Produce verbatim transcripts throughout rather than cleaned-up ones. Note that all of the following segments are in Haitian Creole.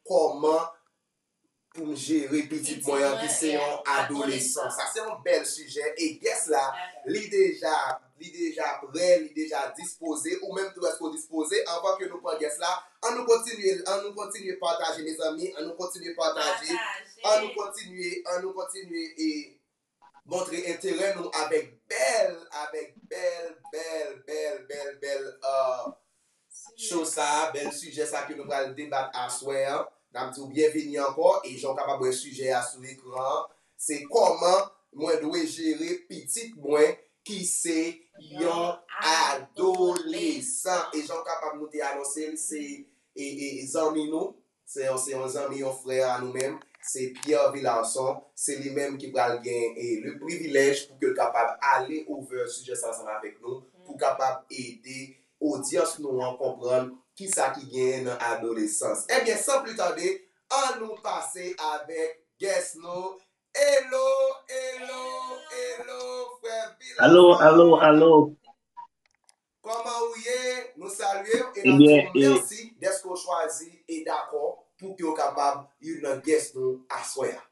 kòman pou m jere pitit mwen an ki se yon adolesan. Sa se yon bèl sijè. E guest la, li deja, li deja prè, li deja dispoze, ou menm tou èske w dispoze? Anvan ke nou pran guest la, an nou kontinye, an nou kontinye pataje, mezanmi, an nou kontinye pataje, an nou kontinye, an nou kontinye e montre enterè nou avèk bèl, avèk bèl, bèl, bèl, bèl, bèl, uh, show sa, bèl sijè sa ke nou pral debat aswè an. N ap di w byenveni ankò, e jan w kapab wè sijè a sou ekran an, se kòman mwen dwe jere pitit mwen ki se yon adolesan. E jan w kapab nou te anonse l, se e, e, zanmi nou, se yon, se yon zanmi, yon frè a nou menm, se Pierre Villarson, se li menm ki pral gen e, le privilèj pou ke l kapab ale over sijè sa ansanm avèk nou, pou kapab ede odyans nou an konprann kisa ki genyen nan adolesans. Ebyen, san pli tade, an nou pase avèk guest nou. Hello, hello, hello, frè Villarson. Alo, alo, alo. Kòman ou ye? Nou salye w e n ap di w mèsi dèske w chwazi e dakò pou ke w kapab youn nan guest nou aswè a.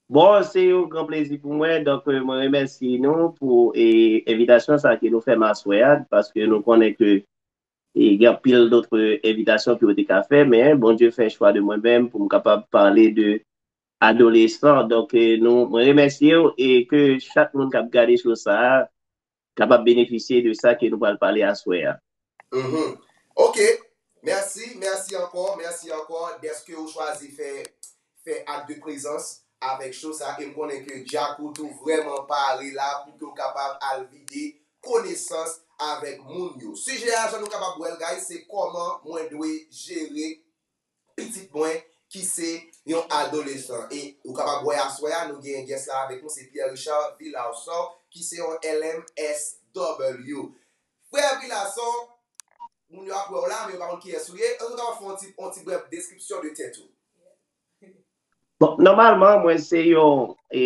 Bon, se yon gran plezi pou mwen. Donk, euh, mwen remèsye nou pou e, envitasyon sa ke nou fè m aswè a, paske nou konnen ke e, gen anpil dòt envitasyon ke yo te ka fè, men Bondye fè chwa de mwen menm pou m kapab pale de adolesan. Donk, e, nou, mwen remèsye w e ke chak moun k ap gade show sa a kapab benefisye de sa ke nou pral pale aswè a. Mhm. Ok. Mèsi, mèsi ankò, mèsi ankò dèske ou chwazi fè, fè ak de prezans avèk show sa. E m konnen ke Djakout ou vrèman pare la pou ke w kapab al vide konesans avèk moun yo. Sijè a, jan nou kapab wè l, guys, se kòman mwen dwe jere pitit mwen ki se yon adolesan. E ou kapab wè aswè a, nou gen guest la avèk nou, se Pierre Richard Villarson, ki se yon L M S W. Frè Villarson, moun yo ap wè w la, men yo pa konn kiyès ou ye. Èske w kapab fè yon ti, yon ti brèf deskripsyon de tèt ou? Bon, nòmalman, mwen se yon e,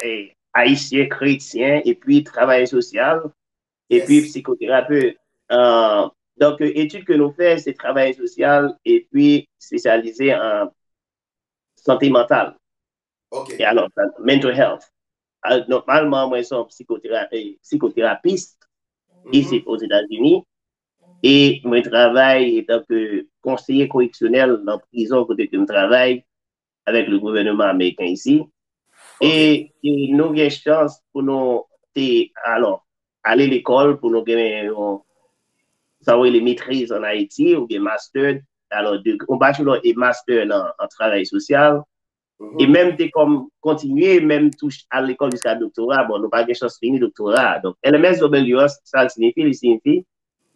e, ayisyen kretyen epi travayè sosyal epi psikoterapet. Euh, donk, etid ke nou fè, se travay sosyal epi espesyalize an sante mantal. Ok. E alò, mental health. Al, nòmalman, mwen se yon psikotera- eh, psikoterapis isit Ozetazini. E mwen travay etanke konseye koreksyonèl nan prizon kote ke m travay avèk le gouvènman ameriken isi. E, e nou gen chans pou nou te, alò, ale lekòl pou nou gen yon, sa yo rele metriz an Ayiti, oubyen master, alò, de, yon bachelor e master nan, an travay sosyal. E menm te kòm kontinye, menm tou al lekòl jiska doktora, bon, nou pa gen chans fini doktora. Donk, L M S W, sa l siyifi, li siyifi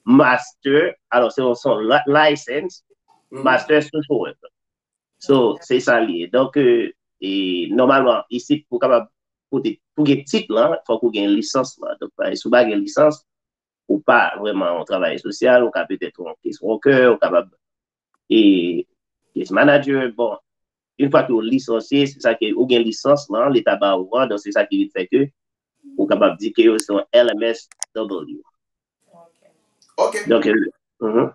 master, alò, se yon, se yon li- license, master social worker. So, se sa l ye. Donk, e, e, nòmalman, isit, pou w kapab pote, pou gen tit lan, fòk ou gen lisans lan. Donk, si w pa gen lisans, ou pa vrèman yon travayè sosyal, ou ka petèt yon case worker, ou kapab e case manager. Bon, yon fwa ke w lisansye, se sa ke ou gen lisans lan, leta ba ou an, donk se sa ki vin fè ke ou kapab di ke w se yon L M S W. Ok. Donk, e, mhm.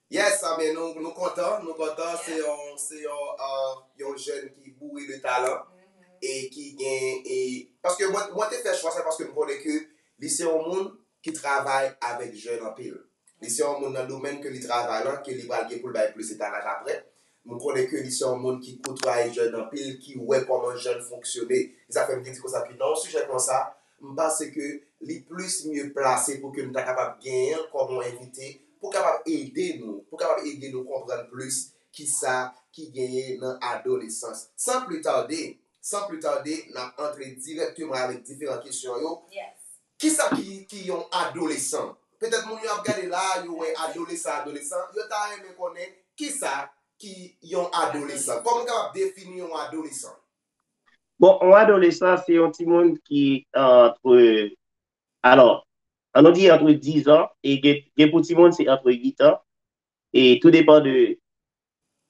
Yes, amen. Nou, nou kontan, nou kontan. Se yon, se yon, uh, yon jèn ki boure de talan e ki gen, e, paske mwen, mwen te fè chwa sa paske m konnen ke li se yon moun ki travay avèk jèn anpil. Li se yon moun nan domèn ke li travay lan, ke li pral gen pou l bay plis etalaj apre. M konnen ke li se yon moun ki koutwaye jèn anpil, ki wè kòman jèn fonksyone. E sa fè m te di konsa ke nan yon sijè konsa, m panse ke li plis mye plase pou ke nou ta kapab genyen l kòm yon envite, pou kapab ede nou, pou kapab ede nou konprann plis kisa ki genyen nan adolesans. San pli tade, san pli tade, n ap antre dirèkteman avèk diferan kesyon yo. Kisa ki, ki yon adolesan? Petèt moun yo ap gade la, yo wè adolesan, adolesan, yo ta renmen konnen kisa ki yon adolesan. Kòman w kapab defini yon adolesan? Bon, yon adolesan, se yon timoun ki antre, alò, ann nou di antre diz an, e gen, gen pou timoun, se antre uit an, e tou depan de,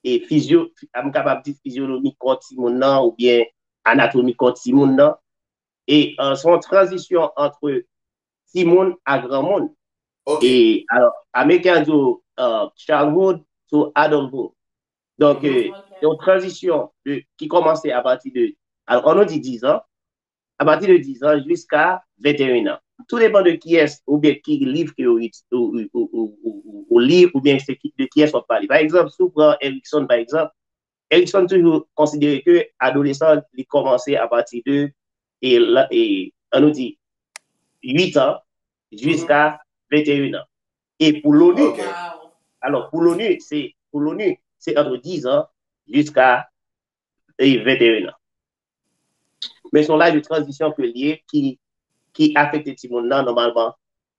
e fizyo, m kapab di fizyolomi kò timoun nan, oubyen anatomi kò timoun nan, e, e, se yon tranzisyon antre timoun a granmoun. E, alò, Ameriken an di w, e, childhood to adulthood. Donk, euh, se yon tranzisyon de, ki kòmanse apati de, alò, ann nou di diz an, apati de diz an jiska venteyen an. Tou depann de kiyès oubyen ki liv ke ou, ou, ou, ou, ou, ou li oubyen se ki, de kiyès w ap pale. Pa egzanp, si w pran Erikson, pa egzanp, Erikson toujou konsidere ke adolesan li kòmanse apati de, e, la- e, ann nou di, uit an jiska venteyen an. E pou l'ONU, Ok. alò, pou l'ONU, se pou l'ONU, se ant diz an jiska e venteyen an. Men se yon laj de tranzisyon ke l ye ki, ki afekte timoun nan nòmalman,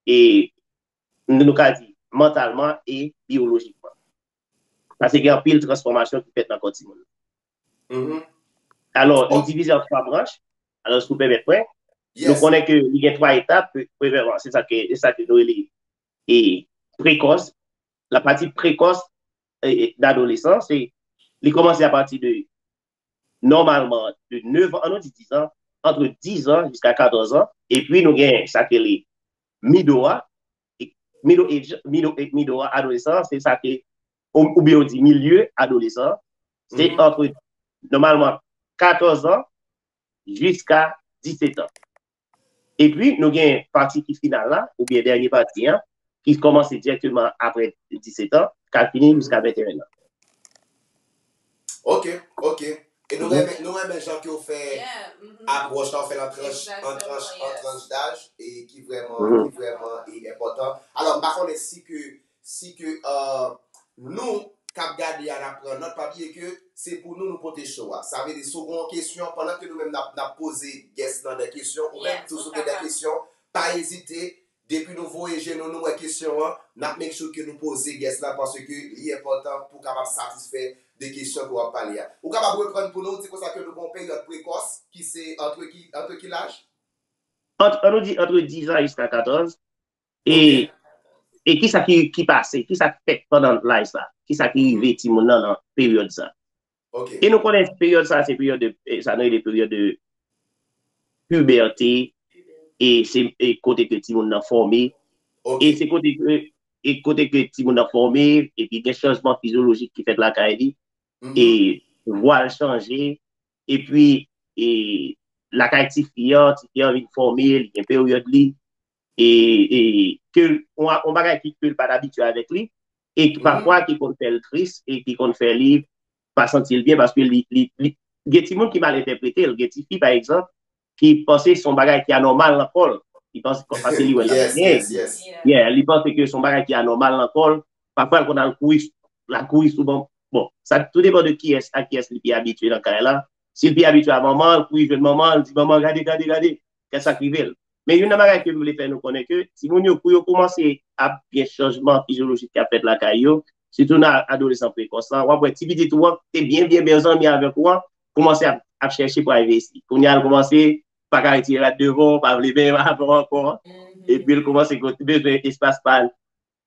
e nou ka di mantalman e biyolojikman. Paske gen anpil transfòmasyon ki fèt nan kò timoun nan. Mhm. Alò, li Ok. divize an twa branch. Alò, si w pèmèt mwen, nou Yes. konnen ke li gen twa etap, premyèman, se sa ke, se sa ke nou rele e prekòs, la pati prekòs e, e, d'adolesan, se li kòmanse apati de, nòmalman, de nèf an, ann nou di diz an, ant diz an jiska katòz an, epi nou gen sa ke li mido a, e, middle age, middle, e, mido a, adolesan, se sa ke, ou, oubyen ou di milye adolesan, se Mhm. ant, nòmalman, katòz an jiska disèt an. Epi, nou gen pati ki final la, oubyen dènye pati an, ki kòmanse dirèkteman apre disèt an, k ap fini jiska venteyen an. Ok, ok. E nou Mhm. renmen, nou renmen jan ke w fè Yeah, mhm. apwòch la, w fè l an tranch, an tranch, Exactement, an yes. tranch daj, e ki vrèman, Mhm. ki vrèman e enpòtan. Alò, m pa konnen si ke, si ke, euh, nou k ap gade a n ap pran nòt, pa bliye ke se pou nou nou pote show a. Sa vle di, si w gen yon kesyon, pandan ke nou menm n ap, n ap poze guest lan de kesyon, ou menm Yes, tou ou si w gen de kapab. Kesyon, pa ezite, depi nou voye je nou, nou wè kesyon an, n ap make sure ke nou poze guest la, paske li enpòtan pou kapab satisfè de kesyon ke w ap pale a. Ou kapab reprann pou nou, di konsa ke nou gen yon peryòd prekòs, ki se antre ki, antre ki laj? Ant, ann nou di ant diz an jiska katòz. E, Ok. E kisa ki, ki pase, kisa k fèt pandan laj sa, kisa ki rive timoun nan nan peryòd sa. Ok. E nou konnen peryòd sa, se peryòd de, e sa nou rele peryòd de pibète, e se e kote ke timoun nan fòme, Ok. e se kote ke, e kote ke timoun nan fòme, epi gen chanjman fizyolojik ki fèt lakay li, Mhm. e vwa l chanje, epi e lakay tifi an, tifi an vin fòme, li gen peryòd li, e, e ke l- on, on bagay ki ke l pa t abitye avèk li, e ki Mhm. pafwa ki konn fè l tris, e ki konn fè li pa santi l byen, paske li, li, li gen timoun ki mal entèprete l, gen tifi, pa egzanp, ki panse se yon bagay ki anòmal nan kò l. Li panse, paske li wè l ap Yes, byen. yes, yes. Yeah, li panse ke se yon bagay ki anòmal nan kò l. Pafwa, l konn al kouri, l al kouri souvan. Bon, sa tou depann de kiyès a kiyès li pi abitye nan kay la. Si l pi abitye a manman, l kouri jwenn manman, l di, "Manman, gade, gade, gade, kè sa k rive l." Men youn nan bagay ke m vle fè nou konnen ke timoun yo, pou yo kòmanse ap gen chanjman fizyolojik k ap fèt lakay yo, sitou nan adolesan prekòs la, w ap wè ti pitit ou an, te byen, byen, byen zanmi avèk ou an, kòmanse ap, ap chèche privacy. Kounye a, l kòmanse pa ka retire rad devan w, pa vle benyen avè w ankò. Epi l kòmanse bezwen espas pa,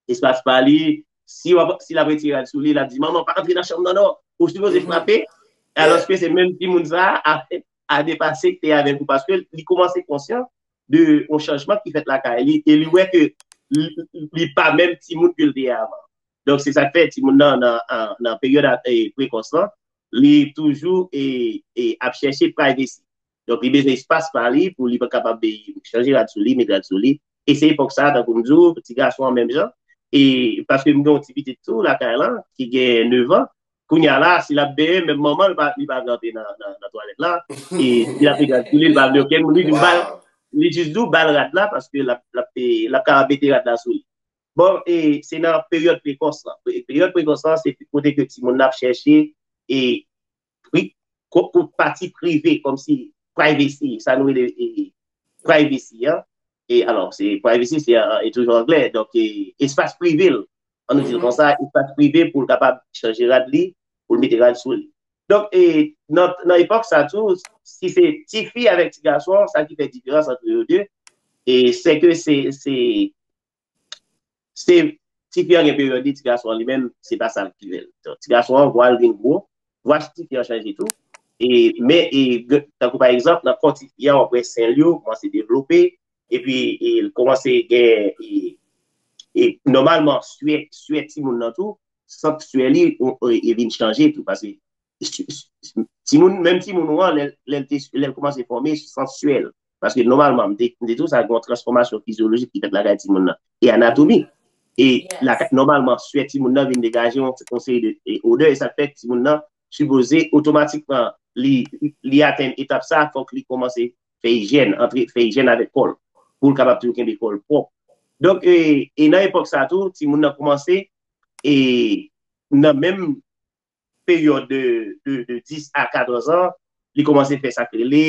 espas pa li. Si w ap, si l ap retire rad sou li, l ap di, "Manman, pa antre nan chanm nan non, ou sipoze frape." Alòske se menm timoun sa a, a, a depase ki te avèk ou, paske li kòmanse konsyan de yon chanjman ki fèt lakay li, e li wè ke li, li pa menm timoun ke l te ye avan. Donk, se sa k fè timoun nan, nan, nan, nan peryòd a- e, prekòs lan, li toujou e, e, ap chèche privacy. Donk, li bezwen espas pa li pou li kapab e, chanje rad sou li, met rad sou li. E se epòk sa, tankou m di w, ti gason an menm jan. E paske m gen yon ti pitit tou lakay lan, ki gen nèf an, kounye a la, si l ap benyen, menm manman l pa, li pa vle antre nan, nan, nan twalèt la. E si l ap met rad sou li, li pa vle okenn moun. Li di, "Ba l," li jis di w, "Ba l rad la," paske l ap, l ap, e, l ap kapab mete rad la sou li. Bon, e se nan peryòd prekòs lan. Pe- Peryòd prekòs lan, se kote ke timoun nan ap chèche e pri, ko- ko- pati prive, kòmsi privacy, sa nou rele e, privacy an. E alò, se privacy, se e, e toujou anglè. Donk, e, espas prive l. Ann nou di l konsa, espas prive pou l kapab chanje rad li, pou l mete rad sou li. Donk, e, nan, nan epòk sa tou, si se tifi avèk ti gason, sa ki fè diferans ant yo de, e se ke se, se, se tifi an gen peryòd li, ti gason an li menm, se pa sa l ki fè l. Donk, ti gason an, vwa l vin gwo, vwa tifi an chanje tou. E, men, e, tankou pa egzanp, nan kò tifi an, w ap wè sen l yo kòmanse devlope, epi e, l kòmanse gen, e, e nòmalman, swè, swè timoun nan tou, sant swè li e vin chanje tou. Paske timoun, menm timoun ou an, lè l te, lè l kòmanse fòme, sant swè l. Paske nòmalman, m te, m te di w sa, gen yon transfòmasyon fizyolojik ki fèt lakay timoun nan. E anatomi. E nòmalman, swè timoun nan vin degaje yon, yon seri de e, odè, e sa k fè timoun nan sipoze otomatikman li, li atenn etap sa, fòk li kòmanse fè ijyèn, antre, fè ijyèn avèk kò l, pou l kapab toujou kenbe kò l pwòp. Donk, e, e nan epòk sa tou, timoun nan kòmanse, e nan menm peryòd de, de, de dis a katòz an, li kòmanse fè sa k rele,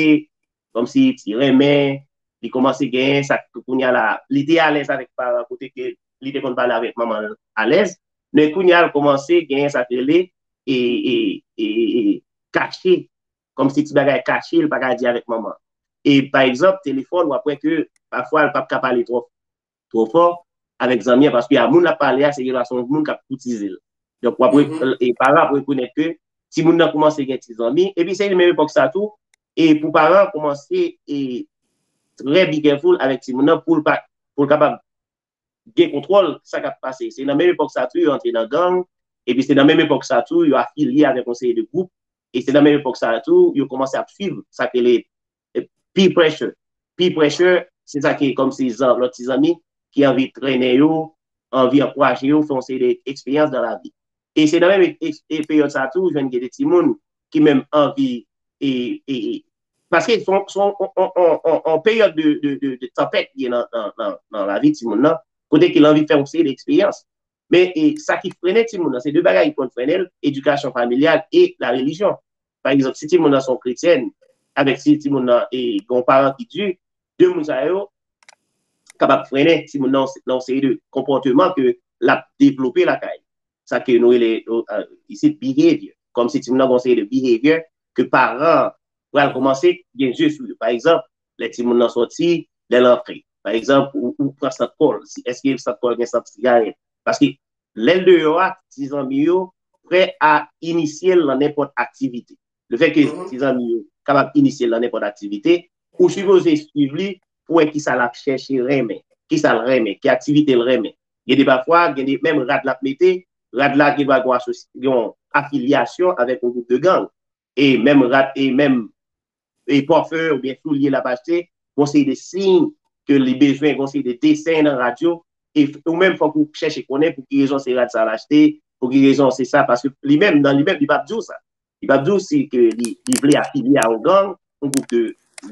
kòmsi ti renmen, li kòmanse genyen sa k kounye a la, li te alèz avèk paran kote ke li te konn pale avèk manman l alèz, men kounye a l kòmanse genyen sa k rele e, e, e, e, kache, kòmsi ti bagay kache, l pa ka di avèk manman. E pa egzanp, telefòn, w ap wè ke pafwa l p ap ka pale twò twò fò avèk zanmi an, paske a moun l ap pale a, se yon moun k ap koutize l. Donk, w ap re- e paran ap rekonèt ke timoun nan kòmanse gen ti zanmi, epi se menm epòk sa tou, e pou paran an kòmanse e trè be careful avèk timoun nan pou l pa, pou l kapab gen kontwòl sa k ap pase. Se nan menm epòk sa tou yo antre nan gang, epi se nan menm epòk sa tou yo afilye avèk yon seri de gwoup, e se nan menm epòk sa tou yo kòmanse ap swiv sa k rele peer pressure. Peer pressure, se sa ki kòmsi zan, lòt ti zanmi ki anvi trennen yo, anvi ankouraje yo fè yon seri de eksperyans nan lavi. E se nan menm e, e, e peryòd sa tou, ou jwenn gen de timoun ki menm anvi e, e, e, paske se yon, se yon, yon, yon, yon, yon peryòd de, de, de, de tanpèt ye nan, nan, nan, nan lavi timoun nan, kote ke l anvi fè yon seri de eksperyans. Men e, sa ki frennen timoun nan, se de bagay ki konn frennen l, edikasyon familyal e la relijyon. Pa egzanp, si timoun nan se yon kretyèn, avèk si timoun nan e, gen yon paran ki di, de moun sa yo kapab frennen timoun nan nan yon seri de konpòteman ke l ap devlope lakay. Sa ke nou rele isit behavior. Kòmsi timoun nan gen yon seri de behavior ke paran an pral kòmanse gen je sou yo. Pa egzanp, lè timoun nan sòti, lè l antre. Pa egzanp, ou, ou pran sant kò l. Si, èske sant kò l gen sant sigarèt? Paske lè l deyò a, ti zanmi yo prè a inisye l nan nenpòt aktivite. Lefètke ti zanmi yo kapab inisye l nan nenpòt aktivite, ou sipoze swiv li pou wè kisa l ap chèche renmen, kisa l renmen, ki aktivite l renmen. Gen de pafwa, gen de menm rad l ap mete, rad la gen dwa gen yon asosi- gen yon afilyasyon avèk yon gwoup de gang. E menm rad, e menm e pafè oubyen soulye l ap achte, gon seri de siy ke li bezwen, gon seri de desen nan rad yo, e ou menm fòk ou chèche konnen pou ki rezon se rad sa l achte, pou ki rezon se sa, paske li menm, nan li menm, li p ap di w sa. Li p ap di w si ke li, li vle afilye a yon gang, yon gwoup de,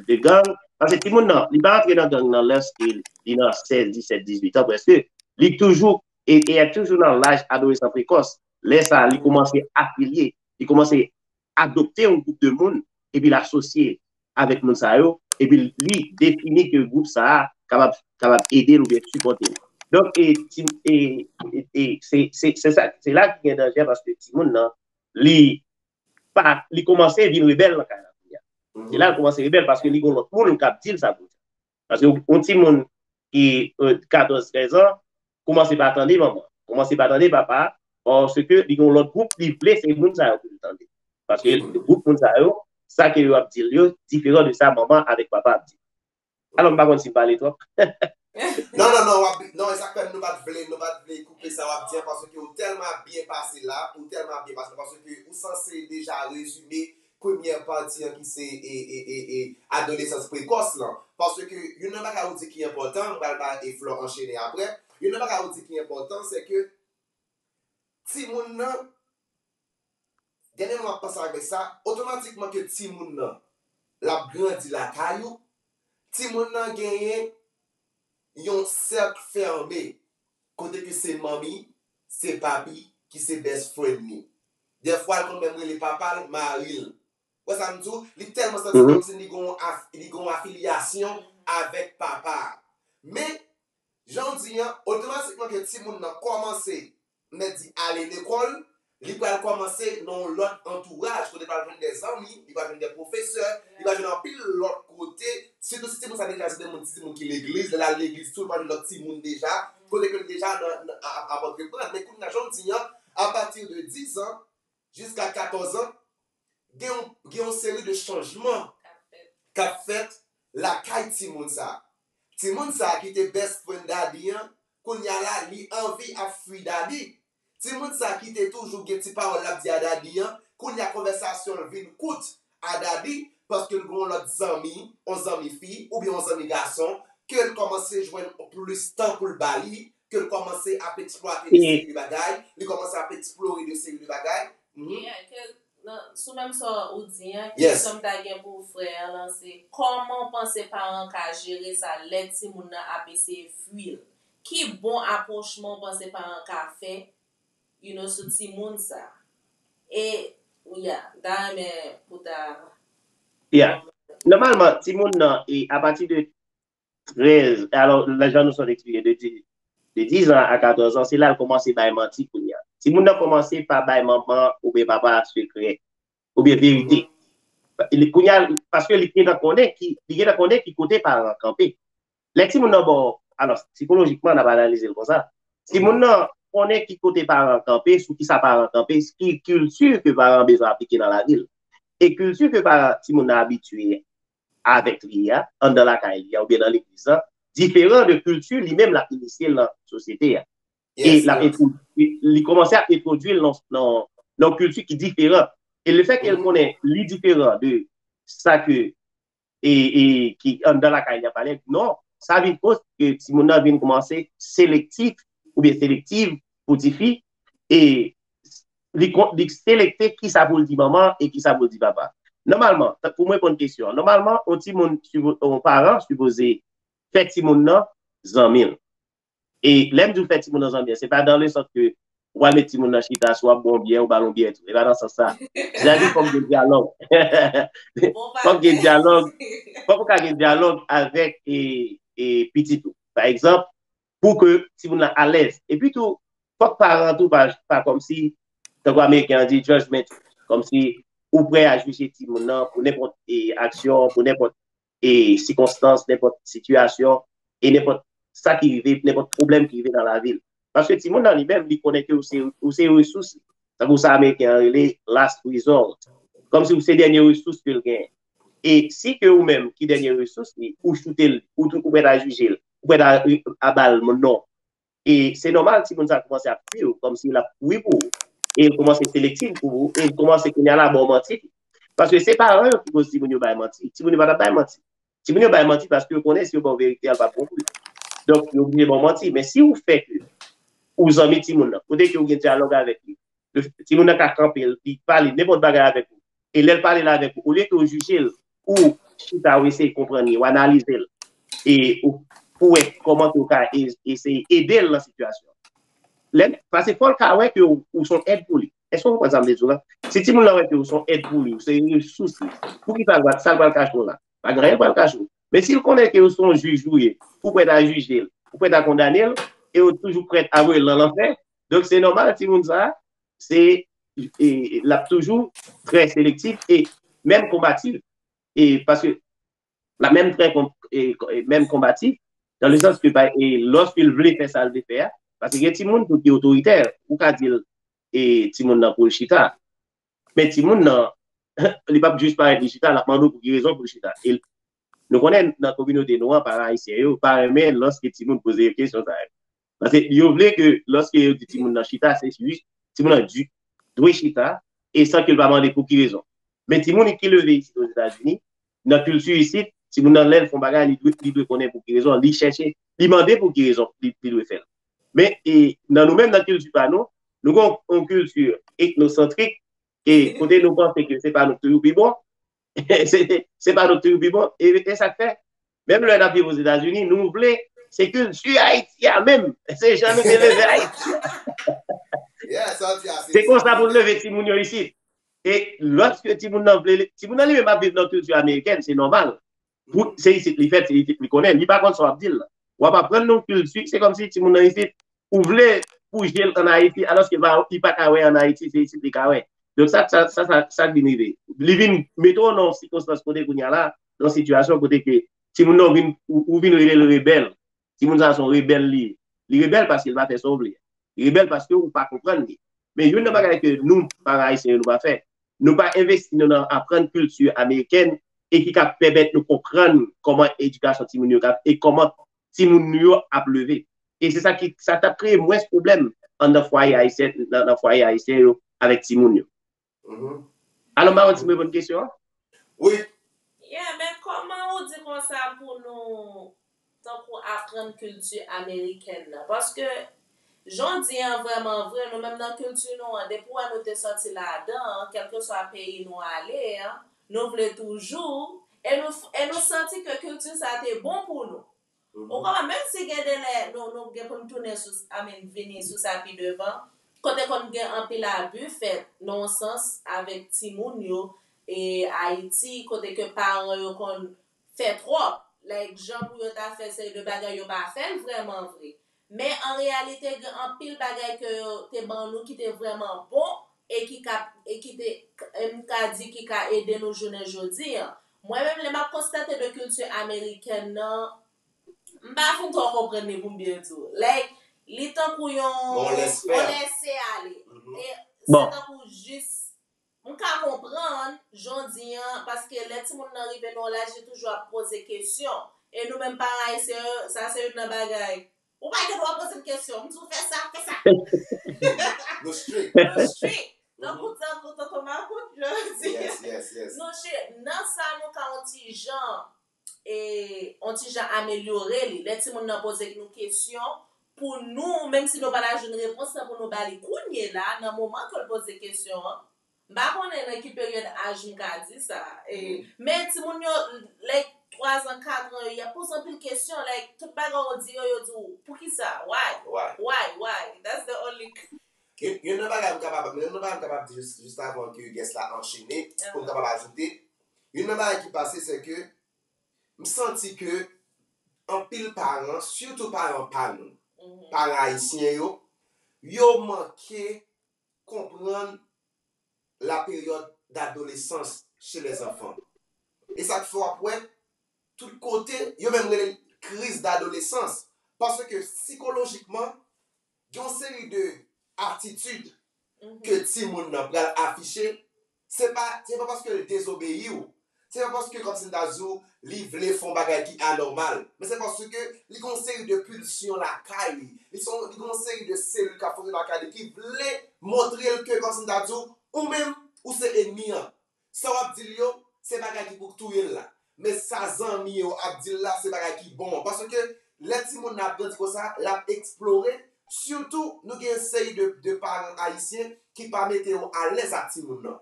de gang. Paske timoun nan, li pa antre nan gang nan lèske li nan sèz, disèt, dizuit an, prèske. Li toujou, e, e toujou nan laj adolesan prekòs. Lè sa, li kòmanse afilye, li kòmanse adopte yon gwoup de moun, epi l asosye avèk moun sa yo, epi li defini ke gwoup sa a kapab, kapab ede l oubyen sipòte l. Donk, e, ti- e, e, e, se, se, se sa, se la ki gen danje, paske timoun nan, li pa, li kòmanse vin rebèl nan kay la kounye a. Se la l kòmanse rebèl, paske li gen lòt moun k ap di l sa pou l fè. Paske yon timoun ki e, katòz, trèz an, kòmanse pa tande manman, kòmanse pa tande papa, paske li gen yon lòt gwoup, li vle se moun sa yo pou li tande. Paske gwoup moun sa yo, sa ke yo ap di l yo, diferan de sa manman avèk papa ap di l. Alò, m pa konn si m pale twòp. Non, non, non, w ap, non, e sa k fè nou pa t vle, nou pa t vle koupe sa w ap di an, paske ou tèlman ap byen pase la, ou tèlman ap byen pase la, paske ou sanse deja rezime premyè pati an ki se e, e, e, e, adolesans prekòs lan. Paske youn nan bagay ou di ki enpòtan, m pral ba e Flò anchene apre. Youn nan bagay ou di ki enpòtan, se ke timoun nan, dènyèman m ap panse avèk sa, otomatikman ke timoun nan, l ap grandi lakay ou, timoun nan genyen yon sèk fèmen, kote ke se manmi, se papi ki se best friend li. Dèfwa, l konn menm rele papa l mari l. Wè sa m di w? Li tèlman santi kòmsi li gen yon af- li gen yon afilyasyon avèk papa a. Men, jan w di an, otomatikman ke timoun nan kòmanse, mèt di, ale lekòl, li pral kòmanse nan yon lòt antouraj, kote l pral jwenn de zanmi, li pral jwenn de pwofesè, li pral jwenn anpil lòt kote, sitou si timoun sa deja se de moun, ti timoun ki legliz, lè l al legliz tou, li pral jwenn lòt timoun deja, kote ke l deja nan, nan, ap, ap antreprann. Men kounye a, jan w di an, apati de diz an jiska katòz an, gen yon, gen yon seri de chanjman k ap fèt lakay timoun sa a. Timoun sa a ki te best friend daddy an, kounye a la, li anvi ap free daddy. Timoun sa ki te toujou gen ti pawòl l ap di a dadi an, kounye a konvèsasyon l vin kout a dadi, paske l gen yon lòt zanmi, yon zanmi fi, oubyen yon zanmi gason, ke l kòmanse jwenn plis tan pou l ba li, ke l kòmanse ap eksplwate de seri de bagay, li kòmanse ap eksplore de seri de bagay. Mhm. Yeah, ke nan, sou menm sa w di an, kesyon m ta gen pou frè an lan, se kòman w panse paran ka jere sa lè timoun nan ap eseye fwi l? Ki bon apwochman w panse paran ka fè, you know, sou timoun sa? E, yeah, m ta renmen pou ta... Yeah. Nòmalman, timoun nan, e apati de trèz, alò, lè jan nou sot eksplike, de di, de diz an a katòz an, se la l kòmanse bay manti kounye a. Timoun nan kòmanse pa bay manman oubyen papa sekrè, oubyen verite. Li, kounye a, paske li gentan konnen ki, li gentan konnen ki kote paran an kanpe. Lè timoun nan ba w, alò, sikolojikman, n ap analize l konsa. Timoun nan konnen ki kote paran an kanpe, sou ki sa paran an kanpe, ki kilti ke paran an bezwen aplike nan lavi l. E kilti ke paran, timoun nan abitye avèk li a, anndan lakay li a, oubyen nan legliz la, diferan de kilti li menm l ap inisye l nan sosyete a. E l ap entwo-, li, li kòmanse ap entwodui l nan, nan, nan yon kilti ki diferan. E lefètke l konnen li diferan de sa ke, e, e, ki anndan lakay li ap pale, non, sa vin koz ke timoun nan vin kòmanse selektif oubyen selektiv pou tifi, e li kon-, li selekte kisa pou l di manman e kisa pou l di papa. Nòmalman, pou mwen reponn kesyon an, nòmalman, yon timoun, yon paran sipoze fè timoun nan zanmi l. E lè m di w fè timoun nan zanmi an, se pa dans le sens ke w al met timoun nan chita, si w ap bwè yon byè, ou ba l yon byè tou. E pa nan sans sa. Sètadi fòk gen dyalòg. Fòk gen dyalòg. Fòk ou ka gen dyalòg avèk e, e pitit ou. Pa egzanp, pou ke timoun nan alèz. Epi tou, fòk paran tou pa, pa kòmsi, tankou ameriken an di, judgment, kòmsi ou prè a jije timoun nan pou nenpòt e, aksyon, pou nenpòt e, sikonstans, nenpòt sitiyasyon, e nenpòt sa ki rive, nenpòt pwoblèm ki rive nan lavi l. Paske timoun nan li menm, li konnen ke ou se, ou se resous li. Tankou sa ameriken an rele last resort. Kòmsi ou se dènye resous ke l genyen. E si ke ou menm ki dènye resous li, ou choute l, ou, ou prèt a jije l, ou prèt a, a ba l non. E se nòmal, timoun sa kòmanse ap fwi w, kòmsi l ap kouri pou ou. E l kòmanse selektif pou ou, e l kòmanse kounye a la ba w manti. Paske se paran yo ki koz timoun yo bay manti. Timoun yo pa t ap bay manti. Timoun yo bay manti paske yo konnen si yo ba w verite a, l p ap bon pou li. Donk, yo oblije ba w manti. Men si ou fè ke ou zanmi timoun nan, kote ke ou gen dyalòg avèk li, timoun nan ka kanpe, li pale nenpòt bagay avèk ou. E lè l pale l avèk ou, olye ke w jije l, ou chita, ou eseye konprann li, ou analize l, e ou, pou wè kòman ke w ka e-, eseye ede l nan sitiyasyon. Lè, paske fò l ka wè ke w, ou se yon èd pou li. Èske w konprann sa m vle di w la? Si timoun nan wè ke w se yon èd pou li, ou se resous li, poukisa l pral, sa l pral kache w la? Pa gen anyen l pral kache w. Men si l konnen ke w se yon jij ou ye, ou prèt a jije l, ou prèt a kondane l, e w toujou prèt a voye l nan lanfè, donk se nòmal timoun sa a, se, e, l ap toujou trè selektif e menm konbatif. E paske l ap menm trè kon-, e, e menm konbatif, dans le sens que, pa, e, lòske l vle fè sa l vle fè a, paske gen timoun tou ki otoritè, ou ka di l, e, timoun nan pou l chita. Men timoun nan, li p ap jis parèt li chita, l ap mande w pou ki rezon pou l chita. E l, nou konnen nan kominote nou an, paran ayisyen yo pa renmen lòske timoun poze yo kesyon sa yo. Paske yo vle ke lòske yo di timoun nan chita, se jis timoun nan di, dwe chita, e san ke l pa mande pou ki rezon. Men timoun ki leve isit Ozetazini, nan kilti isit, timoun nan lè l fè yon bagay, li dwe, li dwe konnen pou ki rezon, li chèche, li mande pou ki rezon li, li dwe fè l. Men, e, nan nou menm, nan kilti pa nou, nou gen yon, yon kilti etnosantrik, e kote nou panse ke se pa nou k toujou pi bon, se, se pa nou k toujou pi bon, e, e sa k fè, menm lè n ap viv Ozetazini, nou vle, se kilti Ayiti a menm, se jan nou te leve Ayiti a. Se konsa pou n leve timoun yo isit. E lòske timoun nan vle, timoun nan li menm ap viv nan kilti amerikèn, se nòmal. Pou, se isit li fèt, se isit li konnen. Li pa konn sa w ap di l lan. W ap aprann li yon kilti, se kòmsi timoun nan isit, ou vle pou je l ann Ayiti, alòske li pa, li pa ka wè ann Ayiti, se isit li ka wè. Donk sa, sa, sa, sa, sa k vin rive. Li vin mete w nan yon sikonstans kote kounye a la, nan yon sitiyasyon kote ke timoun nan ou vin, ou, ou vin rele l rebèl. Timoun sa a se yon rebèl li ye. Li rebèl paske l pa fè sa w vle. Li rebèl paske ou pa konprann li. Men youn nan bagay ke nou, paran ayisyen yo, nou pa fè, nou pa envesti nou nan aprann kilti amerikèn e ki ka pèmèt nou konprann kòman edikasyon timoun yo ka, e kòman timoun nou yo ap leve. E se sa ki, sa t ap kreye mwens pwoblèm anndan fwaye ayisyen, nan, nan fwaye ayisyen yo, avèk timoun yo. Mhm. Alò, m pa konn si m reponn kesyon an. Wi, Yeah, men kòman ou di konsa pou nou tankou aprann kilti amerikèn nan? Paske jan w di an vrèman vre, nou menm nan kilti nou an, depi w wè nou te sòti ladan an, kèlkeswa peyi nou ale an, nou vle toujou, e nou, e nou santi ke kilti sa te bon pou nou. Ou konprann, menm si gen de lè nou, nou gen pou n tounen sou, I mean, vini sou sa pi devan, kote konn gen anpil abi fèt nan yon sans avèk timoun yo e Ayiti, kote ke paran yo konn fè twòp, like, jan pou yo ta fè seri de bagay, yo pa fè l vrèman vre. Men an reyalite, gen anpil bagay ke yo te ban nou ki te vrèman bon e ki ka, e ki te, m ka di ki ka ede nou jounen jodi an. Mwen menm, lè m ap konstate de kilti amerikèn nan, m pa fin twò konprann li pou m byen di w. Like, li tankou yon, Yon lèse yon ale. Lèse ale. Mhm. E se Bon. Tankou jis, m ka konprann, jan w di an, paske lè timoun nan rive nan yon laj, li toujou ap poze kesyon. E nou menm paran ayisyen yo, sa se youn nan bagay. Ou pa gen dwa poze m kesyon. M di w fè sa, fè sa. Nou strict. Nou strict. Tankou, tankou tonton makout, jan w di. Yes, yes, yes. Nou strict. Nan sa, nou ka yon ti jan, e, yon ti jan amelyore li. Lè timoun nan poze nou kesyon, pou nou, menm si nou pa ta jwenn repons lan pou nou ba li kounye la, nan moman ke l poze kesyon an, m pa konnen nan ki peryòd aj m ka di sa. E, men timoun yo, like, twa zan, kat an, y ap poze anpil kesyon, like, tout bagay ou di yo, yo di w, poukisa? Why? Why? Why? Why? That's the only Youn youn nan bagay m kapab, youn nan bagay m kapab di jis, jis avan ke guest la anchene, pou m kapab ajoute, youn nan bagay ki pase, se ke m santi ke anpil paran, sitou paran pa nou, Mhm. paran ayisyen yo, yo manke konprann la période d'adolescence chez les enfants. E sa k fè w ap wè tout kote, yo menm rele l kriz d'adolescence. Paske sikolojikman, gen yon seri de atitid Mhm. ke timoun nan pral afiche, se pa, se pa paske l dezobeyi w. Se pa paske, kòmsi m ta di w, li vle fè yon bagay ki anòmal. Men se paske li gen yon seri de pulsyon lakay li. Li se yon, li gen yon seri de selil k ap fonksyone lakay li ki vle montre l ke, kòmsi m ta di w, ou menm, ou se ènmi an. Sa w ap di l yo, se bagay ki pou touye l la. Men sa zanmi yo ap di l la, se bagay ki bon an. Paske lè timoun nan ap grandi konsa, l ap eksplore. Sitou, nou gen yon seri de, de paran ayisyen ki pa mete yo alèz ak timoun nan.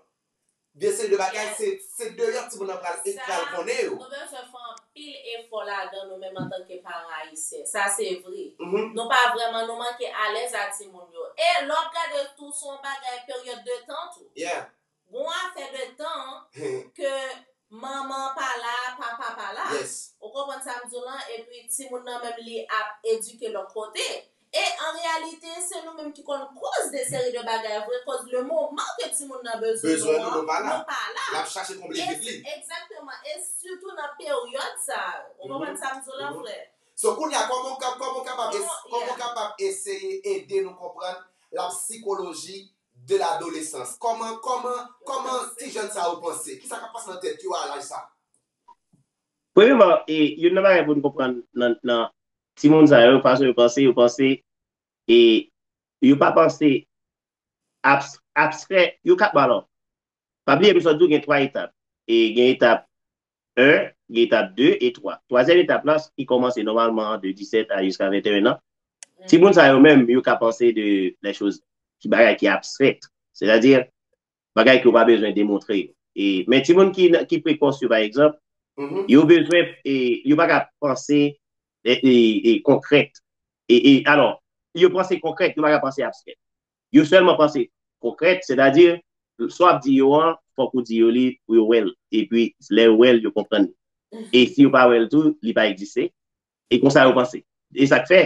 Gen seri de bagay, se, se deyò timoun nan pral, e pral konnen yo. Nou bezwen fè anpil efò ladan nou menm antanke paran ayisyen. Sa se vre. Mhm. Nou pa vrèman, nou manke alèz ak timoun yo. E lè w ap gade tou, se yon bagay peryòd de tan tou. Yeah. Gon afè de tan ke manman pa la, papa pa la. Yes. Ou konprann sa m di w lan, epi timoun nan menm li ap edike lòt kote. E an reyalite, se nou menm ki konn koz de seri de bagay vre, koz le moman ke timoun nan bezwen Bezwen nou nou, nou pa la. nou pa la. L ap chache konble vid li. Egzakteman. E sitou nan peryòd sa a. Ou konprann sa m di w lan, Mhm. Frè? So, kounye a, kòman w ka, kòman w kapab, es- Koman- kòman w yeah. kapab eseye ede nou konprann la psychologie de l'adolescence? Kòman, kòman, kòman ti jèn sa yo panse? Kisa k ap pase nan tèt yo a laj sa? Premyèman, e, youn nan bagay pou n konprann nan, nan timoun sa yo, fason yo panse, yo panse, e, yo pa panse abs- abstrè, yo ka, bon, alò, pa bliye, m sot di w gen twa etap. E gen etap en, gen etap de e twa. Twazyèm etap la, ki kòmanse nòmalman de disèt a jiska venteyen an. Timoun sa yo menm, yo ka panse de lè choz, ki bagay ki abstrè. Sètadi, bagay ke w pa bezwen demontre yo. E, men timoun ki, ki prekòs yo, pa egzanp, Mhm. yo bezwen, e, yo pa ka panse e, e, e konkrèt. E, e, alò, yo panse konkrèt, yo pa ka panse abstrè. Yo sèlman panse konkrèt, sètadi, sa w ap di yo an, fòk ou di yo li pou yo wè l. Epi, lè yo wè l, yo konprann li. E si yo pa wè l tou, li pa egziste. E konsa yo panse. E sa k fè,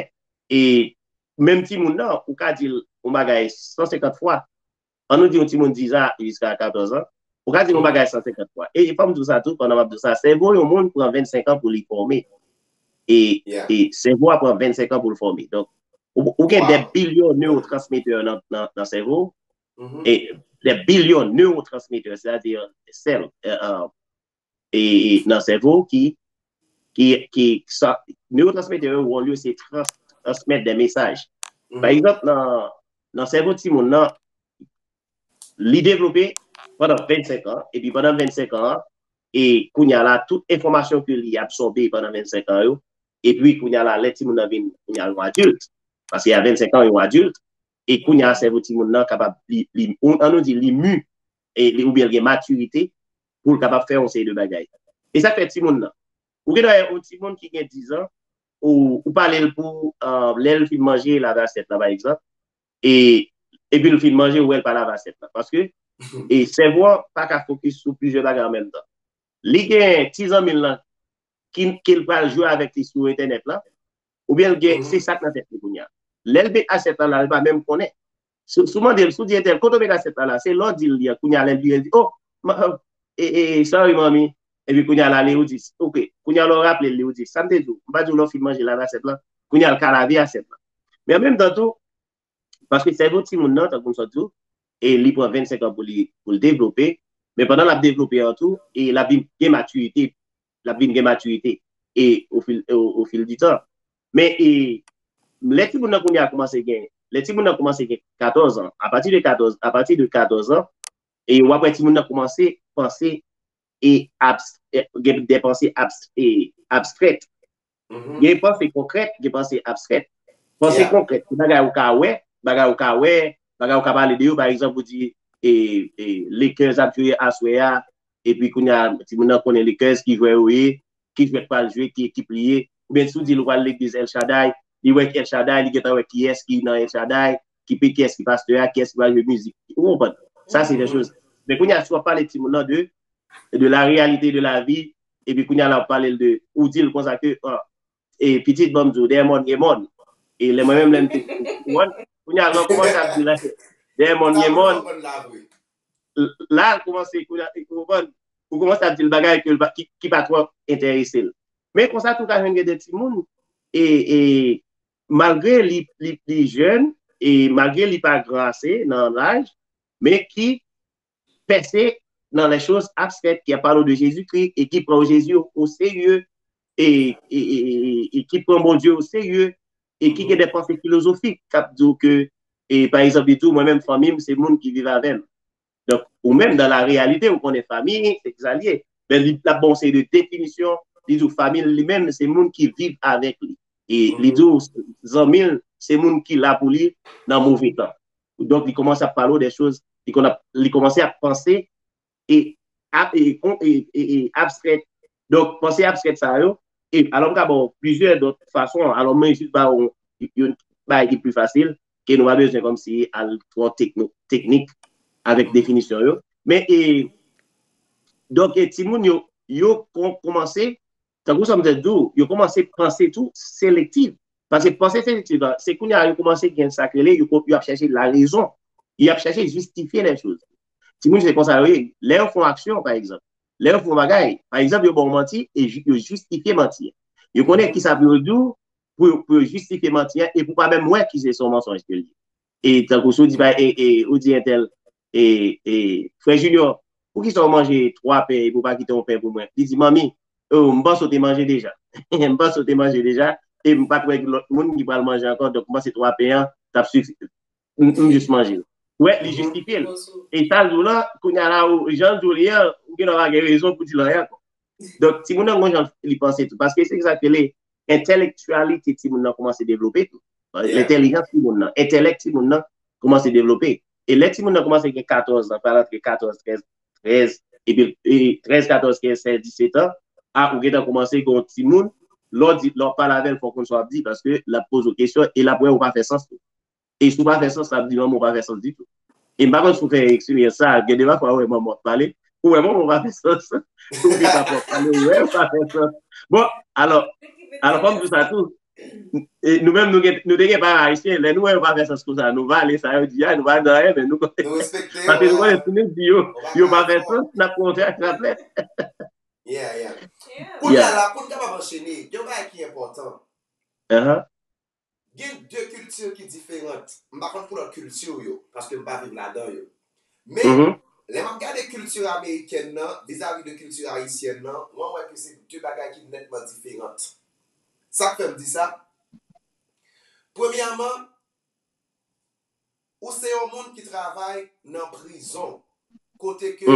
e menm timoun nan, ou ka di l yon bagay san senkant fwa. An nou di yon timoun diz an jiska katòz an, ou ka di l yon bagay san senkant fwa. E fò m di w sa tou, pandan m ap di w sa, sèvo yon moun pran vennsenk an pou li fòme. E, Yeah. e sèvo a pran vennsenk an pou l fòme. Donk, ou, ou gen Wow. Dè bilyon newotransmetè nan, nan, nan sèvo, Mhm. e dè bilyon newotransmetè, sètadi sèl, e, e, e nan sèvo ki, ki, ki sa, newotransmetè yo, wòl yo se trans, transmèt de mesaj. Mhm. Pa egzanp, nan, nan sèvo timoun nan, li devlope pandan vennsenk an, epi pandan vennsenk an, e kounye a la, tout enfòmasyon ke li absòbe pandan vennsenk an yo, epi kounye a la, lè timoun nan vin kounye a yon adilt, paske a vennsenk an, yon adilt, e kounye a, sèvo timoun nan kapab, li, li, ou- an nou di, li mi, e, li, oubyen li gen matirite pou l kapab fè yon seri de bagay. E sa fè timoun nan. Ou gen yon timoun ki gen diz an, ou, ou pale l pou, euh, lè l fin manje, lave asyèt la, pa egzanp, e, epi l fin manje, ou wè l pa lave asyèt la. Paske, e, sèvo an pa ka fokis sou plizyè bagay an menm tan. Li gen ti zanmi l lan ki, ke l pral jwe avèk li sou entènèt la, oubyen l gen, se sa k nan tèt li kounye a. Lè l met asyèt la la, li pa menm konnen. Si, si w mande l, si w di entèl, kote w met asyèt la la, se lè w di l li a, kounye a lè l vire, l di, oh, ma- e, e, sorry, mami. Epi kounye a la, li ou di, ok. Kounye a lè w raple l, li ou di, sa m te di w, m pa di w lè w fin manje, lave asyèt la. Kounye a l ka lave asyèt la. Men an menm tan tou, paske sèvo timoun nan, tankou m sot di w, e li pran vennsenk an pou li, pou l devlope, men pandan l ap devlope an tou, e l ap vin gen matirite, l ap vin gen matirite, e o fil, o, o fil di tan. Men, e, lè timoun nan kounye a kòmanse gen, lè timoun nan kòmanse gen katòz an, apati de katòz, apati de katòz an, e w ap wè timoun nan kòmanse panse e abs, e, gen de panse abs, e, abstrèt. Gen panse konkrèt, gen panse abstrèt. Panse konkrèt, se bagay ou ka wè, bagay ou ka wè, bagay ou ka pale de yo, pa egzanp, ou di, e, e, Lakers ap jwe aswè a, epi kounye a, timoun nan konnen Lakers, ki jwè yo ye, ki jwèt pral jwe, ki ekip li ye, oubyen si w di l ou pral legliz El Shaddai, li wè El Shaddai, li gentan wè kiyès ki nan El Shaddai, ki pe kiyès ki pastè a, kiyès ki pral jwe mizik. Ou konprann? Sa se de choz. Men kounye a, si w ap pale timoun nan de, de la réalité de la vie, epi kounye a la w ap pale l de, ou di l konsa ke, ah, e pitit, ban m di w, dèyè mòn gen mòn. E lè mwen menm, lè m te, ou konprann? Kounye a, lè w kòmanse ap di l, dèyè mòn gen mòn, la, l kòmanse, kounye a, ou konprann? Ou kòmanse ap di l bagay ke l pa, ki, ki pa twò enterese l. Men konsa tou, ka jwenn gen de timoun, e, e malgre li, li, li jèn, e malgre li pa gran ase nan laj, men ki pèse nan les choses abstraites, ki ap pale w de Jezikri, e ki pran Jezi o, o serye, e, e, e, e, e ki pran Bondye o serye, e ki gen de panse filozofik k ap di w ke, e, pa egzanp, li di w, mwen menm, fanmi m, se moun ki viv avè m. Donk, ou menm, dan la reyalite, ou konnen fanmi, se ki sa l ye. Men li, l ap ba w yon seri de definisyon, li di w fanmi l li menm, se moun ki viv avèk li. E li di w, zanmi l, se moun ki la pou li nan move tan. Donk, li kòmanse ap pale w de choz, li konn ap, li kòmanse ap panse e, ap, e, kon- e, e, e abstrèt. Donk, panse abstrèt sa yo, e alò m ka ba w plizyè dòt fason, alò mwen jis ba w yon, yon bagay ki pi fasil, ke nou pa bezwen kòmsi al twò tekno- teknik avèk definisyon yo. Men, e, donk, e, timoun yo, yo kon- kòmanse, tankou sa m te di w, yo kòmanse panse tou selektif. Paske panse selektif la, se kounye a yo kòmanse gen sa k rele, yo, yo ap chèche larezon. Yo ap chèche jistifye les choses. Timoun se konsa yo ye. Lè yo fè yon aksyon, pa egzanp, lè yo fè yon bagay, pa egzanp, yo ba w manti e ju- yo jistifye manti a. Yo konnen ki sa pou yo di w pou, pou yo jistifye manti a e pou pa menm wè ki se, se yon mansonj ke l ye. E tankou si w di, pa, e, e, ou di entèl, e, e, frè Junior, poukisa w manje twa pen epi w pa kite yon pen pou mwen? Li di, manmi, oh, m panse w te manje deja. M panse w te manje deja, e m pa t wè lòt moun ki pral manje ankò, donk m panse twa pen an t ap sifi. M, m jis manje l. Wè, li jistifye l. E sa l di w lan, kounye a la, ou, jan l di w li an, ou gen dwa pa gen rezon pou di l anyen ankò. Donk, timoun nan gon jan li panse tou. Paske se sa k rele entèlektyalite timoun nan kòmanse devlope tou. Lentèlijans timoun nan, entèlèk timoun nan kòmanse devlope. E lè timoun nan kòmanse gen katòz an, pral antre katòz, trèz, trèz, epi, e, trèz, katòz, kenz, sèz, disèt an, a, ou gentan kòmanse gen yon timoun, lè w di, lè w ap pale avè l, fò w konn sa w ap di, paske l ap poze w kesyon e l ap wè ou pa fè sans tou. E si w pa fè sans, l ap di manman w pa fè sans ditou. E m pa konn si w fè eksperyans sa, gen de pafwa ou wè manman w ap pale, ou wè manman w pa fè sans. Ou gen papa w ap pale, ou wè ou pa fè sans. Bon, alò, alò fò m di w sa tou. E nou menm, nou gen, nou te gen paran ayisyen, lè nou wè yo pa fè sans konsa, nou va ale sa yo di a, nou pa di anyen, men nou konnen. Paske nou konnen si nou di yo, yo pa fè sans, n ap pran yon trak raplè. Kounye a la, pou n kapab anchene, gen yon bagay ki enpòtan. Gen de kilti ki diferan. M pa konn pou lòt kilti yo, paske m pa viv ladan yo. Men, lè m ap gade kilti amerikèn nan vizavi de kilti ayisyèn nan, mwen wè ke se de bagay ki nètman diferan. Sa k fè m di sa? Premyèman, ou se yon moun ki travay nan prizon, kote ke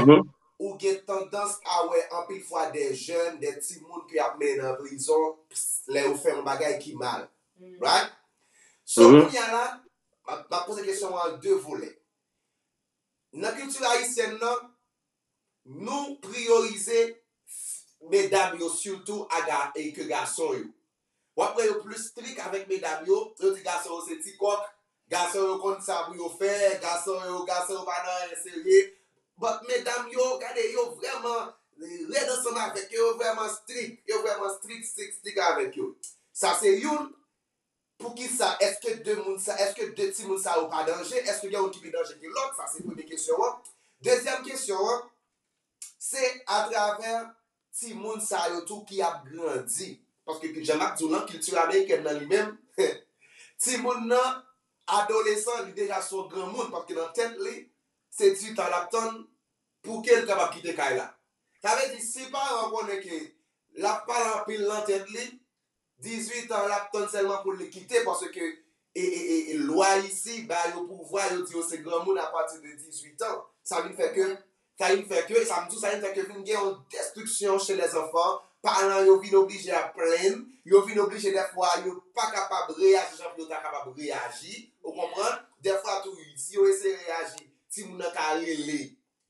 ou gen tandans a wè anpil fwa de jèn, de timoun ke y ap mennen nan prizon lè yo fè yon bagay ki mal. Right? So, kounye a la, m ap poze kesyon an de volè. Nan kilti ayisyèn nan, nou priyorize medam yo sitou a ga, e ke gason yo. W ap wè yo plis strik avèk medam yo, yo di gason yo se ti kòk, gason yo konn sa pou yo fè, gason yo, gason yo pa nan anyen serye. But medam yo, gade, yo vrèman rèd ansanm avèk yo, yo vrèman strik, yo vrèman strik, strik, strik avèk yo. Sa se youn. Poukisa? Èske de moun sa, èske de timoun sa yo pa danje? Èske gen youn ki pi danje ke lòt? Sa se premye kesyon an. Dezyèm kesyon an, se atravè timoun sa yo tou ki ap grandi. Paske, jan m ap di w lan, kilti amerikèn nan li menm, timoun nan, adolesan, li deja se yon granmoun, paske nan tèt li, se dizuit an l ap tann pou ke l kapab kite kay la. Sa vle di, si paran konnen ke l ap pale anpil nan tèt li, dizuit an, l ap tann sèlman pou l kite, paske e, e, e, e lwa isi ba yo pouvwa, yo di yo se granmoun apati de dizuit an. Sa vin fè ke, sa vin fè ke, sa m di w, sa vin fè ke vin gen yon destriksyon chez les enfants, paran yo vin oblije ap plenn, yo vin oblije dèfwa, yo pa kapab reyaji jan pou yo ta kapab reyaji, ou konprann? Dèfwa tou, si yo eseye reyaji, timoun nan ka rele,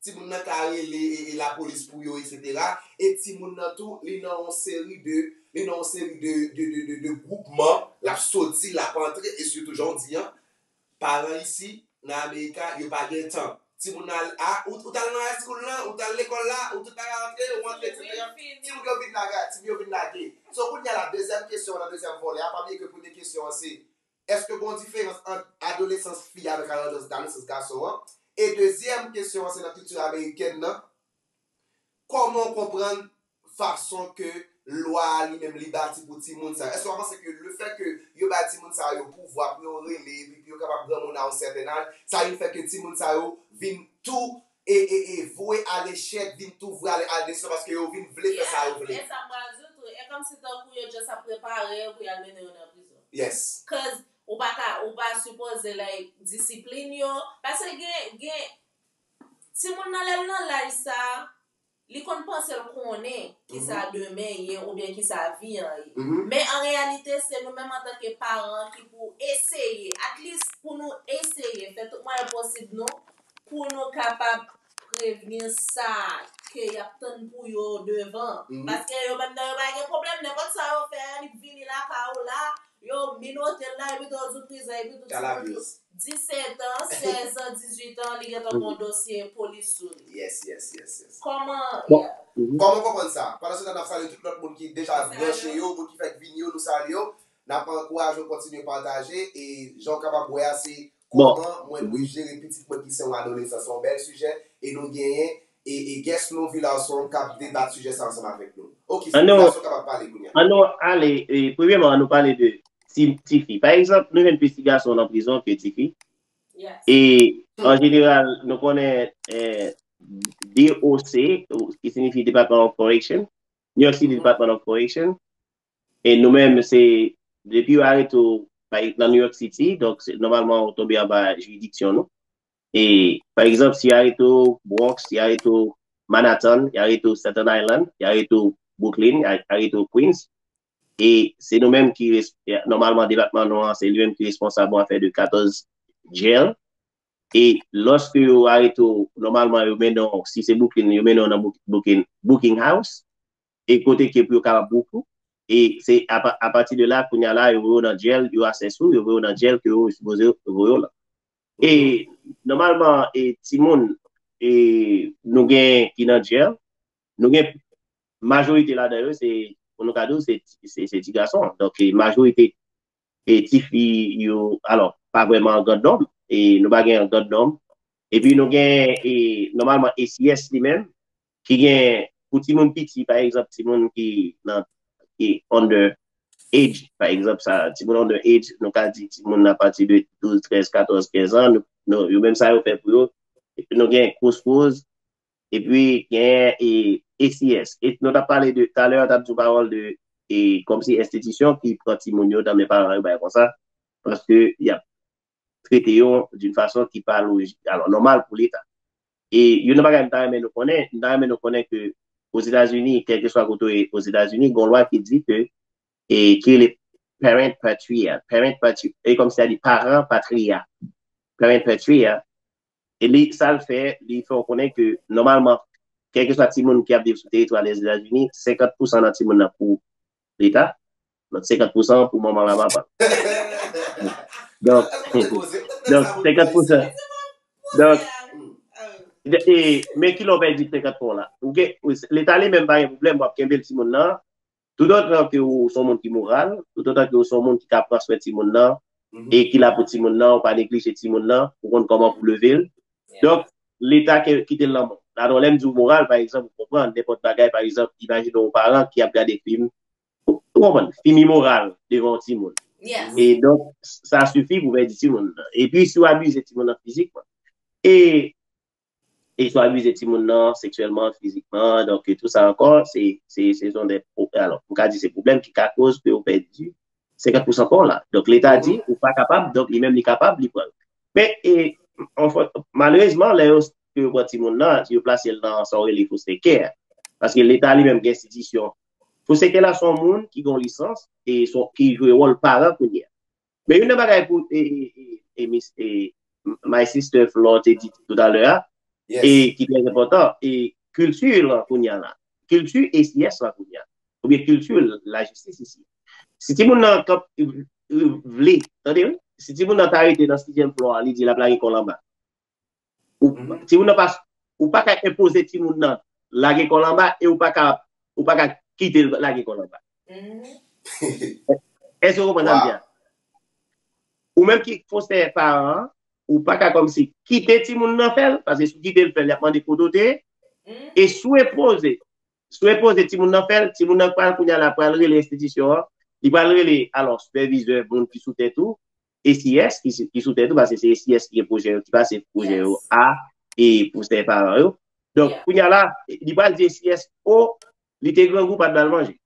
timoun nan ka rele e, e lapolis pou yo, etsetera. E timoun nan tou, li nan yon seri de, li nan yon seri de, de, de, de, de gwoupman, l ap soti, l ap antre, e sitou jan w di an, paran isi, nan Amerika, yo pa gen tan. Timoun nan, a, ou, ou t al nan high school lan, ou t al lekòl la, ou tout bagay antre, ou antre, etsetera. Timoun yo vin lage, timoun yo vin lage. So, kounye a la, dezyèm kesyon nan dezyèm volè a, pa bliye ke premye kesyon an se, èske gen yon diferans ant adolesans fi avèk adolesans, adolesans gason an? E dezyèm kesyon an, se nan kilti amerikèn nan, kòman w konprann fason ke lwa a li menm li bati pou timoun sa yo? Èske w pa panse ke lefèt ke yo bay timoun sa yo pouvwa pou yo rele, epi pou yo kapab granmoun a yon sèten aj, sa vin fè ke timoun sa yo vin tou e, e, e vwe a lechèk, vin tou vwe a, a destriksyon, paske yo vin vle fè sa yo vle. E sa m pral di w tou, e kòmsi tankou yo just ap prepare yo pou y al mennen yo nan prizon. Yes. Cause ou pa ka, ou pa sipoze, like, disiplin yo. Paske gen, gen, timoun nan lè l nan laj sa, li konn panse l konnen kisa demen ye oubyen kisa vi an ye. Men an reyalite, se nou menm antanke paran ki pou eseye, at least pou nou eseye, fè tout mwayen posib nou, pou nou kapab prevni sa ke y ap tann pou yo devan. Paske yo menm nan yo pa gen pwoblèm, nenpòt sa yo fè, li vini lakay ou la, yo minote l la, epi tou di w prizon, epi tou timoun yo disèt an, sèz an, dizuit an, li gentan gen yon dosye polis sou li. Yes, yes, yes, yes. Kòman, yeah. Kòman w konprann sa? Pandan se tan, n ap salye tout lòt moun ki deja branche yo, moun ki fèk vini yo, nou salye yo. N ap ankouraje w kontinye pataje, e jan w kapab wè a, se kòman mwen dwe jere pitit mwen ki se yon adolesan. Se yon bèl sijè, e nou genyen, e, e guest nou, Vilarson, k ap debat sijè sa ansanm avèk nou. Ok, Vilarson kapab pale kounye a. Ann nou ale, e, premyèman, ann nou pale de ti, tifi. Pa egzanp, nou jwenn plis ti gason nan prizon ke tifi. E, an jeneral, nou konnen, eh, D O C, ki siyifi Department of Correction, New York City Department of Correction, e nou menm, se, depi yo arete w, pa, nan New York City, donk, se, nòmalman, ou tonbe anba jiridiksyon nou. E, pa egzanp, si yo arete w Bronx, si yo arete w Manhattan, yo arete w Staten Island, yo arete w Brooklyn, yo arete w Queens, e se nou menm ki res-, nòmalman, depatman nou an, se li menm ki responsab yon afè de katòz jail. E lòske yo arete w, nòmalman, yo mennen w, si se Brooklyn, yo mennen w nan Brook-, Brooklyn, Brooking House, e kote ke pou yo kapab book ou. E se apa-, apati de la, kounye a la, yo voye w nan jail, yo assess ou, yo voye w nan jail ke yo sipoze yo voye w lan. E nòmalman, e timoun, e nou gen ki nan jail, nou gen majorite ladan yo, se, pou nou ka di w, se, se, se ti gason. Donk, e majorite, e tifi yo, alò, pa vrèman an grann nonb, e nou pa gen an grann nonb. Epi nou gen, e nòmalman, A C S li menm, ki gen, pou timoun piti, pa egzanp, timoun ki nan, ki under age, pa egzanp, sa, timoun under age, nou ka di timoun apati de douz, trèz, katòz, kenz an, nou, nou, yo menm sa yo fè pou yo. Epi nou gen Crossroads, epi gen, e, A C S. E nou t ap pale de, talè, an t ap di yon pawòl de, e, kòmsi enstitisyon ki pran timoun yo nan men paran yo, bagay konsa, paske y ap trete yo d'une façon ki pa lojik, alò, nòmal pou Leta. E youn nan bagay m ta renmen nou konnen, m ta renmen nou konnen ke Ozetazini, kèlkeswa kote w ye Ozetazini, gen yon lwa ki di ke, e ki rele parent patria, parent patria, e kòmsi a di paran patria, parent patria, e li, sa l fè, li fè w konnen ke nòmalman, kèlkeswa timoun ki ap viv sou teritwa Lèzetazini, senkant pousan nan timoun nan pou Leta, lòt senkant pousan pou manman l ak papa l. Donk, donk senkant pousan. Donk, e, men ki lè w pèdi senkant pou w la. Ou gen, Leta li menm pa gen pwoblèm, w ap kenbe l timoun nan. Toutotan ke ou se yon moun ki moral, toutotan ke ou se yon moun ki ka pran swen timoun nan, e ki la pou timoun nan, ou pa neglije timoun nan, ou konn kòman pou leve l. Donk, Leta ke kite l nan men w. Alò, lè m di w moral, pa egzanp, ou konprann, nenpòt bagay, pa egzanp, imajine yon paran ki ap gade fim, ou konprann, fim imoral devan yon timoun. E donk, sa sifi pou pèdi timoun nan. Epi, si w abize timoun nan fizikman, e, e si w abize timoun nan seksyèlman, fizikman, donk, tou sa ankò, se, se, se son de, alò, m ka di se pwoblèm ki ka koz ke w pèdi senkant pousan pa w la. Donk, Leta di, ou pa kapab, donk, li menm li kapab, li pran l. Men, e, anfen, malerezman, lè yo, yo pran timoun nan, yo plase l nan sa yo rele foster care. Paske Leta li menm gen enstitisyon. Foster care la se yon moun ki gen yon lisans e son, ki jwe wòl paran kounye a. Men youn nan bagay pou, e, e, e, e, mis- e, My Sister Flore te di toutalè a, e ki trè enpòtan, e kilti lan kounye a la. Kilti A C S lan kounye a. Oubyen kilti lajistis isi. Si timoun nan k ap vle, tande wi, si timoun nan ta rete nan sizyèm flò a, li di l ap lage kò l anba. Ou, timoun nan pa, ou pa ka enpoze timoun nan lage kò l anba e ou pa ka, ou pa ka kite l lage kò l anba. Èske w konprann sa m di a? Ou menm ki foster paran an, ou pa ka kòmsi kite timoun nan fè l, paske si w kite l fè l, y ap mande kote w te ye. E si w enpoze, si w enpoze timoun nan fè l, timoun nan pral kounye a la, pral rele enstitisyon an, li pral rele, alò, sipèvizè, moun ki sou tèt ou, A C S ki, ki sou tèt ou, paske se A C S ki gen pwojè yo, ki pase pwojè yo a, e pou se paran yo. Donk, kounye a la, li pral di A C S, o, li te grangou, pa t ba l manje.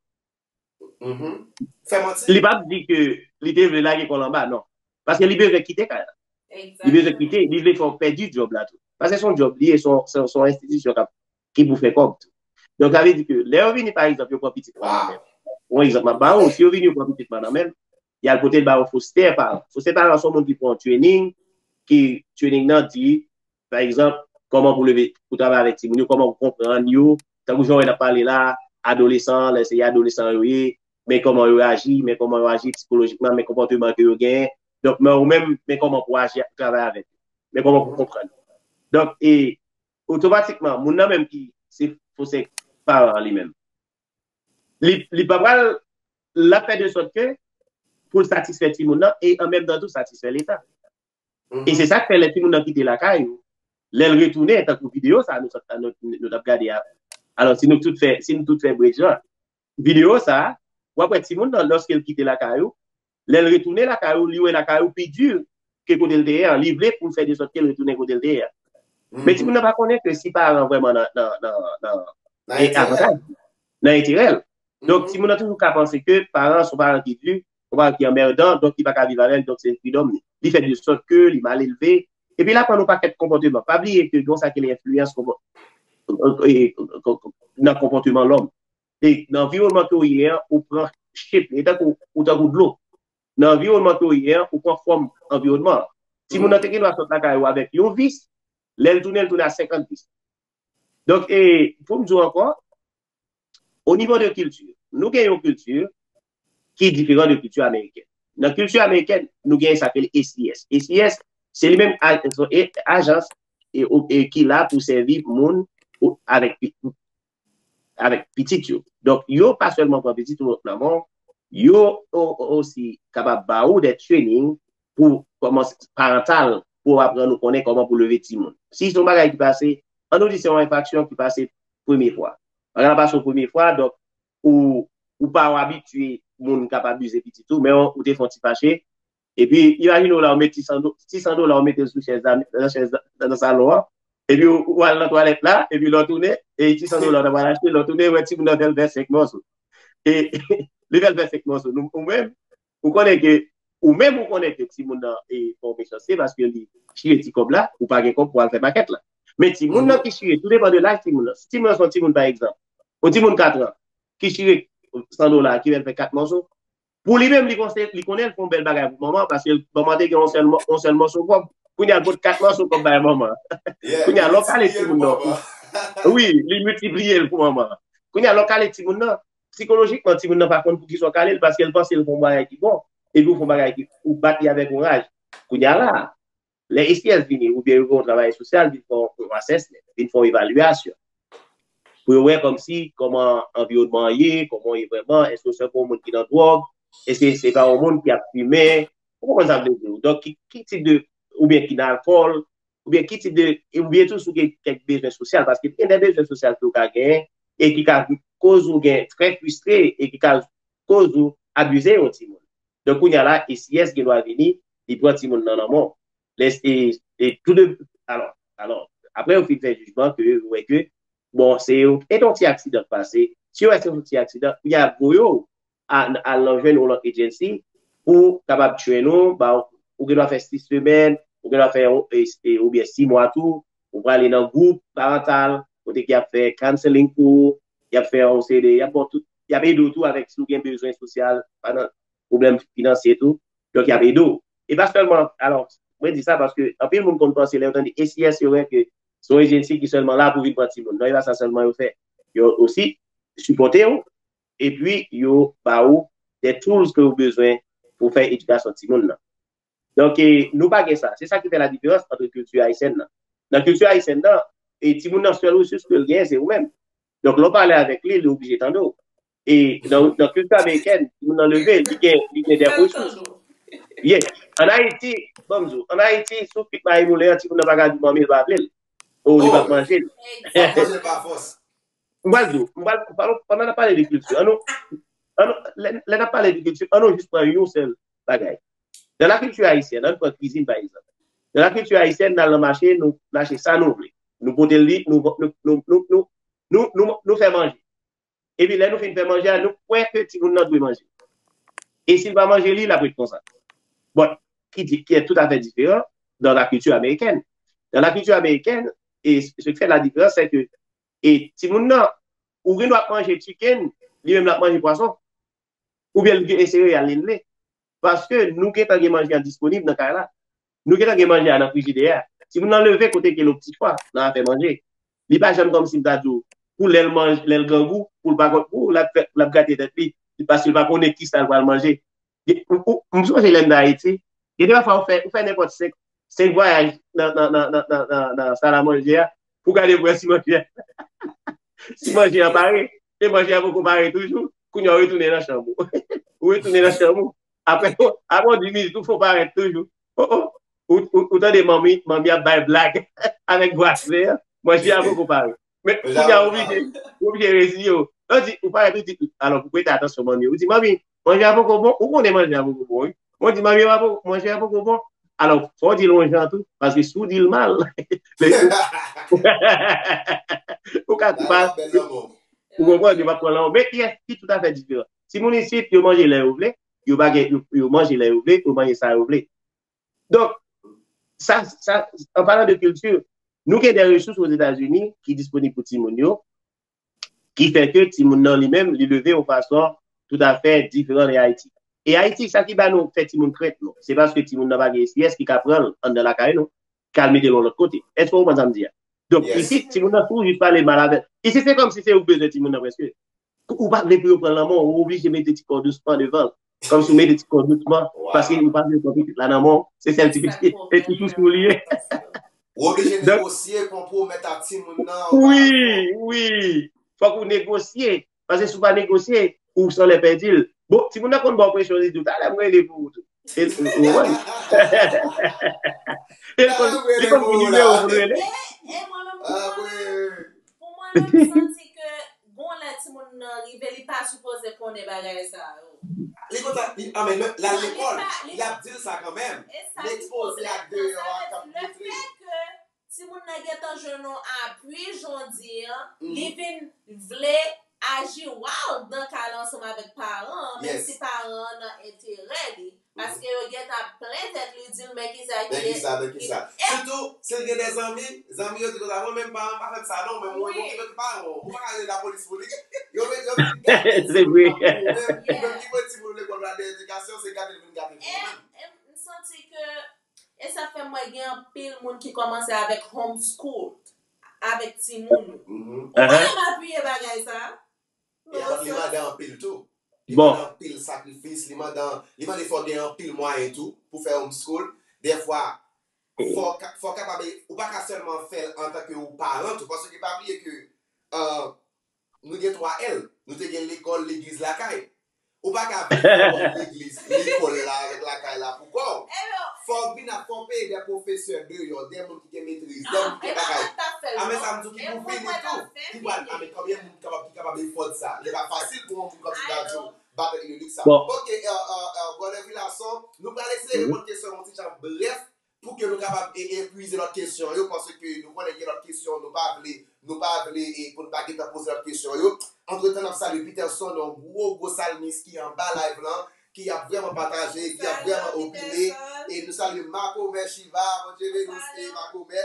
Li p ap di ke li te vle lage kò l anba, non. Paske li bezwen kite kay la. Li bezwen kite, li vle fè w pèdi djòb la tou. Paske se yon djòb li ye, se yon, se yon, se yon enstitisyon k ap, ki pou fè kòb tou. Donk, sa vle di ke lè yo vini, pa egzanp, yo pran pitit mwen nan men m. Yon egzanp m ap ba ou, si yo vini, yo pran pitit mwen nan men m, y al pote l ba yon foster paran. Foster paran se yon moun ki pran yon training, ki training nan di, pa egzanp, kòman pou leve, pou travay avèk timoun yo, kòman pou konprann yo, tankou jan w wè n ap pale la, adolesan, lè se adolesan yo ye, men kòman yo aji, men kòman yo aji sikolojikman, men konpòteman ke yo genyen. Donk, men ou menm, men kòman pou aji, pou travay avèk yo. Men kòman pou konprann yo. Donk, e, otomatikman, moun nan menm ki se foster paran an li menm, li, li pa pral, l ap fè de sòt ke pou l satisfè timoun nan e an menm tan tou satisfè Leta. E se sa k fè lè timoun nan kite lakay ou, lè l retounen, tankou videyo sa nou sot, nou, nou t ap gade a. Alò, si nou tout fè, si nou tout fè bridge lan, videyo sa, w ap wè timoun nan, lòske l kite lakay ou, lè l retounen lakay ou, li wè lakay ou pi di ke kote l te ye an. Li vle pou l fè de sòt ke l retounen kote l te ye an. Men timoun nan pa konnen ke si paran an vrèman nan, nan, nan, nan, nan enterè l, nan enterè l. Donk, timoun nan toujou ka panse ke paran an se yon paran ki di, yon paran ki anmèdan, donk li pa ka viv avè l, donk se fridòm li. Li fè de sòt ke li mal elve, epi l aprann yon pakèt konpòteman. Pa bliye ke gen sa ki rele enfliyans konpò-, e, nan konpòteman lòm. E nan anviwònman ke w ye an, ou pran shape, e tankou, ou tankou dlo. Nan anviwònman ke w ye an, ou pran fòm anviwònman an. Timoun nan te gen dwa sot lakay ou avèk yon vis, lè l tounen, l tounen a senkant vis. Donk, e, pou m di w ankò, o nivo de kilti, nou gen yon kilti ki diferan de kilti amerikèn. Nan kilti amerikèn, nou gen sa k rele A C S. A C S, se li menm a-, e, ajans e, o, e ki la pou sèvi moun ou, avèk pi-, avèk pitit yo. Donk, yo pa sèlman pran pitit ou nan men w, yo o-, o-, osi kapab ba ou de training pou kòman parantal, pou w aprann ou konnen kòman pou leve timoun. Si se yon bagay ki pase, an nou di se yon enfraksyon ki pase premye fwa. Bagay la pase w premye fwa, donk, ou, ou pa abitye moun k ap abize pitit ou, men ou te fè yon ti fache, epi, imajine w la, ou met ti san do-, ti san dola, ou mete l sou chèz la, nan chèz la, nan salon an. Epi, ou, ou al nan twalèt la, epi lè w tounen, e ti san dola w ta pral achte, lè w tounen, ou wè timoun nan fè l fè senk mòso. E li fè l fè senk mòso. Nou, ou menm, ou konnen ke ou menm ou konnen ke timoun nan e fè w mechanste paske li chire ti kòb la, ou pa gen kòb pou al fè makèt la. Men timoun nan ki chire, tou depann de laj timoun nan. Si timoun nan se yon timoun, pa egzanp, yon timoun kat an, ki chire san dola, ki fè l fè kat mòso, pou li menm, li konse-, li konnen l fè yon bèl bagay pou manman, paske manman te gen yon sèl mò-, yon sèl mòso kòb. Kounye a, l pot kat mòso kòb bay manman. Kounye a, lè w kale timoun nan, wi, li miltipliye l pou manman. Kounye a, lè w kale timoun nan, sikolojikman, timoun nan pa konn poukisa w kale l, paske l panse l fè yon bagay ki bon, epi w fè yon bagay ki, ou bat li avèk yon raj. Kounye a la, lè A C S vini, oubyen yo gen yon travayè sosyal, vin fè yon assessment, vin fè yon evalyasyon. Pou yo wè kòmsi, kòman anviwònman an ye, kòman w ye vrèman, èske w se yon moun ki nan dwòg, èske se pa yon moun ki ap fimen, ou konprann sa m vle di w. Donk, ki, ki tip de, oubyen ki nan alkòl, oubyen ki tip de, oubyen tou si w gen kèk bezwen sosyal, paske gen de bezwen sosyal ke w ka genyen, e ki ka koz ou gen trè fristre, e ki ka koz ou abize yon timoun. Donk, kounye a la, A C S gen dwa vini, li pran timoun nan nan men w. Lè, e, e tou de, alò, alò, apre yo fin fè jijman ke yo wè ke, bon, se yon, e yon ti aksidan k pase. Si yo wè se yon ti aksidan, kounye a voye w a, al nan jwenn yon lòt agency pou kapab train ou, ba, ou gen dwa fè sis semèn, ou gen dwa fè yon, e, e, oubyen sis mwa tou, ou prale nan gwoup parantal, kote ki ap fè counseling pou ou, y ap fè yon seri de, y ap ba w tout, y ap ede w tou avèk si w gen bezwen sosyal, pa nan pwoblèm finansye tou. Donk, y ap ede w. E pa sèlman, alò, mwen di sa paske anpil moun konn panse lè yo tande A C S, yo wè ke se yon agency ki sèlman la pou vin pran timoun. Non, e pa sa sèlman yo fè. Yo osi sipòte w, epi yo ba ou de tools ke ou bezwen pou fè edikasyon timoun nan. Donk, e, nou pa gen sa. Se sa ki fè la diferans ant kilti ayisyèn nan. Nan kilti ayisyèn nan, e timoun nan sèl resous ke l genyen, se ou menm. Donk, lè w pale avèk li, li oblije tande w. E nan, nan kilti amerikèn, timoun nan leve, li gen, li gen de resous. Yeah. An Ayiti, ban m di w, an Ayiti, si w kwit mayi moulen an, timoun nan pa ka di manmi l pa vle l. Ou li p ap manje l. M pral di w, m pral, pandan, pandan n ap pale de kilti, ann nou, ann nou, lè, lè n ap pale de kilti, ann nou jis pran yon sèl bagay. Nan la kilti ayisyèn, ann pran kwizin pa egzanp. Nan la kilti ayisyèn, n al nan mache, nou, n achte sa nou vle. Nou pote l li, nou, nou, nou fè manje. Epi lè nou fin fè manje a, nou kwè ke timoun nan dwe manje. E si l pa manje li, l ap ret konsa. Bon, ki di, ki est tout à fait différent dans la culture américaine. Dans la culture américaine, e ce qui fait la différence, c'est que, e timoun nan, ou gen dwa ap manje chicken, li menm l ap manje pwason. Oubyen l gen sereyal li vle. Paske nou gentan gen manje an disponib nan kay la. Nou gentan gen manje a nan frijidè a. Timoun nan leve kote ke l yon ti fwa nan afè manje. Li pa janm kòmsi m ta di w, pou lè l manje, lè l grangou, pou l pa kont pou l ap fè, l ap gate tèt li. Paske l pa konnen kisa l pral manje. Ou, ou, m sonje lè m nan Ayiti, gen de fwa ou fè, ou fè nenpòt senk, senk vwayaj nan, nan, nan salamanje a, pou gade pou wè si manje a, si manje a pare. E manje a poko pare toujou. Kounye a ou retounen nan chanm ou. Ou retounen nan chanm ou. Apre, apre yon dis minit, ou fè w parèt toujou. Oh, oh. Ou, ou, ou tande manmi, manmi ap bay blag avèk bwasle an. Manje a poko pare. Men kounye a ou oblije, ou oblije reziye w. Ou di, ou parèt, ou di, alò, pou prete atansyon manmi, ou di, manmi, manje a poko bon, ou konnen manje a poko bon, wi. Ou di, manmi, manje a poko bon. Alò, fò w di l yon jan tou, paske si w di l mal, ou ka mal, ou konprann, yo p ap pran lanmou. Men ki, ki tout afè diferan. Timoun isit, yo manje lè yo vle, yo pa gen, yo, yo manje lè yo vle, yo manje sa yo vle. Donk, sa, sa, an palan de kilti, nou gen de resous Ozetazini ki disponib pou timoun yo, ki fè ke timoun nan li menm, li leve yon fason toutafè diferan de Ayiti. E Ayiti, sa ki ba nou, fè timoun krent nou, se paske timoun nan pa gen S P S ki ka pran l anndan lakay nou, k al mete l yon lòt kote. Èske w konprann sa m di a? Donk, isit, timoun nan toujou pale mal avè l. Isit, se kòmsi se ou k bezwen timoun nan prèske. Ou pa vle pou yo pran l nan men w, ou oblije mete ti kò dousman devan l. Kòmsi w mete ti kò dousman, paske ou pa vle pran pitit la nan men w. Se sèl ti pitit, e ti chouchou li ye. Ou oblije negosye, konpwomèt ak timoun nan. Wi, wi. Fòk ou negosye. Paske si w pa negosye, ou sanlè pèdi l. Bon, timoun nan konn ba w presyon, li di w, talè m rele pou ou tou. E l, ou konprann? E l konn, li konn ki nimewo pou l rele. E, e mwen menm, pou mwen menm, pou mwen menm, m santi ke gon lè timoun nan rive, li pa sipoze konnen bagay sa yo. Li kontan, li, a, men l al lekòl, y ap di l sa kanmenm. L ekspoze ak deyò a k ap montre. Timoun nan gentan jwenn yon apui, jan w di an, li vin vle aji wild nan kay la ansanm avèk paran an, menm si paran an nan enterè li. Paske yo gentan ap plen tèt li, di l men kisa ki. Men kisa, men kisa. Sitou, si l gen de zanmi, zanmi yo di konsa, mwen menm paran pa fè m sa non, men mwen, mwen ki paran, ou pa ka rele lapolis pou li. Yo, yo vin gate timoun nan pou ou menm, ou menm ki voye timoun lekòl la de edikasyon, se gate l vin gate pou ou menm. M santi ke, e sa fè mwen gen anpil moun ki kòmanse avèk homeschool, avèk timoun yo. Ou konnen m apiye bagay sa? Li mande anpil tou. Li mande anpil sakrifis, li mande, li mande fò gen anpil mwayen tou pou fè homeschool. Dèfwa, fò, fò kapab, ou pa ka sèlman fè l antanke ou paran tou, paske pa bliye ke, euh, nou gen twa L. Nou te gen lekòl, legliz, lakay. Ou pa ka viv legliz, lekòl la avèk lakay la pou kò w. Fò w vin ap fò w peye de pwofesè deyò, de moun ki gen metriz, de moun ki gen bagay. A men sa m di w ki pou vini tou, ki pral, a men konbyen moun ki kapab, ki kapab efòd sa? Li pa fasil pou yon moun kòm Sindadou batay ilonik sa. Ok, brother Villason, nou pral eseye reponn kesyon yon ti jan brèf, pou ke nou kapab e, e puize lòt kesyon yo, paske nou konnen gen lòt kesyon, nou pa vle, nou pa vle e, pou n pa gentan poze lòt kesyon yo. Antretan, n ap salye Peterson, yon gwo, gwo salmis ki anba live lan, ki ap vrèman pataje, ki ap vrèman opine. E nou salye Makomè Chiva, Bondye beni w, e Makomè.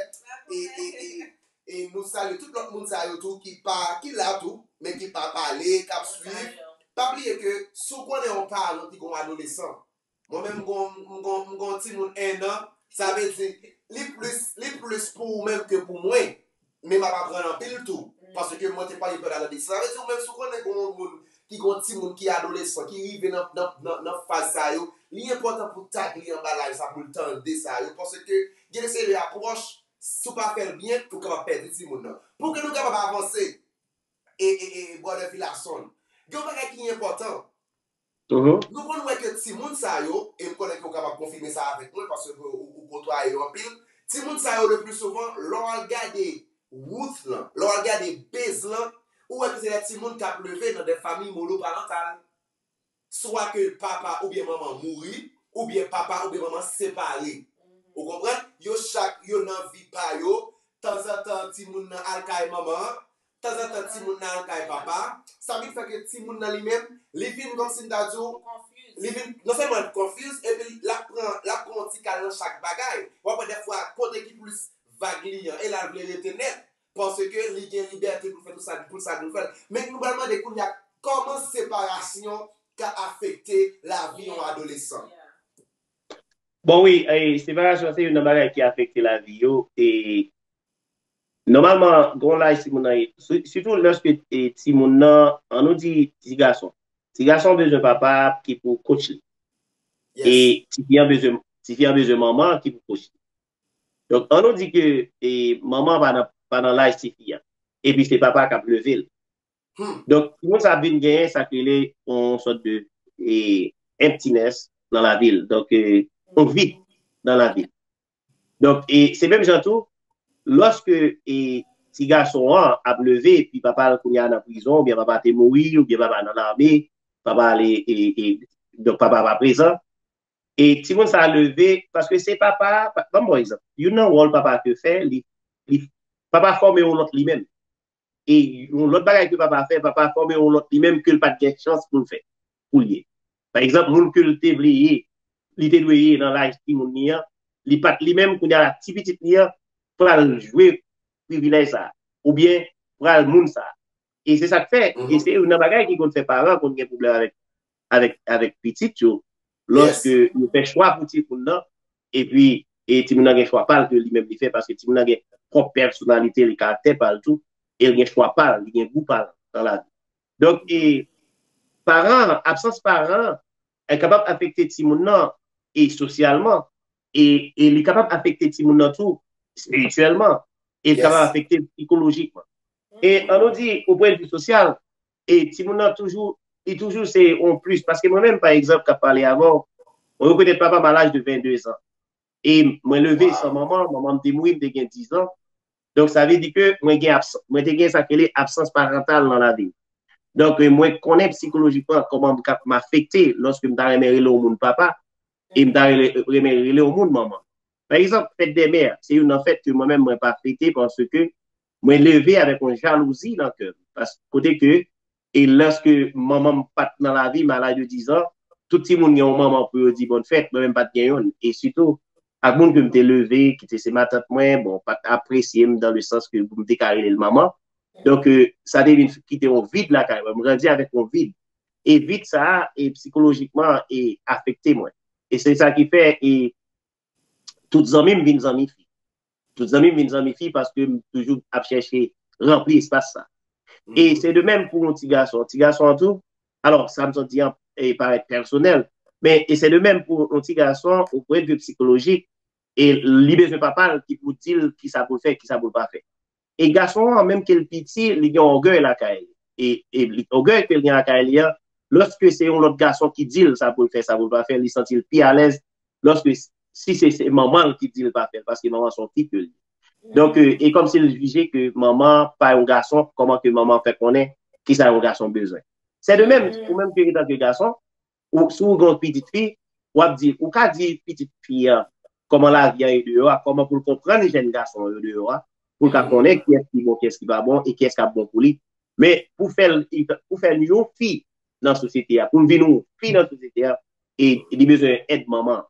E, e, e, e nou salye tout lòt moun sa yo tou ki pa, ki la tou, men ki pa pale, k ap swiv. Pa bliye ke si w konnen yon paran ki gen yon adolesan, mwen menm, m gon, m gon, m gon timoun enn an, sa vle di, li plis, li plis pou ou menm ke pou mwen. Men m ap aprann anpil tou. Paske mwen te pale pandan de sa. Sa vle di, ou menm, si w konnen gen yon moun ki gon timoun ki adolesan, ki rive nan, nan, nan, nan faz sa yo, li enpòtan pou w tag li anba live sa, pou l tande sa yo. Paske gen de seri apwòch, si w pa fè l byen, ou kapab pèdi timoun nan. Pou ke nou kapab avanse, e, e, e, brother Villason, gen yon bagay ki enpòtan. Nou konn wè ke timoun sa yo, e m konnen ke w kapab konfime sa avèk mwen, paske ou, ou, ou kotwaye yo anpil. Timoun sa yo, le pli souvan, lè w al gade Ruth lan, lè w al gade Bez lan, ou wè ke se de timoun k ap leve nan de fanmi monoparantal. Swa ke papa oubyen manman mouri, oubyen papa oubyen manman separe. Ou konprann? Yo chak, yo nan vi pa yo. Tanzantan, timoun nan al kay manman an. Tanzantan, timoun nan al kay papa. Sa vin fè ke timoun nan li menm, li vin kòmsi m ta di w, li vin non sèlman confused, epi l ap pran, l ap pran yon ti kal nan chak bagay. W ap wè dèfwa kote ki plis vag li an, e la l vle rete nèt. Paske li gen libète pou l fè tout sa, pou sa l vle fè. Men nou pral mande kounye a, kòman separasyon ka afekte lavi yon adolesan? Bon, wi, e, separasyon se youn nan bagay ki afekte lavi yo. E nòmalman, gen yon laj timoun nan ye, si- sitou lòske e, timoun nan, an nou di ti gason. Ti gason bezwen papa ki pou coach li. E ti fi an bezwen, ti fi an bezwen manman ki pou coach li. Donk, an nou di ke e, manman pa nan, pa nan laj ti fi an. Epi se papa k ap leve l. Donk, timoun sa ap vin genyen sa k rele yon sòt de e, emptiness nan lavi l. Donk, e, yon vid nan lavi l. Donk, e, se menm jan tou, lòske e, ti gason an ap leve, epi papa l kounye a nan prizon, oubyen papa te mouri, oubyen papa nan lame, papa ale, e, e, donk papa pa prezan, e timoun sa leve, paske se papa, pa- ban m yon egzanp, youn nan wòl papa ke fè, li, li, papa fòme yon lòt li menm. E yon lòt bagay ke papa fè, papa fòme yon lòt li menm ke l pa t gen chans pou l fè, pou l ye. Pa egzanp, moun ke l te vle ye, li te dwe ye nan laj timoun li an, li pa t li menm, kounye a la, ti pitit li an pral jwe privilèj sa a, oubyen pral moun sa a. E se sa k fè, e se youn nan bagay ki konn fè paran konn gen pwoblèm avèk, avèk, avèk pitit yo, lòske yo fè chwa pou timoun nan, epi e timoun nan gen chwa pa l ke li menm li fè, paske timoun nan gen pwòp pèsonalite li, karaktè pa l tou, e l gen chwa pa l, li gen gou pa l nan lavi. Donk, e paran, absans paran an kapab afekte timoun nan e sosyalman, e, e li kapab afekte timoun nan tou espirityèlman, e li kapab afekte l sikolojikman. E an nou di, o pwennvi sosyal, e timoun nan toujou, li toujou se yon plis. Paske mwen menm, pa egzanp, k ap pale avè w, mwen rekonèt papa m a laj de vennde zan. E mwen leve san manman, manman m te mouri, m te gen diz an. Donk, sa vle di ke mwen gen abs- mwen te gen sa k rele absans parantal nan lavi m. Donk, mwen konnen sikolojikman kòman m ka- m afekte lòske m ta renmen rele yon moun papa, e m ta rele, renmen rele yon moun manman. Pa egzanp, fèt dè mè, se youn nan fèt ke mwen menm mwen pa fete paske mwen leve avèk yon jalouzi nan kè m. Pas- kote ke, e lòske manman m pa t nan lavi m a laj de diz an, tout timoun gen yon manman pou yo di bòn fèt, mwen menm pa t gen youn. E sitou, ak moun ke m te leve, ki te se matant mwen, bon, pa t apresye m dans le sens ke pou m te ka rele l manman. Donk, euh, sa te vin kite yon vid lakay mwen. M grandi avèk yon vid. E vid sa a, e psikolojikman, e afekte mwen. E se sa ki fè, e tout zanmi m vin zanmi fi. Tout zanmi m vin zanmi fi paske m toujou ap chèche ranpli espas sa. E se de menm pou yon ti gason. Ti gason an tou, alò, sa m sot di an, e parèt pèsonèl, men e se de menm pou yon ti gason, o pwennvi psikolojik, e li bezwen papa l ki pou di l kisa pou l fè, kisa pou l pa fè. E gason an, menm ke l piti, li gen ògèy lakay li. E, e li, ògèy ke l gen lakay li an, lòske se yon lòt gason ki di l sa pou l fè, sa pou l pa fè, li santi l pi alèz lòske si se, se manman l ki di l pa fè l, paske manman se yon fi ke l ye. Donk, euh, e kòmsi l jije ke manman pa yon gason, kòman ke manman fè konnen kisa yon gason bezwen. Se de menm, ou menm ke etan ke gason, ou, si w gen yon pitit fi, w ap di, ou ka di pitit fi an kòman lavi an ye deyò a, kòman pou l konprann jèn gason yo deyò a, pou l ka konnen kiyès ki bon, kiyès ki pa bon, e kiyès k ap bon pou li. Men pou fè l, pou fè l yon fi nan sosyete a, pou l vin yon fi nan sosyete a, e, e li bezwen èd manman.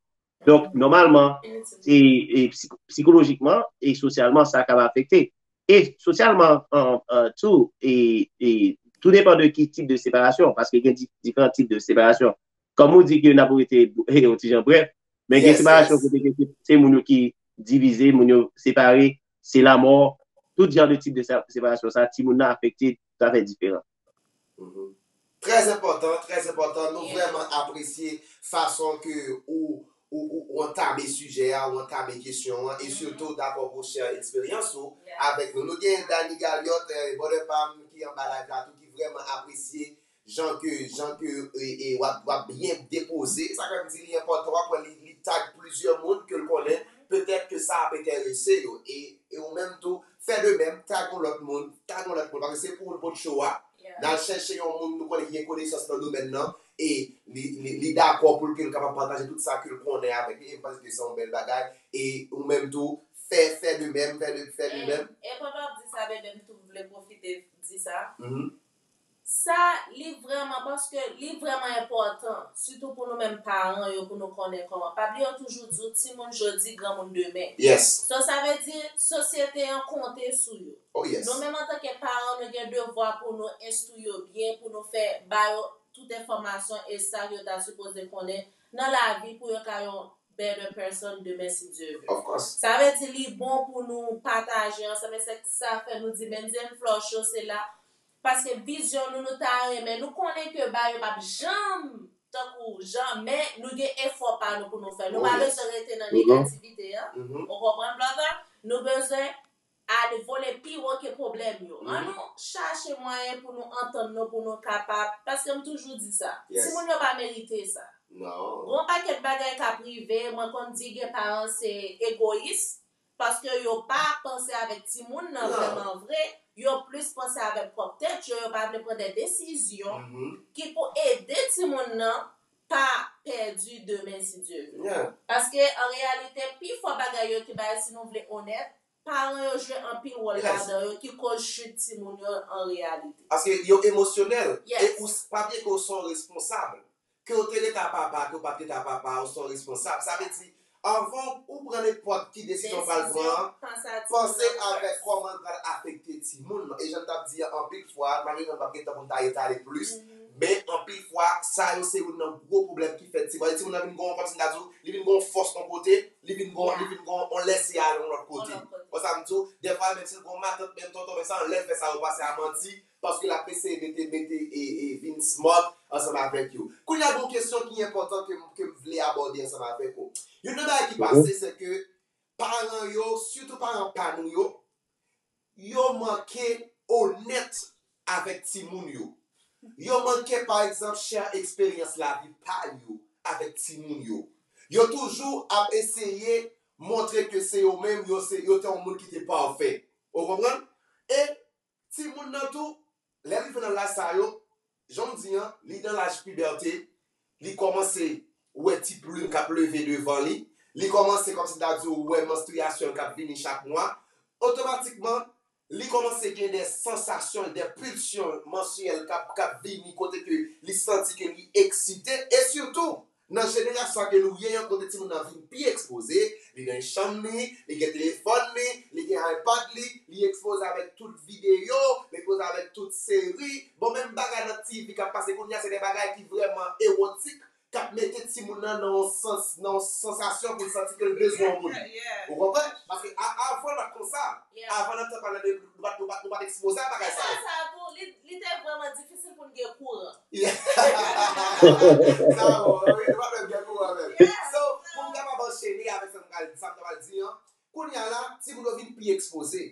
Donk, nòmalman, e, e psik-, psikolojikman e sosyalman, sa ka afekte. E sosyalman, an, an, tou, e, e tou depan de ki tip de separasyon, paske gen di-, diferan tip de separasyon. Kòm ou di ke n ap rete yon ti jan brèf, men gen separasyon kote ke se, se moun yo ki divize, moun yo separe, se lanmò, tout jan de tip de se-, separasyon sa, timoun nan afekte, sa fè diferan. Trè enpòtan, trè enpòtan. Nou vrèman apresye fason ke ou, ou, ou, ou antame sijè a, ou antame kesyon an, e sitou dakò pou share eksperyans ou avèk nou. Nou gen Dany Galiot, eh, brother pa m, ki anba live la tou, ki vrèman apresye jan ke, jan ke, e, e, w ap, w ap byen depoze. Sa fè m di li enpòtan, w ap wè li, li tag plizyè moun ke l konnen, petèt ke sa ap enterese yo. E, e ou menm tou, fè de menm, tag yon lòt moun, tag yon lòt moun, paske se pou ou l pot cho a. N al chèche yon moun nou konnen ki gen konesans nan domèn nan, e li, li, li dakò pou l ke l kapab pataje tout sa ke l konnen avèk li, e m panse ke se yon bèl bagay. E ou menm tou, fè, fè de menm, fè de, fè de menm. E pandan w ap di sa, bebe, m tou vle pwofite di sa. Sa, li vrèman, paske li vrèman enpòtan, sitou pou nou menm paran yo, pou nou konnen kòman. Pa bliye yo toujou di w, timoun jodi, granmoun demen. So, sa vle di, sosyete an konte sou yo. Nou menm antanke paran, nou gen devwa pou nou enstwi yo byen, pou nou fè ba yo tout enfòmasyon e sa yo ta sipoze konnen nan lavi pou yo ka yon better person demen si Dye vle. Sa vle di li bon pou nou pataje ansanm, e se sa fè nou di Mendy and Flow Show se la, paske vizyon nou, nou ta renmen, nou konnen ke ba yo p ap janm tankou jan, men nou gen efò pa nou pou nou fè. Nou pa bezwen rete nan negativite an. Ou konprann, brother? Nou bezwen ale vole pi wo ke pwoblèm yo. Ann nou chache mwayen pou nou antann nou, pou nou kapab, paske m toujou di sa, timoun yo pa merite sa. Gon pakèt bagay k ap rive, mwen konn di gen paran se egoyis, paske yo pa panse avèk timoun nan vrèman vre, yo plis panse avèk pwòp tèt yo, yo pa vle pran de desizyon ki pou ede timoun nan pa pèdi demen si Dye vle. Paske an reyalite, pifò bagay yo ki bay, si nou vle onèt, paran yo jwe anpil wòl ladan yo ki koz chit timoun yo an reyalite. Paske yo emosyonèl. E ou pa bliye ke ou se yon responsab. Ke w te rete a papa, ke w pa t rete a papa, ou se yon responsab. Sa vle di, anvan ou pran nenpòt ki desizyon w pral pran an, panse avèk kòman l pral afekte timoun nan. E jan n t ap di an, anpil fwa, malgre nou p ap gen tan pou n ta etale plis, men anpil fwa, sa yo se youn nan gwo pwoblèm ki fè timoun. Timoun nan vin gen yon, kòmsi m ta di w, li vin gen yon fòs yon kote, li vin gen, li vin gen yon lèse ale yon lòt kote. Ou konprann sa m di w? Dèfwa, menm si l gen yon matant, menm tonton, men sa, lè l fè sa, yo pase a manti, paske l ap eseye mete, mete, e, e, vin smart ansanm avèk yo. Kounye a, gen yon kesyon ki enpòtan ke m, ke m vle abòde ansanm avèk ou. Youn nan bagay ki pase, se ke paran yo, sitou paran pa nou yo, yo manke onèt avèk timoun yo. Yo manke, pa egzanp, share eksperyans lavi pa yo avèk timoun yo. Yo toujou ap eseye montre ke se yo menm, yo se, yo te yon moun ki te pafè. Ou konprann? E timoun nan tou, lè l rive nan laj sa yo, jan m di an, li nan laj pibète, li kòmanse wè ti plim k ap leve devan li, li kòmanse kòmsi m ta di w wè manstriyasyon l k ap vini chak mwa, otomatikman, li kòmanse gen de sansasyon, de pilsyon mansyèl k ap, k ap vini kote ke li santi ke li eksite, e sitou, nan jenerasyon ke nou ye an, kote timoun nan vin pi ekspoze, li nan chanm li, li gen telefòn li, li gen iPad li, li ekspoze avèk tout videyo, li ekspoze avèk tout seri. Bon, menm bagay nan T V k ap pase kounye a, se de bagay ki vrèman ewotik, k ap mete timoun nan nan yon sans, nan yon sansasyon pou l santi ke l bezwen yon moun. Ou konprann? Paske a- avan l pa t konsa. Avan nan tan pa nan nou pa t nou pa t ekspoze a bagay sa yo. Sa tou, li, li te vrèman difisil pou n gen kouran. Sa bon, wi, nou pa t menm gen kouran menm. So, pou m kapab anchene avèk sa m pral, sa m pral di an, kounye a la, timoun yo vin pi ekspoze.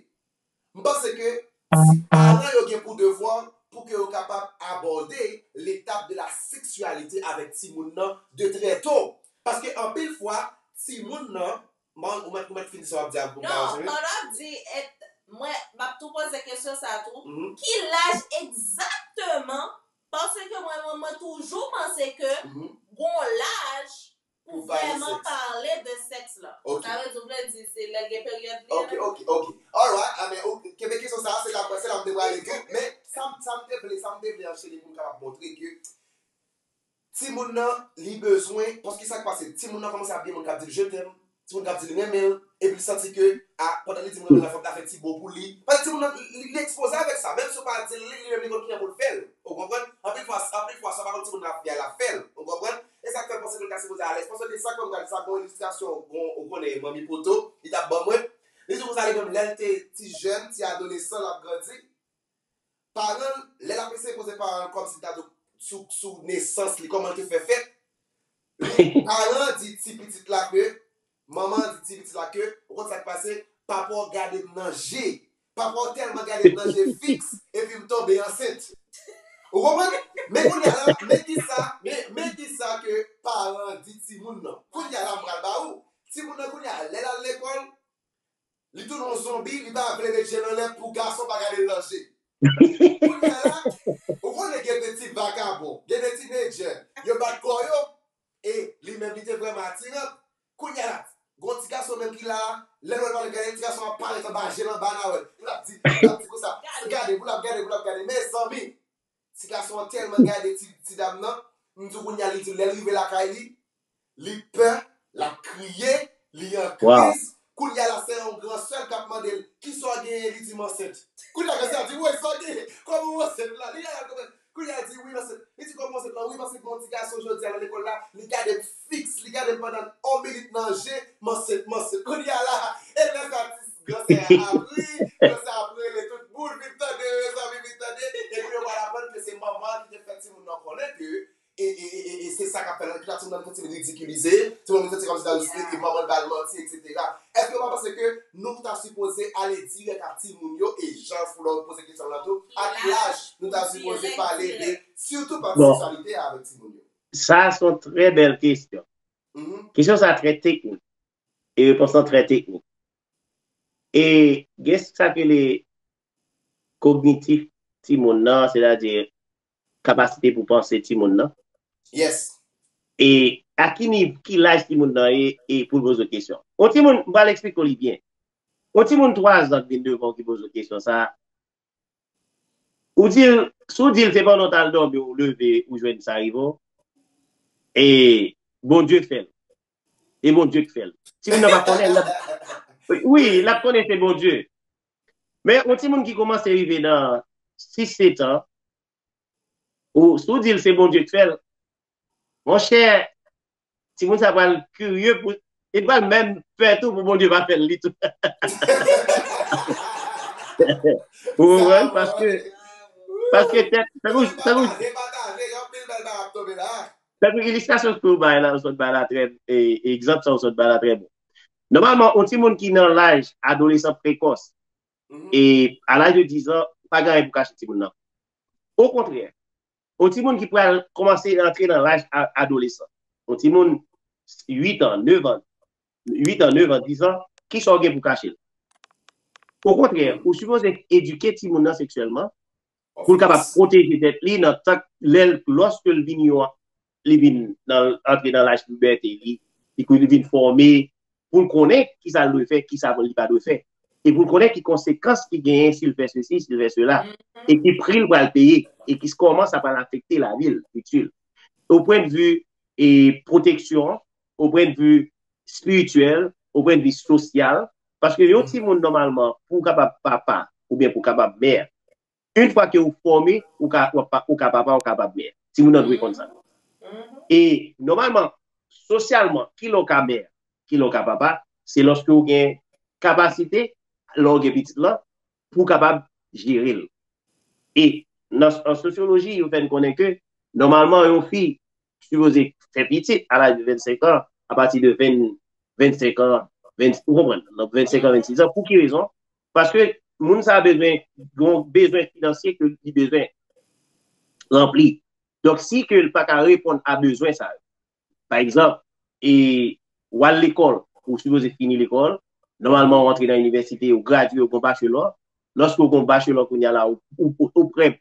M panse ke si paran yo gen pou devwa pou ke yo kapab abòde letap de la seksyalite avèk timoun nan de trè to. Paske anpil fwa, timoun nan, man, ou mèt, ou mèt fin sa w ap di a pou m ka Non, anchene. Pandan w ap di, et, mwen, m ap tou poze kesyon sa tou. Mhm. Ki laj egzakteman? Paske mwen, mwen, mwen toujou panse ke Mhm. gon laj pou Pou pale vrèman sèks. Pale de sèks la. Ok. Sa vle di, w vle di, se lè l gen peryòd li Ok, an? Ok, ok. Alright, ah, men, ok, kenbe kesyon sa, se la, se la m te prale tou. Men, sa m, sa m te vle, sa m te vle anchene pou m kapab montre ke timoun nan, li bezwen, paske sa k pase, timoun nan kòmanse ap gen moun k ap di l je t'aime, timoun k ap di l renmen l, epi l santi ke, a, pandan li di m renmen l la, fòk ta fè ti bo pou li. Paske timoun nan, li, li ekspoze avèk sa, menm si w pa di l li, li menm li konn kijan pou l fè l. Ou konprann? Anpil fwa, anpil fwa, sa pa konn timoun nan ap fè a, l ap fè l. Ou konprann? E sa k fè m panse ke l ta sipoze alèz. Paske de sa k fè m gade sa, gon ilistrasyon, gon, ou konnen, manmi poto, li t ap ban mwen. Li di konsa, li menm, lè l te ti jèn, ti adolesan, l ap grandi, paran l, lè l ap eseye poze paran l kòmsi l ta di w sou, sou nesans li, kòman l te fè fèt, li, paran an di ti pitit la ke, manman an di ti pitit la ke, ou konn sa k pase, papa w gade m nan je. Papa w tèlman gade m nan je fiks, epi m tonbe ansent. Ou konprann? Men kounye a la, men kisa, men, men kisa ke paran an di timoun nan. Kounye a la, m pral ba ou. Timoun nan kounye a, lè l al lekòl, li tounen yon zonbi, li pa vle met je l anlè pou gason pa gade l nan je. Kounye a la, ou konnen gen de ti vakabon, gen de tinedjè, yo bat kò yo, e li menm li te vrèman atiran. Kounye a la, gon ti gason menm ki la, lè l wè l pale gade, ti gason ap parèt anba je l anba nawèl. L ap di, l ap di konsa, gade, pou l ap gade, pou l ap gade. Mezanmi, ti gason an tèlman gade ti, ti dam nan, m di w kounye a li di lè l rive lakay li, li pè, l ap kriye, li an kriz. Kounye a la, se yon gran sè l k ap mande l, kisa w genyen? Li di m ansent. Kounye a, gran sè a di, woy, sa w genyen? Kòman w ansent la? Li la, l konprann. Kounye a, l di, wi, m ansent. Li di, kòman w ansent la? Wi, paske gon ti gason jodi a nan lekòl la, li gade m fiks, li gade m pandan yon minit nan je, m ansent, m ansent. Kounye a la, e lè sa ti gran sè a ap ri, gran sè a ap rele tout moun, vin tande, mezanmi, vin tande. Epi yo pral aprann ke se manman ki te fè timoun nan konnen ke E, e, e, e, e se sa k ap fè l, ki ta timoun nan santi l ridikilize, timoun nan santi kòmsi nan riske, e manman l ba l manti, etsetera. Èske w pa panse ke nou ta sipoze ale dirèk ak timoun yo, e jan Foulò poze kesyon lan tou, ak laj nou ta sipoze pale de, sitou pati seksyalite a avèk timoun yo? Sa se yon trè bèl kesyon. Kesyon sa trè teknik. E repons lan trè teknik. E gen sa k rele kognitif timoun nan, sètadi kapasite pou panse timoun nan. Yes. E a ki niv, ki laj timoun nan ye, e pou l poze w kesyon? Yon timoun, m pral eksplike w li byen. Yon timoun twa zan ki vin devan w ki poze w kesyon sa, ou di l, si w di l se pandan w t al dòmi, ou leve, ou jwenn sa rive w, e Bondye k fè l. E Bondye k fè l. Timoun nan pa konnen, l ap, wi, l ap konnen se Bondye. Men yon timoun ki kòmanse rive nan sis, sèt an, ou, si w di l se Bondye k fè l, monchè, timoun sa pral kirye pou, li pral menm pè tou pou Bondye pa fè l li tou. Ou konprann? Paske, paske tèt, tankou, tankou, tankou ilistrasyon ke w bay la, w sot bay la trè, e, egzanp sa w sot bay la trè bon. Nòmalman, yon timoun ki nan laj adolesan prekòs, e a laj de diz an, pa gen anyen pou kache timoun nan. Okontrè, yon timoun ki pral kòmanse antre nan laj a-, adolesan, yon timoun uit an, nèf an, uit an, nèf an, diz an, kisa w gen pou kache l? Okontrè, ou sipoze edike timoun nan seksyèlman, pou l kapab pwoteje tèt li nan tan, lè l, lòske l vin yon, li vin nan, antre nan laj pibète li, li kou-, li vin fòme, pou l konnen kisa l dwe fè, kisa li pa dwe fè. E pou l konnen ki konsekans ki genyen si l fè sesi, si l fè sela, e ki pri l pral peye, e ki kòman sa pral afekte lavi l, fitir. O pwennvi e pwoteksyon, o pwennvi espirityèl, o pwennvi sosyal, paske yon timoun nòmalman, pou w kapab papa, oubyen pou w kapab mè, yon fwa ke ou fòme, ou ka, ou pa, ou ka papa, ou kapab mè. Timoun nan dwe konn sa. E nòmalman, sosyalman, kilè w ka mè, kilè w ka papa, se lòske w gen kapasite, lè w gen pitit lan, pou w kapab jere l. E nan, an sosyoloji, yo fè n konnen ke nòmalman, yon fi sipoze fè pitit a laj de vennsenk an, apati de ven, vennsenk an, ven, ou konprann, nan vennsenk an, vennsis an. Pou ki rezon? Paske moun sa a bezwen, gen yon bezwen finansye ke li bezwen ranpli. Donk, si ke l pa ka reponn a bezwen sa yo, pa egzanp, e w al lekòl, ou sipoze fini lekòl, nòmalman ou antre nan inivèsite, ou gradye, ou gon bachelò, lòske ou gon bachelò kounye a la, ou, ou, ou prè,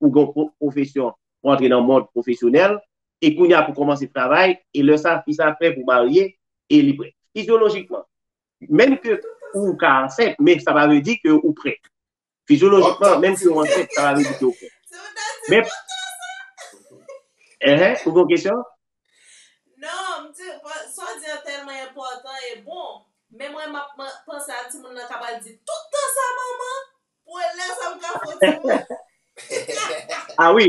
ou gon pwo- pwofesyon, ou antre nan mond pwofesyonèl, e kounye a pou kòmanse travay, e lè sa, fi sa prè pou marye, e li prè. Fizyolojikman, menm ke ou ka ansent, men sa pa vle di ke ou prè. Fizyolojikman, menm si ou ansent, sa pa vle di ke ou prè. Men, enhen, ou gon kesyon? Non, m di, sa w di an tèlman enpòtan e bon. Men mwen, m ap panse a timoun nan k ap al di tout tan sa manman, pou lè sa m ka fè yon timoun. Ah wi,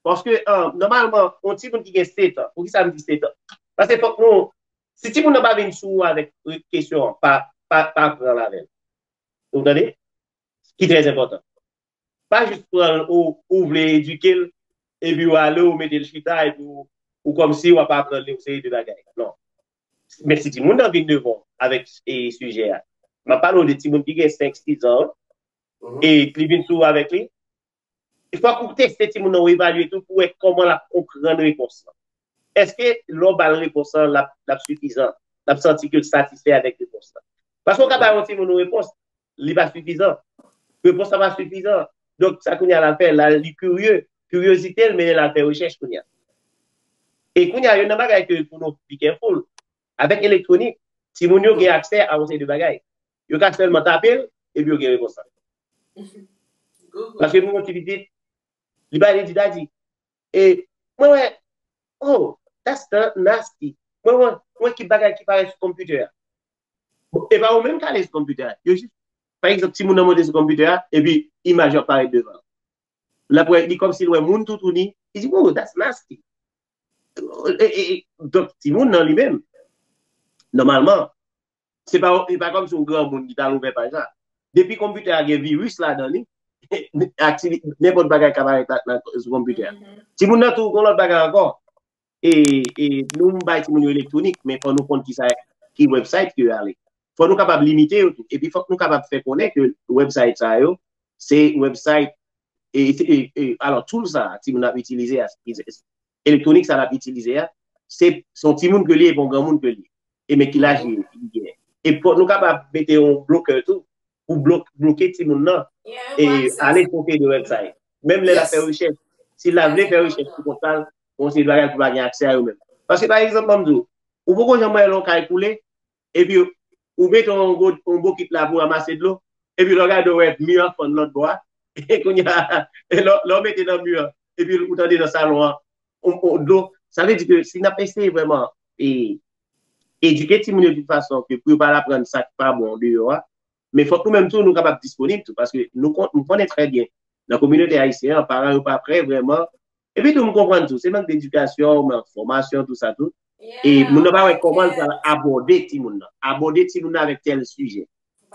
paske, nòmalman, yon timoun ki gen sèt an, poukisa m di sèt an? Paske fòk nou, si timoun nan pa vin sou ou avèk kesyon an, pa, pa, pa pran l avè l. Ou tande? Ki trè enpòtan. Pa jis pran l, ou, ou vle edike l, epi ou ale, ou mete l chita, epi ou, ou kòmsi w ap aprann li yon seri de bagay. Non. Men si timoun nan vin devan w avèk e, sijè a, m ap pale w de timoun ki gen senk, sis an, e li vin sou ou avèk li, fòk ou teste timoun nan, ou evalye tou pou wè kòman l ap konprann repons lan. Èske lè w ba l repons lan, l ap, l ap sifizan? L ap santi ke l satisfè avèk repons lan? Paske w ka ba yon timoun yon repons, li pa sifizan. Repons la pa sifizan. Donk, sa kounye a l al fè, l al, li kirye. Kiryozite l mennen l al fè rechèch kounye a. E kounye a, youn nan bagay ke pou nou be careful, avèk elektwonik, timoun yo gen aksè a yon seri de bagay. Yo ka sèlman tape l, epi yo gen repons la. Paske nou yon ti pitit, li pale di dadi. E mwen wè, oh, that's nasty. Mwen wè, mwen ki bagay ki parèt sou konpitè a. Bon, e pa ou menm k ale sou konpitè a. Yo jis, pa egzanp, timoun nan monte sou konpitè a, epi imaj yo ap parèt devan. L ap wè, li kòmsi l wè moun toutouni, li di, oh, that's nasty. E, e, e, donk, timoun nan li menm, nòmalman, se pa, e pa kòmsi yon granmoun ki t al ouvè paj la. Depi konpitè a gen viris ladan li, aktivi-, nenpòt bagay ka parèt la, la, sou konpitè a. Timoun nan tou, gon lòt bagay ankò. E, e nou bay timoun yo elektwonik, men fò nou konn ki sa, ki website ke yo ale. Fò nou kapab limite yo tou. Epi fòk nou kapab fè konnen ke website sa yo, se website, e, e, e, alò, tool sa, timoun ap itilize a, elektwonik sa l ap itilize a, se, se yon timoun ke li ye, epi yon granmoun ke li ye. E men ki laj li ye. E fòk nou kapab mete yon blocker tou, pou blo-, bloke timoun nan, e ale sou de website. Menm lè l ap fè rechèch, si l la vle fè rechèch pou kont pa l, bon, se bagay pou pa gen aksè a yo menm. Paske, pa egzanp, ban m di w, ou poko janm wè lè yon kay koule, epi ou mete yon gwo, yon bokit la pou ranmase dlo, epi lè w gade w wè mi an fann lòt bò a, e kounye a, lè, lè w mete nan mi an, epi ou tande nan salon an, on, on, dlo, sa vle di ke si n ap eseye vrèman e, edike timoun yo d'une façon ke pou yo pa al aprann sa k pa bon deyò a, men fòk nou menm tou, nou kapab disponib tou, paske nou kon-, nou konnen trè byen, nan kominote ayisyen an, paran yo pa prè vrèman. Epi tou, m konprann tou, se mank dedikasyon, mank fòmasyon, tou sa tou. E moun nan pa wè kòman l pral abòde timoun nan. Abòde timoun nan avèk tèl sijè.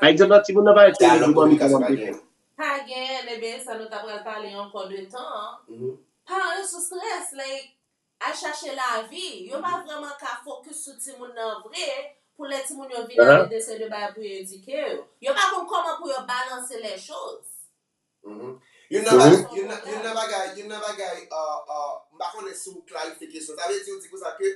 Pa egzanp, nan timoun nan pa wè tèl jou manmi kòman te fè. Pa genyen, ebyen, sa nou ta pral pale ankò de tan an. Paran yo sou strès, like, al chache lavi. Yo pa vrèman ka fokis sou timoun nan vre, pou lè timoun yo vin avèk de seri de bagay pou yo edike yo. Yo pa konn kòman pou yo balanse les choses. Youn nan bagay, youn nan, youn nan bagay, youn nan bagay, uh, uh, m pa konnen si w klarifye kesyon. Sa vle di w di konsa ke,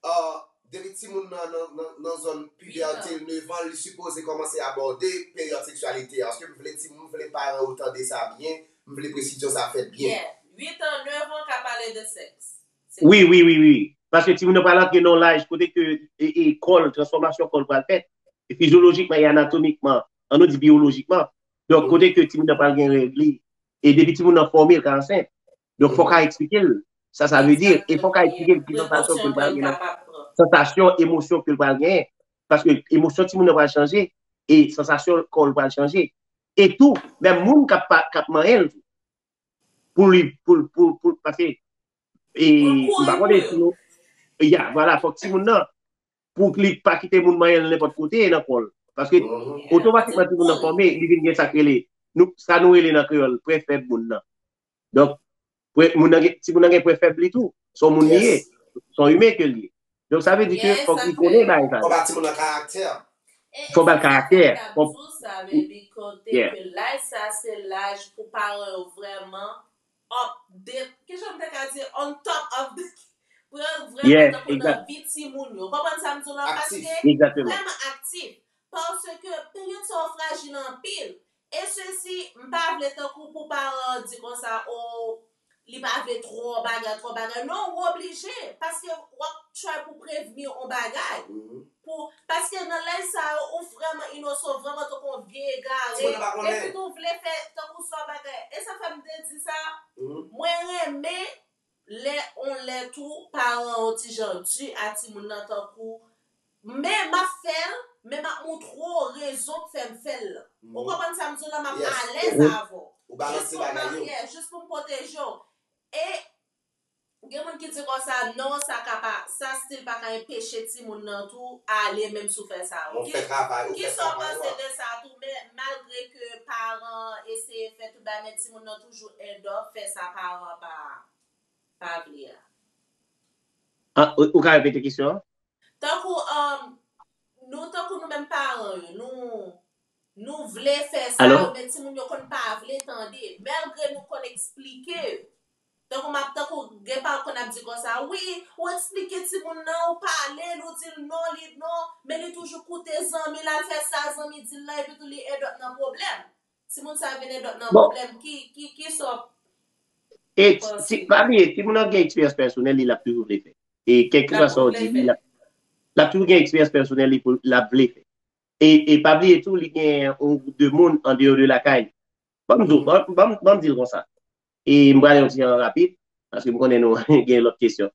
uh, depi timoun nan, nan, nan, nan zòn pibète, nèf an, li sipoze kòmanse abòde peryòd seksyalite a. Èske m vle timoun, m vle paran yo tande sa byen, m vle presizyon sa fèt byen. Uit an, nèf an ka pale de sèks. Wi, wi, wi, wi. Paske timoun nan pral antre nan yon laj kote ke e, e, kò l, transfòmasyon kò l pral fèt. E fizyolojikman e anatomikman, An nou di biyolojikman. Donk, kote ke timoun nan pral gen règ li, e depi timoun nan fòme, l ka ansent. Donk, fò ka eksplike l sa sa vle di, e fò ka eksplike l ki sansasyon ke l pral gen nan, sansasyon, emosyon ke l pral genyen. Paske emosyon timoun nan pral chanje, e sansasyon kò l pral chanje. E tou, menm moun k ap pa- k ap manyen l tou. Pou li, pou, pou, pou, paske, e, m pa konnen si nou, ya, vwala, fòk timoun nan, pou li pa kite moun manyen l nenpòt kote nan kò l. Paske, otomatikman, timoun nan fòme, li vin gen sa k rele, nou, sa nou rele nan kreyòl, pwen fèb moun nan. Donk, pwen- moun nan gen- timoun nan gen pwen fèb li tou. Se yon moun li ye. Se yon imen ke li ye. Donk, sa vle di ke fòk li konnen bagay sa yo. Fò ba timoun nan karaktè. Fò ba l karaktè. Fò, yeah. Kote ke laj sa, se laj pou paran yo vrèman update. Kijan m te ka di? On top of the, pou yo vrèman tankou nan vi timoun yo. Konprann sa m di w la? Paske vrèman aktif. Paske peryòd sa yo frajil anpil. E sesi, m pa vle tankou pou paran an di konsa, o, li pa vle twò bagay, twò bagay. Non, ou oblije, paske w ap try pou prevni yon bagay. Pou, paske nan laj sa yo, ou vrèman inosan, ou vrèman tankou yon vye egare. Epi tou vle fè tankou sa bagay. E sa fè m te di sa, mwen renmen lè on lè tou, paran an yon ti jan di a timoun nan tankou, men m ap fè l, men m ap montre w rezon k fè m fè l lan. Ou konprann sa m di w la, m ap alèz avè w. Ou balanse bagay yo. Jis pou m pwoteje w. E gen moun ki di konsa, non, sa ka pa, sa still pa ka enpeche timoun nan tou ale, menm si w fè sa. Ou fè travay, ou fè travay ou a. Kisa w panse de sa tou? Men malgre ke paran eseye fè tout bagay, men timoun nan toujou end up fè sa paran pa, pa vle a. Ah, ou, ou ka repete kesyon an? Tankou, um, nou, tankou nou menm paran yo, nou, nou vle fè sa, men timoun yo konn pa vle tande. Malgre nou konn eksplike yo. Tankou m ap, tankou gen paran konn ap di konsa, wi, ou eksplike timoun nan, ou pale l, ou di l non, li non, men li toujou koute zanmi l al fè sa zanmi di l lan, epi tou li end up nan pwoblèm. Timoun sa vin end up nan pwoblèm. Ki, ki, ki sa w panse? E ti, pa bliye, timoun nan gen eksperyans pèsonèl li, l ap toujou vle fè. E kèlkeswa sa w di li, l ap, l ap toujou gen eksperyans pèsonèl li pou l ap vle fè. E, e pa bliye tou, li gen yon gwoup de moun andeyò de lakay li. Ban m di w, ban, ban, ban m di l konsa. E m prale yon ti jan rapid, paske m konnen nou gen lòt kesyon.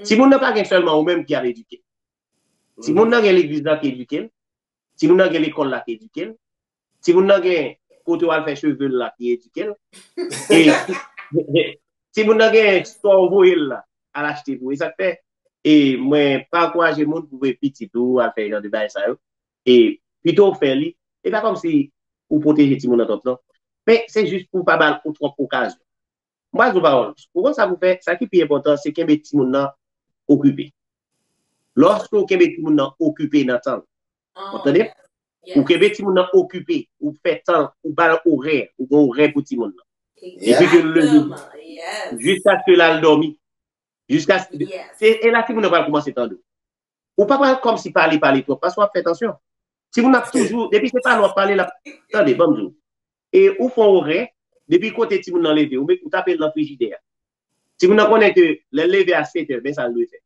Timoun nan pa gen sèlman ou menm ki al edike l. Timoun nan gen legliz la ki edike l. Timoun nan gen lekòl la ki edike l. Timoun nan gen kote w al fè cheve l la ki edike l. E timoun nan gen sa w voye l la al achte pou. E sa k fè, e mwen pa ankouraje moun pou voye pitit ou al fè jan de bagay sa yo. E pito w fè li, e pa kòmsi ou pwoteje timoun nan twòp non. Men se jis pou w pa ba l twòp okazyon. M pral di w pawòl. Ou konn sa pou fè, sa ki pi enpòtan, se kenbe timoun nan okipe. Lòske w kenbe timoun nan okipe nan tan l, w ap tande? Ou kenbe timoun nan okipe, ou fè tan, ou ba l orè, ou gen orè pou timoun nan. Epi ke l leve jiskaske l al dòmi. Jiskaske, se, e la timoun nan pral kòmanse tande w. Ou pa pral kòmsi pale, pale twòp, paske w ap fè tansyon. Timoun ap toujou, depi se pale w ap pale, l ap, tande, ban m di w. E ou fè yon orè, depi kote timoun nan leve, ou met, ou tape l nan frijidè a. Timoun nan konnen ke lè l leve a sèt è, men sa l dwe fè.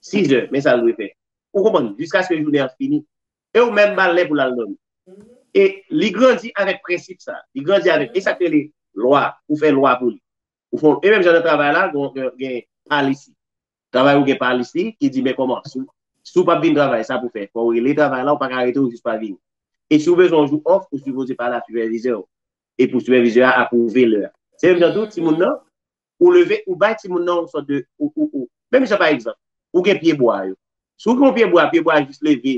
Sis è, men sa l dwe fè. Ou konprann? Jiskaske jounen an fini. E ou menm ba l lè pou l al dòmi. E li grandi avèk prensip sa. Li grandi avèk, e sa k rele lwa, ou fè lwa pou li. Ou fè, e menm jan nan travay la, gen, gen, gen palisi. Travay ou gen palisi ki di, men kòman, si, si w p ap vin travay, sa pou fè. Fò w rele travay la, ou pa ka rete, ou jis pa vini. E si w bezwen yon jou off, ou sipoze pale a sipèvizè w. Epi sipèvizè a apwouve lè a. Se menm jan tou, timoun nan, ou leve, ou bay timoun nan yon sòt de, ou, ou, ou. Menm jan pa egzanp, ou gen pye bwa yo. Si w gen yon pye bwa, pye bwa a jis leve,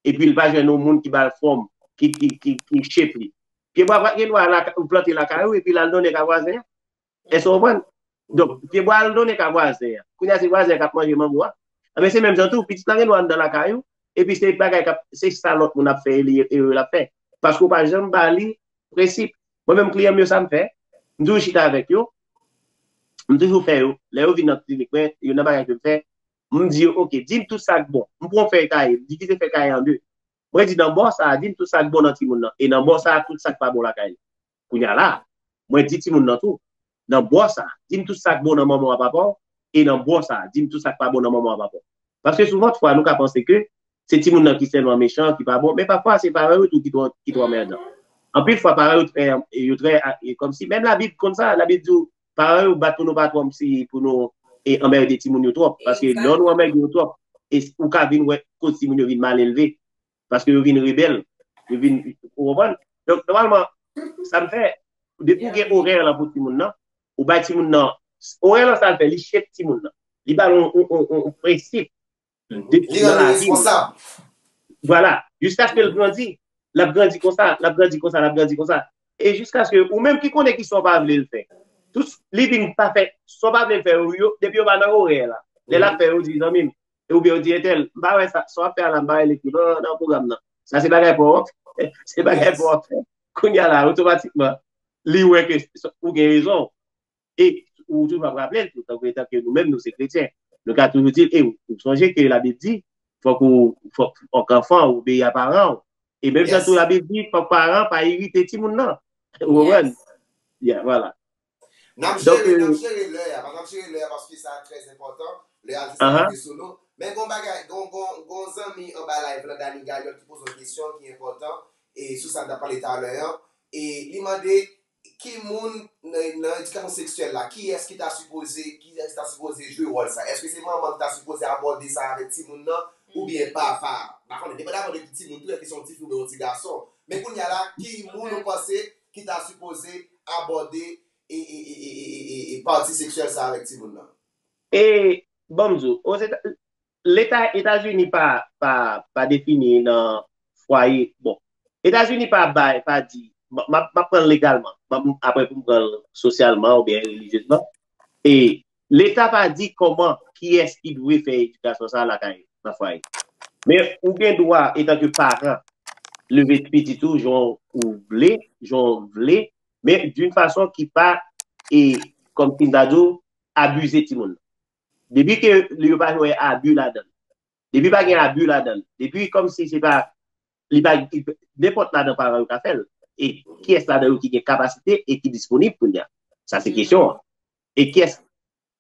epi l pa jwenn yon moun ki ba l fòm, ki, ki, ki, ki shape li. Pye bwa pa gen dwa la, ou plante lakay ou, epi l al donnen ak vwazen an. Èske w konprann? Donk, pye bwa al donnen ak vwazen an. Kounye a se vwazen an k ap manje mango a. Enben, se menm jan tou, pitit la gen dwa anndan lakay ou, epi se bagay k ap, se sa lòt moun ap fè, e li, e l ap fè. Paske w pa janm ba li prensip. Mwen menm, kliyan m yo, sa m fè, m toujou chita avèk yo, m toujou fè yo, lè yo vin nan klinik mwen, youn nan bagay ke m fè, m di yo, oke, di m tout sa k bon. M pran yon fèy kaye, m divize fèy kaye an de. Mwen di, nan bò sa a, di m tout sa k bon nan timoun nan, e nan bò sa a, tout sa k pa bon lakay li. Kounye a la, mwen di timoun nan tou, nan bò sa a, di m tout sa k bon nan manman w ak papa w, e nan bò sa a, di m tout sa k pa bon nan manman w ak papa w. Paske souvan fwa, nou ka panse ke se timoun nan ki sèlman mechan, ki pa bon, men pafwa se paran yo tou ki twò, ki twò mèdan. Anpil fwa, paran yo trè, yo trè, e, kòmsi, menm Labib konn sa, Labib di w, paran yo bat pou nou pa twò, si, pou nou, e, anmède timoun yo twòp, paske lè nou anmède yo twòp, e, ou ka vin wè koz timoun yo vin mal elve, paske yo vin rebèl, yo vin, ou konprann? Donk, nòmalman, sa m fè, depi w gen orè lan pou timoun nan, ou bay timoun nan, orè lan sa l fè, li shape timoun nan. Li ba l yon, yon, yon, yon, yon prensip de, li rann li responsab. Vwala. Jiskaske l grandi, l ap grandi konsa, l ap grandi konsa, l ap grandi konsa. E jiskaske ou menm ki konnen ki sa w pa vle l fè. Tout li vin pa fè, sa w pa vle l fè yo, yo, depi yo pa nan orè la. Lè l ap fè yo di zanmi m, oubyen yo di entèl, m pa wè sa, sa w ap fè a la, m pa wè li tou nan, nan pwogram nan. Sa se bagay pa w ap fè. Se bagay pa w ap fè. Kounye a la, otomatikman, li wè ke ou gen rezon. E ou toujou ap raple l tou, tankou etanke nou menm, nou se kretyen. Nou ka toujou di l, e ou, ou sonje ke Labib di, fòk ou, fòk, fòk anfan ou obeyi a paran w. E menm jan tou Labib di, fòk paran pa irite timoun nan. Ou konprann? Yeah, vwala. N ap jere, n ap jere lè a, n ap jere lè a paske sa trè enpòtan. Lè a jis rive sou nou. Men gon bagay, gon, gon, gon zanmi anba live la, Dani Gayòt, ki poze yon kesyon ki enpòtan e sou sa n t ap pale talè an. E li mande ki moun nan, nan edikasyon seksyèl la, kiyès ki ta sipoze, kiyès ki ta sipoze jwe wòl sa? Èske se manman ki ta sipoze abòde sa avèk timoun nan, oubyen papa? M pa konnen, depandaman de ki timoun tou, èske se yon tifi oubyen yon ti gason. Men kounye a la, ki moun ou panse ki ta sipoze abòde e, e, e, e, e, e, e pati seksyèl sa avèk timoun nan? E, ban m di w, Leta, Etazini pa, pa, pa defini nan fwaye. Bon, Etazini pa bay, pa di, m ap, m ap pran l legalman, m ap, apre pou m pran l sosyalman oubyen relijyezman. E Leta pa di kòman, kiyès ki dwe fè edikasyon sa lakay, nan fwaye. Men ou gen dwa, etanke paran, leve pitit ou jan ou vle, jan w vle, men d'une façon ki pa, e, kòmsi m ta di w, abize timoun nan. Depi ke yo pa wè abi ladan l, depi pa gen abi ladan l, depi kòmsi se pa, li pa, nenpòt ladan paran yo ka fè l. E kiyès ladan yo ki gen kapasite e ki disponib kounye a? Sa se kesyon an. E kiyès,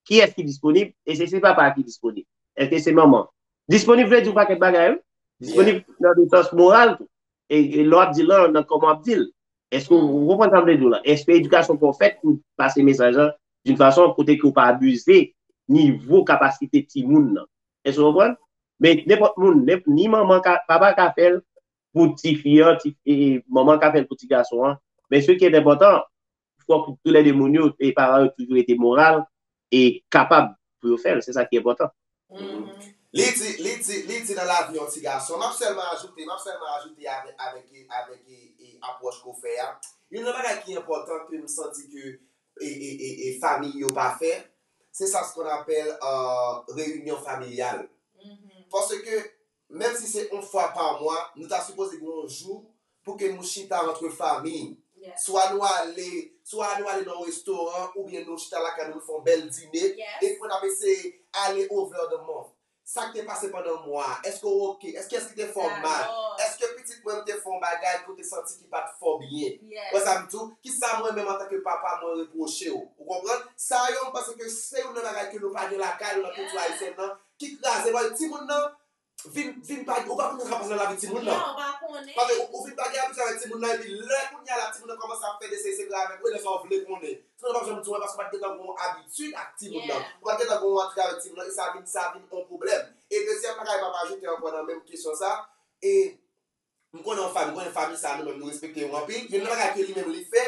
kiyès ki disponib? E se, se papa ki disponib? Èske se manman? Disponib vle di yon pakèt bagay, wi. Disponib nan de sans moral tou. E, e lè w ap di l lan, nan kòman w ap di l. Èske w, ou konprann sa m vle di w la? Èske edikasyon pa w fèt pou pase mesaj lan d'une façon kote ke w pa abize nivo kapasite timoun nan? Èske w konprann? Men nenpòt moun, nenp-, ni manman ka, papa ka fè l pou tifi an, ti, e, manman ka fè l pou ti gason an. Men ce qui est important, fòk toulède moun yo, e paran yo toujou rete moral e kapab pou yo fè l. Se sa ki enpòtan. Li di, li di, li di nan lavi yon ti gason. M ap sèlman ajoute, m ap sèlman ajoute avèk, avèk, e, avèk, e, e, apwòch ke w fè a. Youn nan bagay ki enpòtan ke m santi ke, e, e, e, e, fanmi yo pa fè, se sa ce qu'on appelle, euh, reyinyon familyal. Paske, menm si se yon fwa pa mwa, nou ta sipoze gen yon jou pou ke nou chita antre fanmi. Swa nou ale, swa nou ale nan yon restoran, oubyen nou chita lakay nou, nou fè yon bèl dine, epi pou n ap eseye ale over the month. Sa k te pase pandan mwa a? Èske w oke? Èske, èske kiyès ki te fè w mal? Èske pitit mwen m te fè yon bagay ke w te santi ki pa t fè w byen? Wè sa m di w? Kisa mwen menm antanke papa mwen repwoche w? Ou konprann? Sa yo, m panse ke se youn nan bagay ke nou pa gen lakay nou nan kilti ayisyèn nan, ki kraze lòy timoun nan, vin, vin pa, ou pa konn sa k ap pase nan lavi timoun nan. Paske ou, ou vin pa gen abitid avèk timoun nan, epi lè kounye a la timoun nan kòmanse ap fè de seri sekrè avèk ou, e lè sa w vle konnen. Timoun nan p ap janm di w, paske ou pa t gentan gen yon abitid ak timoun nan. Ou pa t gentan gen yon antre avèk timoun nan, e sa vin, sa vin yon pwoblèm. E dezyèm bagay m ap ajoute ankò nan menm kesyon sa, e m konnen yon fanmi, m konnen fanmi sa nou menm nou respekte yo anpil. Youn nan bagay ke li menm li fè,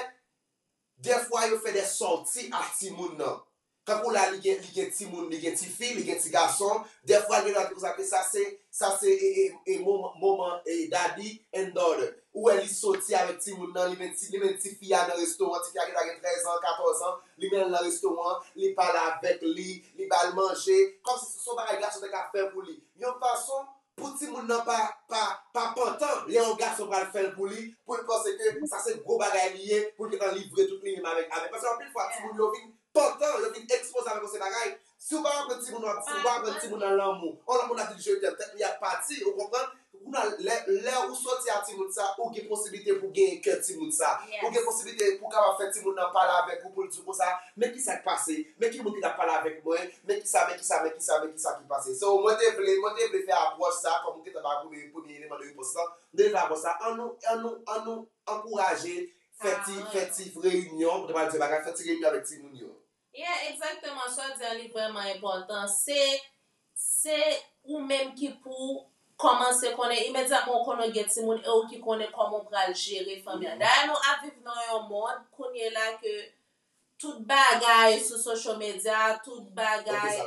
dèfwa yo fè de sòti ak timoun nan. Kankou la, li gen, li gen timoun, li gen tifi, li gen ti gason. Dèfwa, li gen dwa di konsa ke sa se, sa se, e, e, e, moman, moman, e, daddy and daughter. Ou wè li soti avèk timoun nan, li menm ti, li menm tifi a nan restoran, tifi a gen dwa gen trèz an, katòz an, li mennen l nan restoran, li pale avèk li, li ba l manje, kòmsi se yon bagay gason te ka fè pou li. Yon fason pou timoun nan pa, pa, pa pantan, lè yon gason pral fè l pou li, pou l panse ke sa se gwo bagay li ye, pou l gentan livre tout li menm avèk, avèk. Paske anpil fwa, timoun yo vin pantan, yo vin ekspoze avèk yon seri bagay. Si w pa aprann timoun nan, si w pa aprann timoun nan lanmou, yon lòt moun ap di l je t'aime, tèt li ap pati, ou konprann? Kounye a, lè, lè ou soti a timoun sa, ou gen posiblite pou genyen kè timoun sa. Ou gen posiblite pou kapab fè timoun nan pale avèk ou, pou l di w konsa, men ki sa k pase, men ki moun ki t ap pale avèk mwen, men ki sa, men ki sa, men ki sa, men ki sa ki pase. So, mwen te vle, mwen te vle fè apwòch sa, kòm ou gentan ba premye, premye eleman de repons lan, mwen te vle fè apwòch sa, an nou, an nou, an nou ankouraje fè ti, fè ti reyinyon, mwen te pral di bagay, fè ti reyinyon avèk timoun yo. Yeah, egzakteman, sa w di a li vrèman enpòtan. Se, se ou menm ki pou kòmanse konnen imedyatman ou konnen w gen timoun e ou ki konnen kòman w pral jere fanmi an. Dayè nou ap viv nan yon mond kounye la ke tout bagay sou social media, tout bagay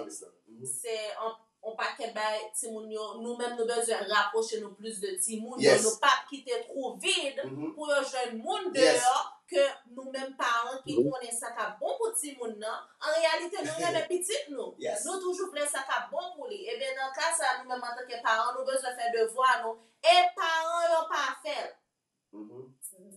se yon pakèt bagay timoun yo, nou menm nou bezwen rapwoche nou plis de timoun yo, nou p ap kite twou vid pou yo jwenn moun deyò ke nou menm paran ki konnen sa k ap bon pou timoun nan. An reyalite, nou renmen pitit nou. Nou toujou vle sa k ap bon pou li. Ebyen, nan ka sa a, nou menm antanke paran, nou bezwen fè devwa nou. E paran yo pa fè l.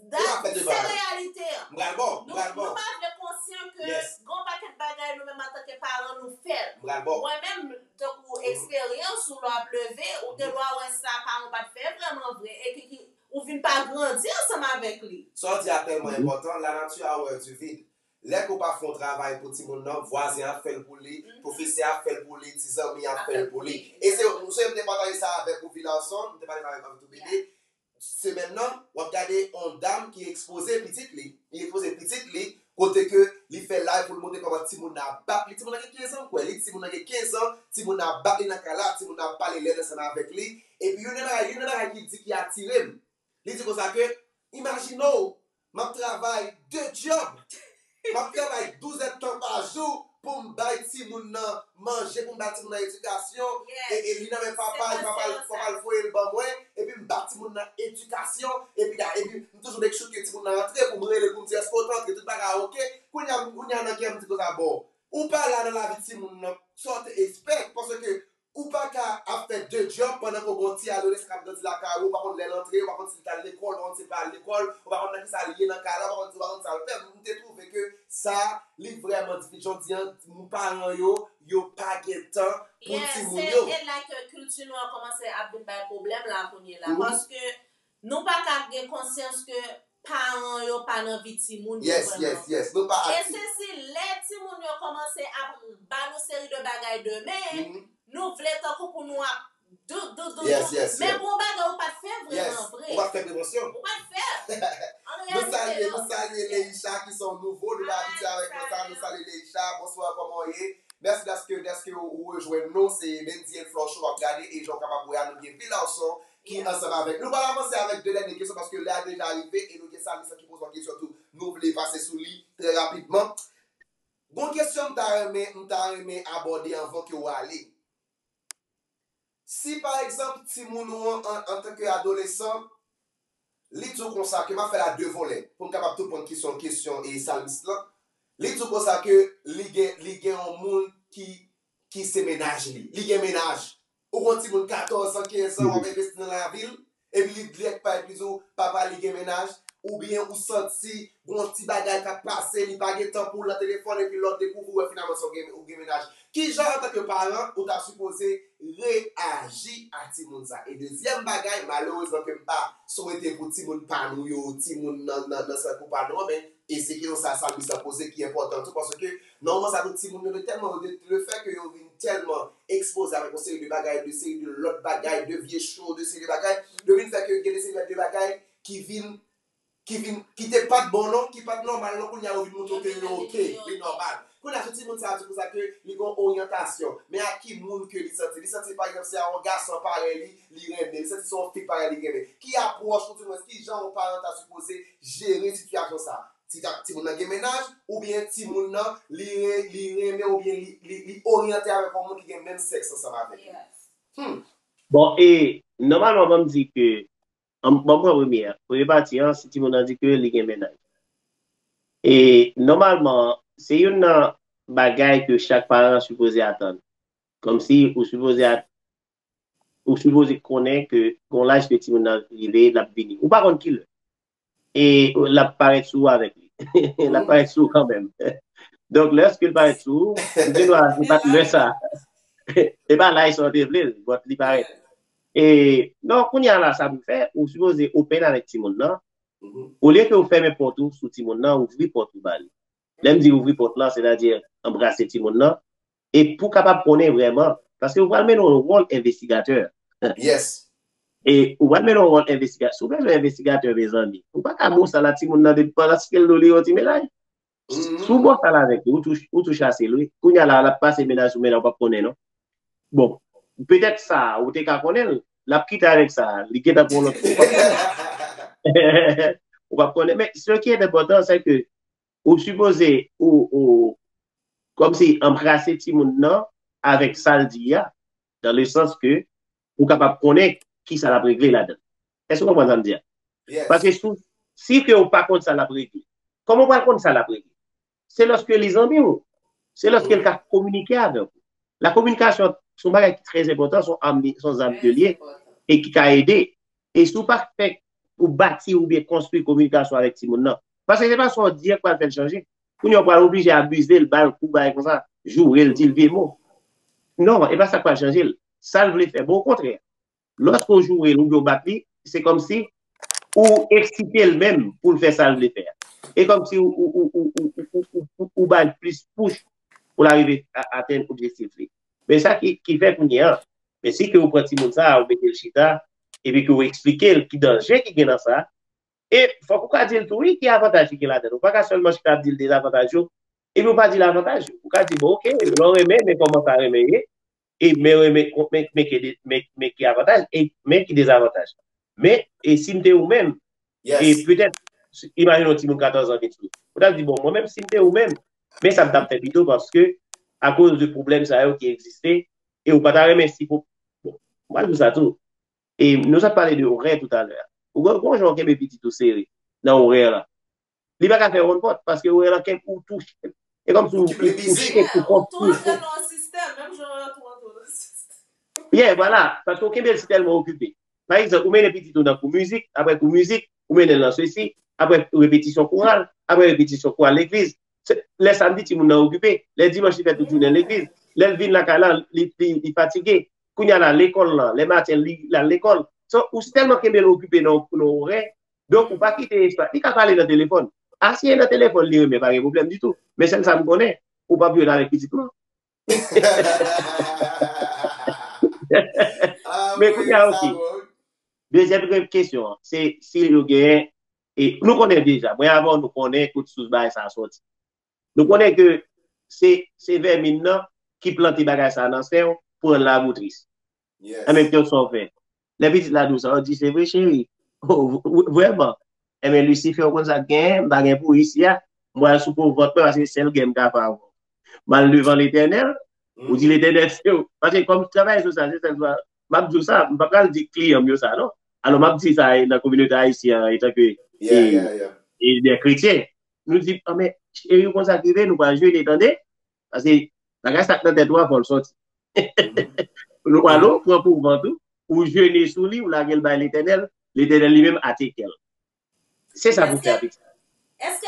Dat se reyalite an. Nou pa vle konsyan ke gen yon pakèt bagay nou menm antanke paran nou fè l. Mwen menm, tankou eksperyans ou lè w ap leve, ou te dwa wè sa paran w pa t fè vrèman vre e ki, ki ou vin pa grandi ansanm avèk li. Sa w di a tèlman enpòtan, la nature a horreur du vide. Lè ke w pa fè yon travay pou timoun nan, vwazen ap fè l pou li, pwofesè ap fè l pou li, ti zanmi ap fè l pou li. E se, se m te pataje sa avèk ou, Villarson, m te pale avèk Mami Toubebe. Semèn nan, w ap gade yon dam ki ekspoze pitit li. Li ekspoze pitit li, kote ke li fè live pou l montre kòman timoun nan ap bat li. Timoun nan gen kenz an, m kwè. Li, timoun nan gen kenz an, timoun nan ap bat li nan kay la, timoun nan ap pale lèd ansanm avèk li. Epi youn nan bagay, youn nan bagay ki di ki atire m, li di konsa ke, imajine w, m ap travay de djòb. M ap travay douz èdtan pa jou pou m bay timoun nan manje, pou m bay timoun nan edikasyon. E, e li nan men papa l, papa l, papa l voye l ban mwen, epi m ba timoun nan edikasyon, epi, epi m toujou make sure ke timoun nan antre pou m rele l pou m di, èske w t antre, tout bagay oke? Kounye a, kounye a nan kè m di konsa, bon, ou pa la nan lavi timoun nan, sa w te expect, paske ou pa ka ap fè de djòb pandan ke w gen yon ti adolesans k ap grandi lakay ou, ou pa konn lè l antre, ou pa konn si l t al lekòl, ou pa konn si l pa al lekòl, ou pa konn nan kisa l ye nan kay la, ou pa konn, ou pa konn sa l fè. M te twouve ke sa, li vrèman difisil. Jodi a, moun paran yo, yo pa gen tan pou timoun yo. Yeah, se e la ke kilti nou an kòmanse ap vin bay pwoblèm la kounye la. Paske nou pa ka gen konsyans ke paran yo pa nan vi timoun yo vrèman. E se si lè timoun yo kòmanse ap ba nou seri de bagay demen, nou vle tankou pou nou ap dout, dout, dout, dout. Men gon bagay ou pa t fè vrèman vre. Ou pa t fè prevansyon. Ou pa t fè. An reyalite, nou salye Leisha ki se yon nouvo, nou pa abitye avèk mwen sa, nou salye Leisha, bonswa, kòman w ye? Mèsi dèske, dèske ou, ou rejwenn nou, se Mendy and Flow Show w ap gade, e jan w kapab wè a, nou gen Villarson ki ansanm avèk nou. Nou pral avanse avèk de dènye kesyon paske lè a deja rive e nou gen Salmis lan ki poze yon kesyon tou, nou vle pase sou li trè rapidman. Gon kesyon m ta renmen, m ta renmen abòde anvan ke w ale. Si pa egzanp timoun ou an, an, antanke adolesan, li di w konsa ke m ap fè l a de volè, pou m kapab tou pran kesyon, kesyon e Salmis lan, li di w konsa ke li gen, li gen yon moun ki, ki se mennaj li. Li gen mennaj. Ou gon timoun katòz an, kenz an, w ap envesti nan lavi l, epi li dirèk parèt li di w papa li gen mennaj, oubyen ou santi gon ti bagay k ap pase, li pa gen tan pou l nan telefòn, epi lè w dekouvri w wè finalman se w gen, ou gen mennaj. Kijan antanke paran ou ta sipoze reyaji a timoun sa? E dezyèm bagay, malerezman ke m pa swete pou timoun pa nou yo, timoun nan, nan, nan sèk ou pa nou an, men e se kesyon sa Salmis lan poze ki enpòtan tou, paske nan moman sa tou timoun yo tèlman, de, le fè ke yo vin tèlman ekspoze avèk yon seri de bagay, de seri de lòt bagay, de vye cho, de seri de bagay, yo vin fè ke gen de seri de bagay ki vin, ki vin, ki te pa t bon non, ki pa t nòmal non, kounye a yo vin montre w ke yo oke, li nòmal. Kounye a sou timoun sa a di konsa ke li gen oryantasyon, men a ki moun ke li santi? Li santi pa egzanp se a yon gason parèy li, li renmen, li santi se yon fi parèy li renmen. Ki apwòch ou di mwen, kijan yon paran ta sipoze jere sitiyasyon sa a? Ti, timoun nan gen mennaj, oubyen timoun nan, li, li renmen, oubyen li, li, li oryante avèk yon moun ki gen menm sèks ansanm avèk li. Hmm. Bon, e nòmalman, ban m di ke, an, ban m pran premye a. Premye pati an, si timoun nan di ke li gen mennaj. E nòmalman, se youn nan bagay ke chak paran sipoze atann. Kòmsi ou sipoze at-, ou sipoze konnen ke gon laj ke timoun nan rive, l ap vini. Ou pa konn kilè. E l ap parèt sou ou avèk li. L ap parèt sou ou kanmenm. Donk, lèske l parèt sou ou, ou gen dwa se pa t lè sa. Se pa laj sa w te vle l, but li parèt. E, non, kounye a la, sa pou fè, ou sipoze open avèk timoun nan. Olye ke ou fèmen pòt ou sou timoun nan, ouvri pòt ou ba li. Lè m di ouvri pòt la, sètadi anbrase timoun nan, e pou kapab konnen vrèman, paske ou pral mennen yon wòl envestigatè. Yes. E ou pral mennen yon wòl envestigatè. Si w bezwen envestigatè, mezanmi, ou pa ka bon sa la timoun nan depi pandan l li yon ti menaj. Si w bon sa la avèk li, ou tou, ou tou chase l, wi. Kounye a la, l ap pase menaj sou menaj, ou p ap konnen, non. Bon, petèt sa, ou te ka konnen l, l ap kite avèk sa, li gentan pran lòt. Ou p ap konnen. Men, ce qui est important, c'est que ou sipoze, ou, ou, kòmsi anbrase timoun nan avèk sa l di a, dans le sens que ou kapab konnen ki sa l ap regle ladan. Èske w konprann sa m di a? Paske si, si ke ou pa konn sa l ap regle, kòman w pral konn sa l ap regle? Se lòske li zanmi w. Se lòske l ka kominike avèk ou. La kominikasyon se yon bagay ki trè enpòtan, se yon zam de lye e ki ka ede. E si w pa fè ou bati oubyen konstwi kominikasyon avèk timoun nan, paske se pa sa w di a k pral fè l chanje. Kounye a w pral oblije abize l, ba l kou, bagay konsa, joure l, di l vye mo. Non, e pa sa k pral chanje l. Sa l vle fè, bon, okontrè. Lòske w joure l oubyen w bat li, se kòmsi ou eksite l menm pou l fè sa l vle fè a. E kòmsi ou, ou, ou, ou, ou, ou, ou, ou, ou ba l plis push pou l arive a, atenn objektif li. Men sa ki, ki fè kounye a, men si ke ou pran timoun sa a, ou mete l chita, epi ke ou eksplike l ki danje ki gen nan sa, e fòk ou ka di l tou, wi, ki avantaj ki gen ladan l. Ou pa ka sèlman chita ap di l dezavantaj yo, epi ou pa di l avantaj yo. Ou ka di, bon, oke, lè w renmen, men kòman sa renmen ye, e men renmen, men, men ki de, men, men ki avantaj, e men ki dezavantaj. Men, e si m te ou menm, e petèt, imajine yon timoun katòz an vin sou ou. Ou t ap di, bon, mwen menm, si m te ou menm, men sa m t ap fè pito, paske, akoz de pwoblèm sa yo ki egziste, e ou pa ta renmen si pou, bon, m pral di sa tou. E nou t ap pale de orè toutalè a. Ou gen, gen yon jan w kenbe pitit ou sere nan orè la. Li pa ka fè wonn pòt, paske orè la kenbe ou touche. E kòmsi ou, ou, ou chek ou kont ou. Yeah, vwala, paske ou kenbe l si tèlman okipe. Pa egzanp, ou mennen pitit ou nan kou mizik, apre kou mizik, ou mennen l nan sesi, apre repetisyon koral, apre repetisyon koral legliz. Se, lè samdi, timoun nan okipe. Lè dimanch, li fè tout jounen legliz. Lè l vin lakay la, li, li, li fatige. Kounye a la, lekòl lan, lè maten, li, l al lekòl. So, ou si tèlman kenbe l okipe nan, nan orè, donk, ou pa kite espas. Li ka pale nan telefòn. Asiyen nan telefòn, li renmen, pa gen pwoblèm ditou. Men sèl sa m konnen, ou p ap jwenn avèk pitit mwen. Men kounye a, oke. Dezyèm kesyon an, se si yo genyen, e nou konnen deja, mwen avè w nou konnen kot sous bagay sa a sòti. Nou konnen ke se, se vèmin nan ki plante bagay sa a nan sen w pou rann lavi w tris. Anben, kèlkeswa sa w fè. Lè pitit la di w sa, w di, se vre, cheri. Oh, vrèman. Enben, Lisifè, ou konn sa k genyen, m pa gen pou ou isi a. M pral souke w vant mwen paske sèl gè m ka fè avè w. M al devan Letènèl, ou di Letènèl se ou. Paske kòm travayè sosyal, se sèl sa, m ap di w sa, m pa pral di kliyan m yo sa, non. Alò, m ap di sa nan kominote ayisyen an, etanke, e, e, de kretyen. Nou di, anben, cheri, ou konn sa k rive, nou pral jene, tande? Paske bagay sa k nan tèt ou a, fò l sòti. Nou pral ou pran pou vant ou, ou jene sou li, ou lage l bay Letènèl, Letènèl li menm atake l. Se sa pou fè avèk sa.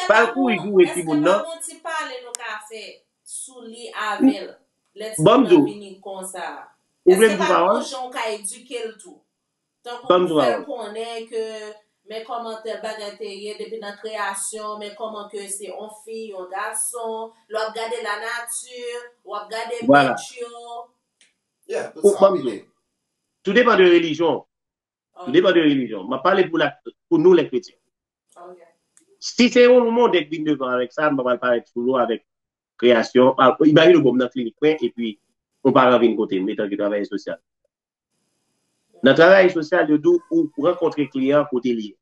Pa l kouri joure timoun nan. Èske pa gon ti pale nou ka fè sou li avè l? Lè timoun nan vini konsa. Èske pa gon jan ou ka edike l tou? Tankou pou fè l konnen ke men kòman tèl bagay te ye depi nan kreyasyon, men kòman ke se yon fi, yon gason, lè w ap gade lanati, w ap gade bèt yo. Ou ban m di w. Tou depann de relijyon. Tou depann de relijyon. M ap pale pou la, pou nou lè kretyen. Si se yon moun k vin devan avèk sa, m pa pral parèt sou nou avèk kreyasyon. Imajine w bon m nan klinik mwen, epi yon paran vin kote m, etanke travayè sosyal. Nan travay sosyal, yo di w ou rankontre kliyan kote li ye.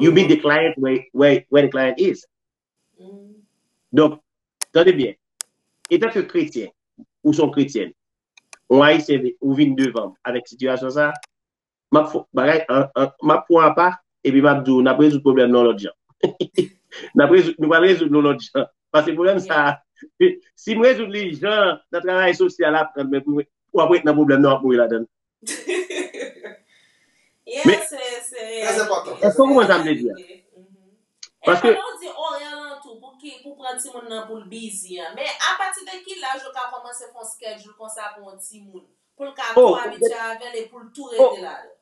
You meet the client where, where, where the client is. Donk, tande byen. Etanke kretyen, ou se yon kretyèn, yon ayisyen, ou vin devan m avèk sitiyasyon sa, m ap fè bagay, m ap pran apa, epi m ap di w, n ap rezoud pwoblèm nan yon lòt jan. N ap rezoud, nou pral rezoud l yon lòt jan. Paske pwoblèm sa, si m rezoud li jan nan travay sosyal aprann mwen pou mwen, w ap ret nan pwoblèm nan, w ap mouri ladan l. Yeah, se, se, èske w konprann sa m vle di a? Paske lè w di orè lan tou, pou ki, pou pran timoun nan pou l bizi an. Men apati de ki laj yo ka kòmanse fè yon schedule konsa pou yon timoun? Pou l ka tou abitye avè l e pou l tou rete ladan.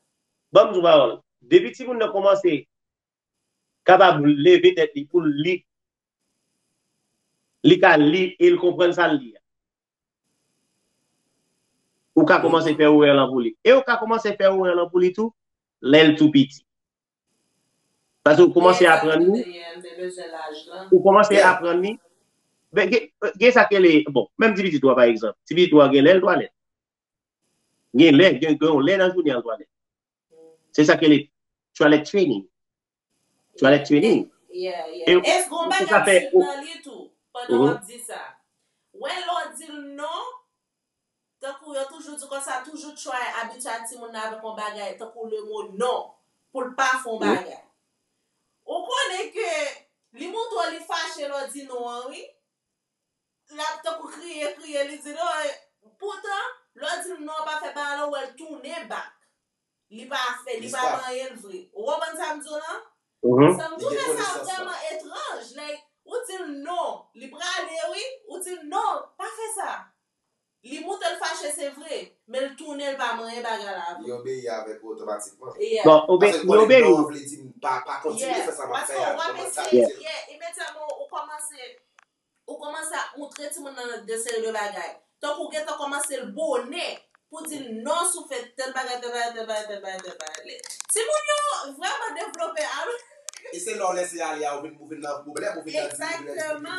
Ban m di w pawòl. Depi timoun nan kòmanse kapab leve tèt li pou l li, li ka li e l konprann sa l li a. Ou ka kòmanse fè orè lan pou li. E ou ka kòmanse fè orè lan pou li tou lè l tou piti. Paske ou kòmanse aprann li, ou kòmanse aprann li. Ben, gen, gen sa k rele, bon, menm ti pitit ou a, pa egzanp. Ti pitit ou a gen lè l twalèt. Gen lè, gen, gen yon lè nan jounen al twalèt. Se sa k rele twalèt training. Twalèt training. Yeah, yeah. E, e se yon bagay sou nan li tou, pandan w ap di sa. Wè, lè w di l non, tankou yo toujou di konsa, toujou try abitye timoun nan avèk yon bagay, tankou le mo non, pou l pa fè yon bagay. Ou konnen ke li montre w li fache lè w di non an, wi. L ap tankou kriye, kriye, li di non. E, poutan, lè w di l non, pa fè bagay la, ou wè l tounen back. Li pa fè, li pa manyen l vre. Ou konprann sa m di w lan? Sa m twouve sa vrèman etranj. Like, ou di l non, li prale, wi. Ou di l non, pa fè sa. Li montre l fache, se vre, men l tounen, l pa manyen bagay la vre. Li obeyi avèk ou otomatikman. Yeah. Bon, obe-, li obeyi ou. Paske non vle di pa, pa kontinye fè sa m ap fè a, nan mantalite l. Yeah, imedyatman ou kòmanse, ou kòmanse ap montre timoun nan de seri de bagay. Tankou w gentan kòmanse l bonè pou di l non si w fè tèl bagay, tèl bagay, tèl bagay, tèl bagay, tèl bagay. Timoun yo vrèman devlope a wi. E se lè w lèse ale a, ou vin, ou vin nan pwoblèm, ou vin nan difikilte.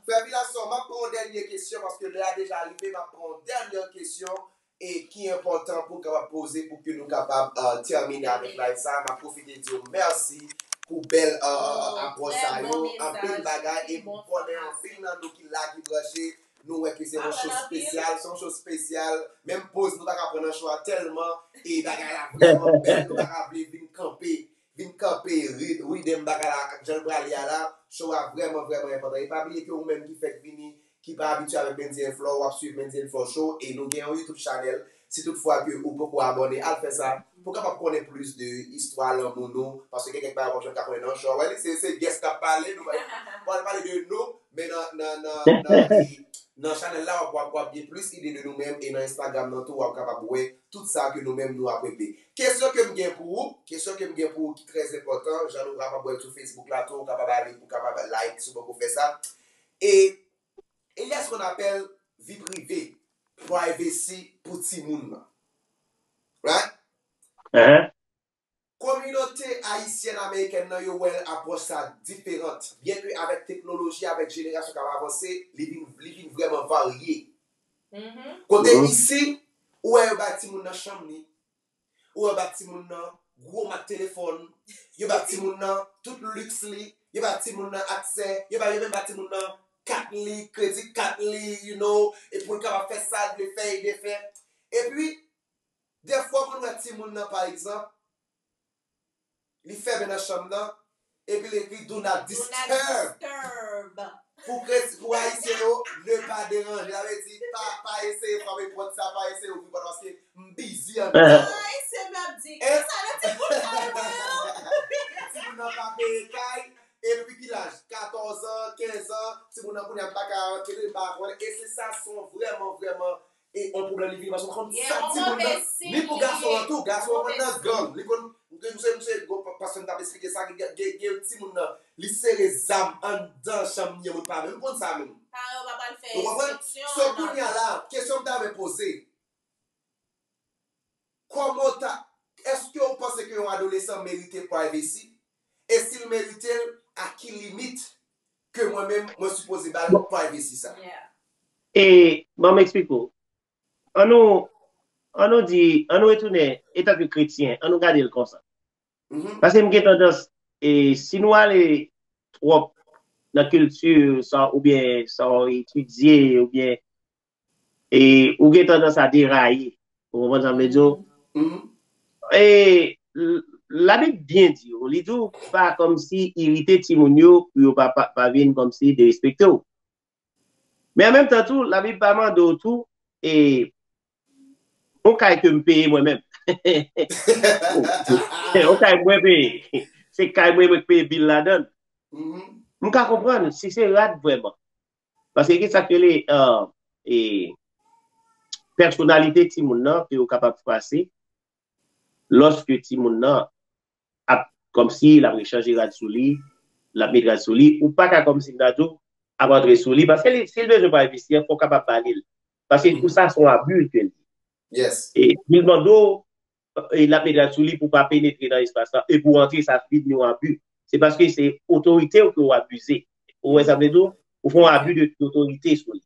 Frè Vilason, m ap pran yon dènye kesyon, paske lè a deja rive, m ap pran yon dènye kesyon e ki enpòtan pou n kapab poze, pou ke nou kapab, euh, tèmine avèk live sa. M ap pwofite di w mèsi pou bèl, euh, euh, apwòch sa yo, anpil bagay, e m konnen anpil nan nou ki la, ki branche, nou wè ke se yon cho espesyal, se yon cho espesyal. Menm poz nou pa ka pran nan cho a tèlman, e bagay la vrèman bèl, nou pa ka vle vin kanpe, vin kanpe ri-, ridm bagay la, jan l prale a la, cho a vrèman, vrèman enpòtan. E pa bliye ke ou menm ki fèk vini, ki pa abitye avèk Mendy and Flow, w ap swiv Mendy and Flow Show, e nou gen yon YouTube channel. Si tout fwa ke ou poko abòne, al fè sa, pou w kapab konnen plis de istwa lanmou nou, paske gen kèk bagay w ap janm ka konnen nan show a. Wè li, se, se guest k ap pale, nou pa, pa pale de nou, men nan, nan, nan, nan, nan channel la, w ap, w ap, w ap gen plis ide de nou menm, e nan Instagram nan tou, w ap kapab wè tout sa ke nou menm nou ap regle. Kesyon ke m gen pou ou, kesyon ke m gen pou ou ki trè enpòtan, jan nou kapab wè l sou Facebook la tou, ou kapab ale, ou kapab like, si w poko fè sa. E, il y a ce qu'on appelle vie privée, privacy pou timoun nan. Right? Kominote ayisyèn amerikèn nan, yo wè apwòch sa diferan. Byenke avèk teknoloji, avèk jenerasyon k ap avanse, li vin, li vin vrèman varye. Kote isi, ou wè yo bay timoun nan chanm li, ou wè yo bay timoun nan gwo mak telefòn, yo bay timoun nan tout liks li, yo bay timoun nan aksè, yo bay, yo menm bay timoun nan kat li, kredi kat li, you know, e pou l kapab fè sa l vle fè, e de fè. Epi, dèfwa ou konn wè timoun nan, pa egzanp, li fèmen nan chanm nan, epi li ekri "Do not disturb". Pou kre-, pou ayisyen yo, ne pa deranje. Sa vle di, pa, pa eseye frape pòt sa, pa eseye ouvri pòt la, paske m bizi anndan. Ayisyen m ap di, kisa nan timoun kay mwen yo? Timoun nan pa peye kay, epi ki laj? Katòz an, kenz an, timoun nan kounye a pa ka antre, li pa konn. E se sa, se yon vrèman, vrèman e yon pwoblèm li vini paske m konn sa timoun nan, ni pou gason an tou, gason an konn nan gang, li konn, mwen se, mwen se gwo pa-, pastè m t ap esplike sa, gen, gen, gen timoun nan, li sere zam anndan chanm li an, moun pa menm konn sa menm. Paran yo pa pral fè eksepsyon. Ou konprann? So, kounye a la, kesyon m ta renmen poze, kòman w ta, èske w panse ke yon adolesan merite privacy? E si l merite l, a ki limit ke mwen menm, mwen sipoze ba l privacy sa? E, ban m eksplike w. An nou, an nou di, an nou retounen, etanke kretyen, an nou gade l konsa. Paske m gen tandans, e, si nou ale twòp nan kilti sa, oubyen sa w etidye, oubyen, e, ou gen tandans a deraye. Ou konprann sa m vle di w? E, l-, Labib byen di w, li di w pa kòmsi irite timoun yo pou yo pa, pa, pa vin kòmsi derespekte w. Men an menm tan tou, Labib pa mande w tou, e, yon kay ke m peye mwen menm. Yon kay mwen peye. Se kay mwen, mwen k peye bil ladan l. M ka konprann si se rad vrèman. Paske gen sa k rele, euh, e, pèsonalite timoun nan ke ou kapab fwase lòske timoun nan ap kòmsi l ap rechanje rad sou li, l ap met rad sou li, ou pa ka kòmsi m ta di w ap antre sou li, paske li, si l bezwen pale vistye, fò w kapab ba li l. Paske pou sa, se yon abi ke l ye. Yes. E si l mande w, e l ap met rad sou li pou pa penetre nan espas la, e pou antre, sa vin yon abi. Se paske se otorite w ke w abize. Ou wè sa m vle di w? Ou fè yon abi de, dotorite sou li.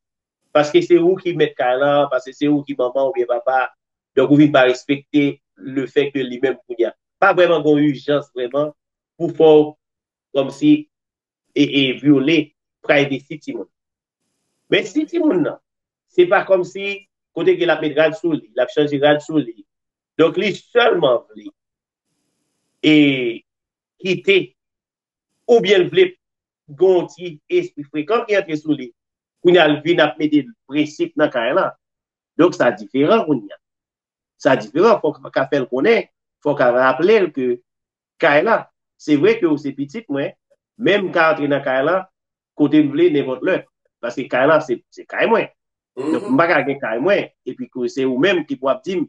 Paske se ou ki mèt kay la, paske se ou ki manman oubyen papa. Donk, ou vin pa respekte le fè ke li menm kounye a. Pa vrèman gen yon ijans vrèman pou fè w kòmsi e, e vyole privacy timoun. Men si timoun nan, se pa kòmsi kote ke l ap met rad sou li, l ap chanje rad sou li. Donk, li sèlman vle e kite, oubyen l vle gen yon ti espri frekan ki antre sou li. Kounye a, l vin ap mete prensip nan kay la. Donk, sa diferan kounye a. Sa diferan, fò w ka fè l konnen, fò w ka raple l ke kay la, se vre ke ou se pitit mwen, men m ka antre nan kay la kote m vle, nenpòt lè. Paske kay la, se, se kay mwen. Donk, m pa ka gen kay mwen, epi ke se ou menm ki pou ap di m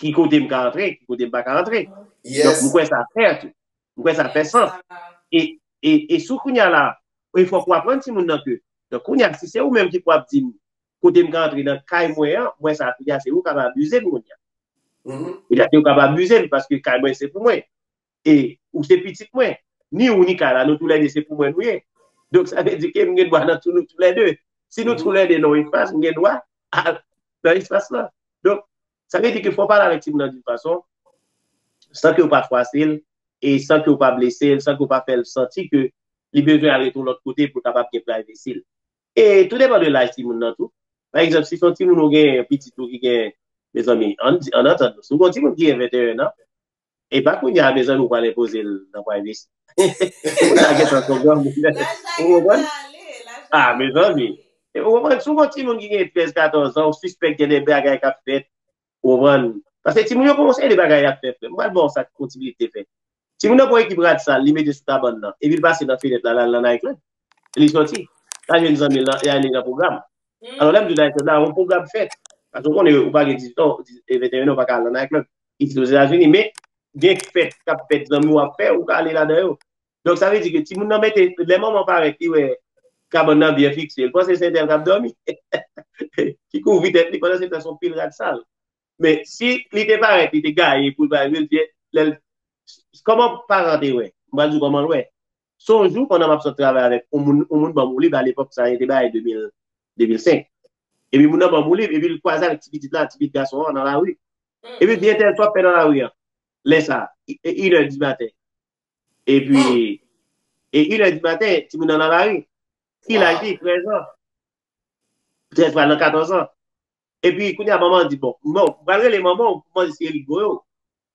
ki kote m ka antre, ki kote m pa ka antre. Donk, m kwè sa fè tou. M kwè sa fè sans. E, e, e sou kounye a la, e fòk ou aprann timoun nan ke, donk, kounye a, si se ou menm ki pou ap di m kote m ka antre nan kay mwen an, mwen sa kounye a, se ou k ap abize m kounye a. Kounye a, se ou k ap abize m, paske kay mwen se pou mwen. E ou se pitit mwen. Ni ou ni kay la, nou toulède se pou mwen nou ye. Donk, sa vle di ke m gen dwa nan tou nou toulède. Si nou toulède nan yon espas, m gen dwa al nan espas la. Donk, sa vle di ke fò w pale avèk timoun nan yon fason, san ke w pa fwase l, e san ke w pa blese l, san ke w pa fè l santi ke li bezwen al rete yon lòt kote pou l kapab gen privacy l. E tou depann de laj timoun nan tou. Pa egzanp, si se yon timoun ou gen, pitit ou ki gen, mezanmi, ann di, ann antann nou. Si w gen yon timoun ki gen venteyen an, e pa kounye a, mezanmi, ou pral enpoze l nan privacy. Ou ta gentan konprann. Ou konprann? Ah, mezanmi. E ou konprann, si w gen yon timoun ki gen trèz, katòz an, ou sispèk gen de bagay k ap fèt, ou konprann? Paske timoun yo gen yon seri de bagay y ap fè, frè. M pral ba w sa kontibilite fè. Timoun nan pran ekip rad sal, li mete sou kabann nan, epi l pase nan fenèt la, l al nan night club. Li soti. L al jwenn zanmi l, l al nan pwogram. Alò, lè m di night club la, yon pwogram fèt. Paske ou konnen, ou pa gen dizuit an, e venteyen an, ou pa ka al nan night club. Isit Ozetazini, men gen fèt k ap fèt, zanmi w ap fè, ou ka ale ladan yo. Donk, sa vle di ke timoun nan mete, lè manman parèt, li wè kabann nan byen fikse, li panse se entèl k ap dòmi. Ki kouvri tèt li, pandan se tan, se yon pil rad sal. Men si li te parèt, li te gaye pou l bay rezye, lè l, kòman paran te wè? M pral di w kòman l wè. Se yon jou, pandan m ap sot travay avèk yon moun, yon moun ban m yon liv, alepòk sa, yo te bay de mil, de mil senk. Epi moun nan ban m yon liv, epi l kwaze avèk ti pitit la, ti pitit gason an nan lari. Epi l di, entèl, sa w ap fè nan lari an? Lè sa, inè di maten. Epi, e inè di maten, timoun nan nan lari. Ki laj li? Trèz an. Trèz pral nan katòz an. Epi, kounye a, manman an di, bon, bon, m pral rele manman w pou mande si e li k voye w.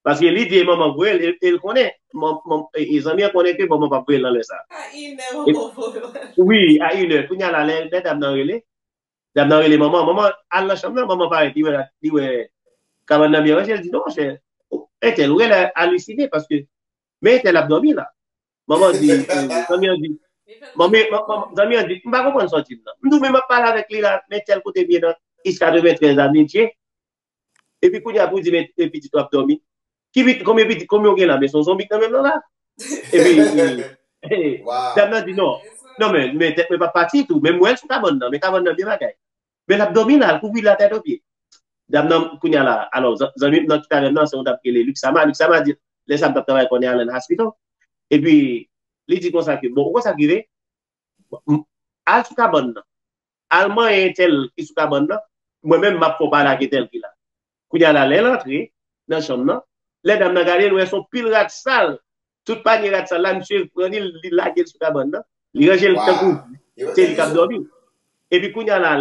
Paske li di e manman k voye l, e, e l konnen. E zanmi an konnen ke manman p ap voye l nan lè sa a. Wi, a inè. Kounye a la, lè, lè dam nan rele, dam nan rele manman. Manman al nan chanm nan, manman parèt, li wè, li wè kabann nan byen ranje, li di, non, monchè, entèl, ou genlè alisine, paske, men entèl ap dòmi la. Manman di, zanmi an di, manmi, zanmi an di, m pa konprann sa w di m nan. M di w, men m ap pale avèk li la, men tèl kote m ye nan East katreventrèz Avenue. Epi kounye a pou di, men pitit w ap dòmi. Ki pitit, konbyen pitit, konbyen w gen la, men se yon zonbi k nan men m nan la. Epi, dam nan di, non, non, men, men tèt mwen p ap pati tou, men m wè l sou kabann nan, men kabann nan byen bagay. Men l ap dòmi la, l kouvri l atè do pye. Dam nan, kounye a la, alò, zanmi m nan ki t avè m nan, se yon dam ki rele Luxama. Luxama di, lè sa m t ap travay Coney Island Hospital. Epi, li di konsa ke, bon, ou konn sa k rive? Al sou kabann nan. Al manyen entèl ki sou kabann nan. Mwen menm, m ap fè w pale ak entèl ki la. Kounye a la, lè l antre nan chanm nan, lè dam nan gade l, wè se yon pil rad sal. Tout panye rad sal la, misye pran li, li lage l sou kabann nan. Li ranje l tankou se li k ap dòmi. Epi kounye a la,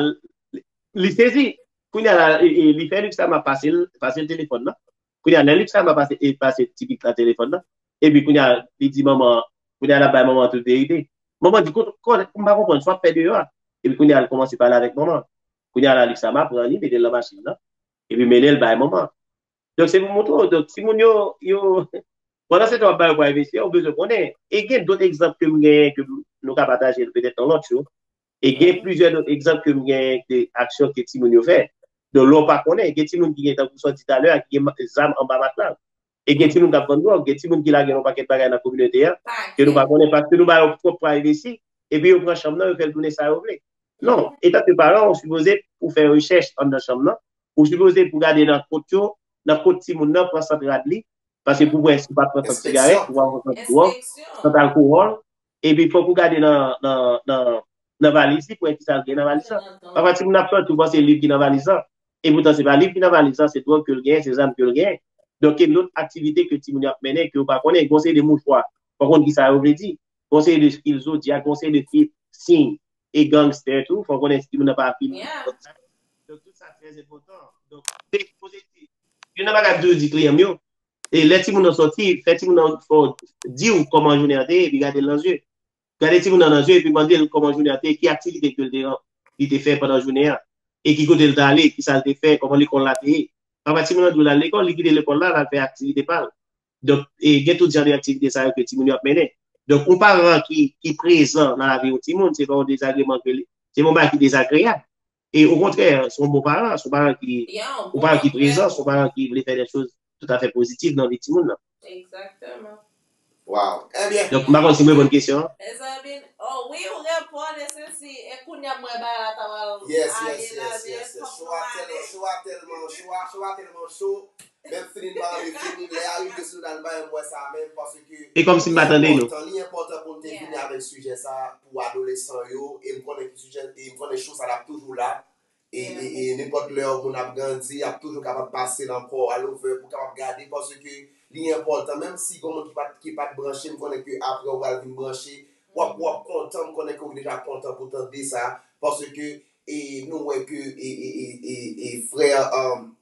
li sezi. Kounye a la, li fè Luxama pase l, pase l telefòn nan. Kounye a, lè Luxama pase, pase ti pitit la telefòn nan. Epi kounye a, li di manman, kounye a, l ap bay manman tout verite. Manman di, m pa konprann sa w ap fè deyò a. Epi kounye a, l kòmanse pale avèk manman. Kounye a la, Luxama pran li, mete l nan machin nan. Epi mennen l bay manman. Donk, se pou montre w, donk, timoun yo, yo, pandan se tan w ap ba yo privacy, ou bezwen konnen. E gen dòt egzanp ke m genyen, ke nou ka pataje l petèt nan lòt jou. E gen plizyè dòt egzanp ke m genyen de aksyon ke timoun yo fè. Donk, lè w pa konnen, gen timoun ki gen, tankou sa w di talè a, ki gen ma- zam anba matla l. E gen timoun k ap vann dwòg, gen timoun ki lage yon pakèt bagay nan kominote a, ke nou pa konnen, paske nou ba yo twòp privacy, epi yo pran chanm nan, yo fè l tounen sa yo vle. Non, etanke paran, ou sipoze pou fè rechèch anndan chanm nan, ou sipoze pou gade nan kot yo, nan kot timoun nan pran sant rad li, paske pou wè si w pa pran sant sigarèt, ou pa pran sant dwòg, sant alkòl, epi fòk ou gade nan, nan, nan, nan valiz li pou wè kisa l gen nan valiz la. Pafwa timoun ap sòti, ou panse liv ki nan valiz la. E poutan se pa liv ki nan valiz la, se dwòg ke l genyen, se zam ke l genyen. Donk, gen lòt aktivite ke timoun yo ap mennen ke ou pa konnen. Gon seri de mouchwa, pa konn kisa yo vle di. Gon seri de fil zodyak, gon seri de fil, siy e gangstè tou. Fò konnen si timoun nan pa fini. Donk, tout sa trè enpòtan. Donk, se pozitif. Youn nan bagay m toujou di kliyan m yo, e lè timoun nan sòti, fè timoun nan fò di w kòman jounen an te ye, epi gade l nan zye. Gade timoun nan nan zye, epi mande l kòman jounen an te ye, ki aktivite ke l te, li te fè pandan jounen an, e ki kote l t ale, kisa l te fè, kòman lekòl la te ye. Pafwa timoun nan di w l al lekòl, li kite lekòl la, l al fè aktivite pa l. Donk, e gen tout jan de aktivite sa yo ke timoun yo ap mennen. Donk, yon paran ki, ki prezan nan lavi yon timoun, se pa yon dezagreman ke li, se pa yon bagay ki dezagreyab. E okontrè, se yon bon paran, se yon paran ki, yon paran ki prezan, se yon paran ki vle fè de choz toutafè pozitif nan vi timoun nan. Egzakteman. Wow. Ebyen. Donk, m pa konn si m reponn kesyon an. Mezanmi, oh wi, ou reponn, e se si, e kounye a m wè bagay la ta pral ale nan vye fòk nou ale. Show a tèlman, show a tèlman cho. Menm fini m pa anvi fini, lè a rive sou nan bay mwen sa menm paske E kòm si m pa tande nou. Li enpòtan pou n te vini avèk sijè sa pou adolesan yo e m konnen ki sijè e m konnen show sa l ap toujou la e e e nenpòt lè yon moun ap grandi ap toujou kapab pase nan kò all over pou kapab gade paske li enpòtan menm si gon moun ki pa t ki pa t branche m konnen ke apre ou pral vin branche w ap w ap kontan m konnen ke ou deja kontan pou tande sa paske e nou wè ke e e e e e frè um,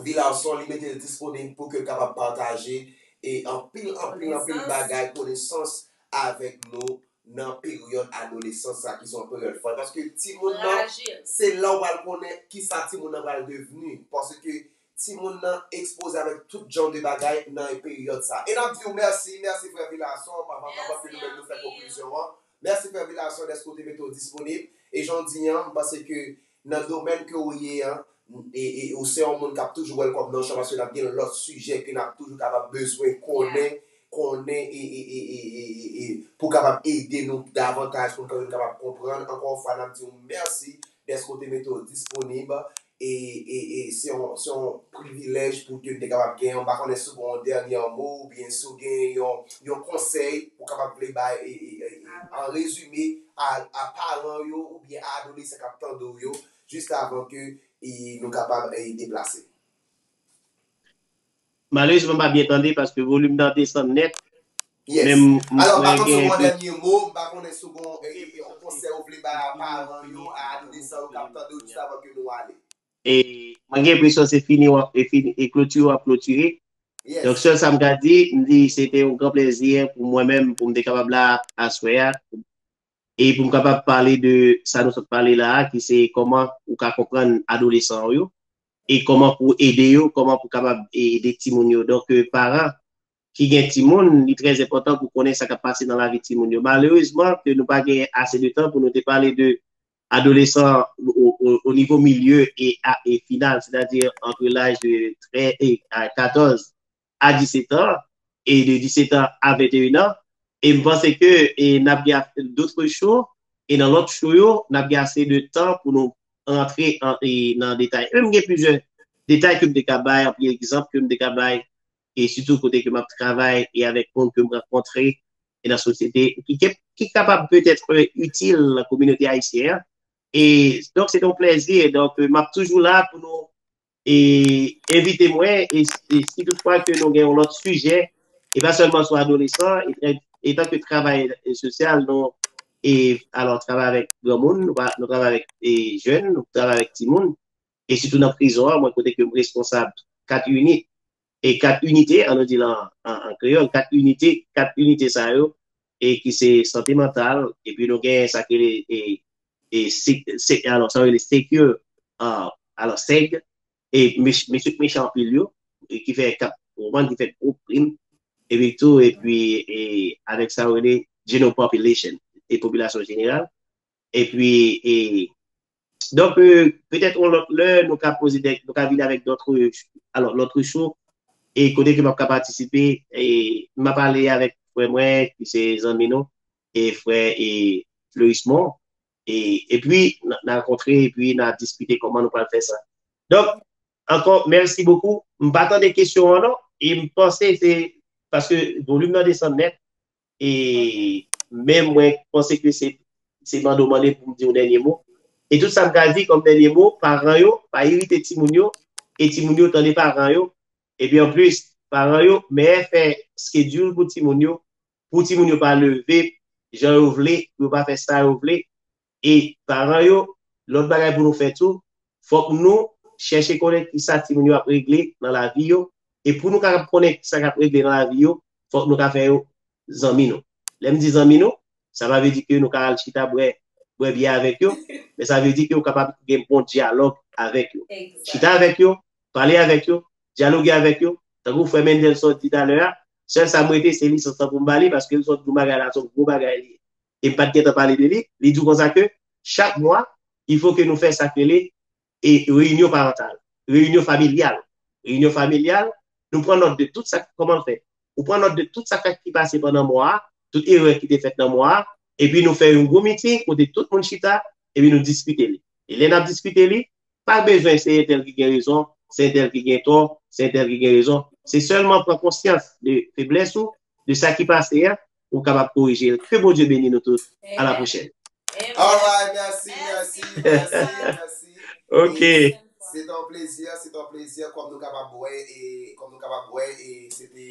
Vilarson li mete l disponib pou ke l kapab pataje e anpil anpil anpil bagay konesans avèk nou nan peryòd adolesans sa ki se yon peryòd fòy paske timoun nan se la w pral konnen kisa timoun nan pral devni paske timoun nan ekspoze avèk tout jan de bagay nan peryòd sa e n ap di w mèsi mèsi frè Vilarson avan avan ke nou menm nou fè konklizyon an mèsi frè Vilarson dèske w te mete w disponib e jan w di an m panse ke nan domèn ke w ye an e, e ou se yon moun k ap toujou wè l kòm nan chan paske n ap gen lòt sijè ke n ap toujou kapab bezwen konnen konnen e, e, e, e, e, e pou kapab ede nou davantaj pou n kapab konprann ankò yon fwa n ap di w mèsi dèske w te mete w disponib e, e, e se yon, se yon privilèj pou ke n te kapab gen yon pa konnen si w gen yon dènye mo oubyen si w gen yon, yon konsèy ou kapab vle bay e, e, e, e, an rezime a, a paran yo oubyen a adolesan k ap tande w yo jis avan ke e, nou kapab e, deplase. Malerezman m pa byen tande paske volim nan desann nèt. Yes. Alò, pa konn si w gen yon dènye mo, m pa konnen si w gen yon konsèy ou vle bay a paran yo, a adolesan yo k ap tande w jis avan ke nou ale. E mwen gen enpresyon se fini w ap e fini e klotire w ap klotire. Donk sèl sa m ka di, m di se te yon gran plèzi pou mwen menm pou m te kapab la aswè a e pou m kapab pale de sa nou sot pale la a ki se kòman ou ka konprann adolesan w yo e kòman pou ede yo, kòman pou kapab ede timoun yo. Donk paran ki gen timoun, li trè enpòtan pou konnen sa k ap pase nan lavi timoun yo. Malerezman, ke nou pa gen ase de tan pou nou te pale de adolesan o, o, o nivo milye e, a, e final, sètadi antre laj de trè, e, a katòz a disèt an, e de disèt an a venteyen an, e m panse ke e n ap gen dòt cho, e nan lòt cho yo, n ap gen ase de tan pou nou rantre an, e, nan detay. E m gen plizyè detay ke m te ka bay, anpil egzanp ke m te ka bay, e sitou kote ke m ap travay e avèk moun ke m rankontre e nan sosyete ki, ki, ki kapab petèt itil nan kominote ayisyen an. E donk, se te yon plèzi. Donk, m ap toujou la pou nou e, envite mwen. E, e si toutfwa ke nou gen yon lòt sijè, e pa sèlman sou adolesan, e, etanke travayè sosyal, nou e, alò, travay avèk granmoun, nou, nou travay avèk e, jèn, nou travay avèk timoun. E sitou nan prizon an, mwen kote ke m responsab kat unit, e kat inite, an nou di l an, an, an kreyòl, kat inite, kat inite sa yo, e ki se sante mantal, epi nou gen sa ki rele e, e, se, se, alò, sa yo rele secure, uh, alò, seg, e mesye k mechan anpil yo, e ki fè k ap, ou konprann, ki fè gwo krim, epi tou, epi e, avèk sa yo rele general population, e popilasyon jeneral, epi e, Donk, euh, petèt yon lòt lè, nou ka poze de, nou ka vin avèk dòt, alò, lòt show, e kote ke m ap ka patisipe, e m ap pale avèk frè mwen, ki se zanmi nou, e frè e Fleurismond, e, epi n a, n a rankontre, epi n a diskite kòman nou pral fè sa. Donk, ankò, mèsi bokou. M pa tande kesyon an non, e m panse se paske volim nan desann nèt, e men mwen panse ke se, se mande w mande pou m di yon dènye mo. E tout sa m ka di kòm dènye mo, paran yo, pa irite timoun yo, e timoun yo tande paran yo. Epi anplis, paran yo, mèyè fè schedule pou timoun yo, pou timoun yo pa leve jan yo vle, pou yo pa fè sa yo vle. E paran yo, lòt bagay pou nou fè tou, fòk nou chèche konnen kisa timoun yo ap regle nan lavi yo. E pou nou kapab konnen kisa k ap regle nan lavi yo, fòk nou ka fè yo zanmi nou. Lè m di zanmi nou, sa pa vle di ke nou ka al chita bwè, bwè byè avèk yo, men sa vle di ke ou kapab gen bon dyalòg avèk yo. Chita avèk yo, pale avèk yo, dyaloge avèk yo. Tankou frè Mendel sot di talè a, sèl sa m rete, se lisans lan pou m ba li, paske l sot di yon bagay la, se yon gwo bagay li ye. E m pa t gentan pale de li, li di w konsa ke chak mwa, il faut que nou fè sa k rele e reyinyon parantal, reyinyon familyal. Reyinyon familyal, nou pran nòt de tout sa, kòman l fèt. Ou pran nòt de tout sa k, ki pase pandan mwa a, tout erè ki te fèt nan mwa a, epi nou fè yon gwo miting kote tout moun chita, epi nou diskite li. E lè n ap diskite li, pa bezwen se entèl ki gen rezon, se entèl ki gen tò, se entèl ki gen rezon. Se sèlman pran konsyans de feblès ou, de sa ki pase a, ou kapab korije l. Ke Bondye beni nou tout. A la pwochèn. Alright, mèsi, mèsi, mèsi, mèsi. Ok. Se te yon plezi, se te yon plezi, kòm nou kapab wè, e kòm nou kapab wè, e se te,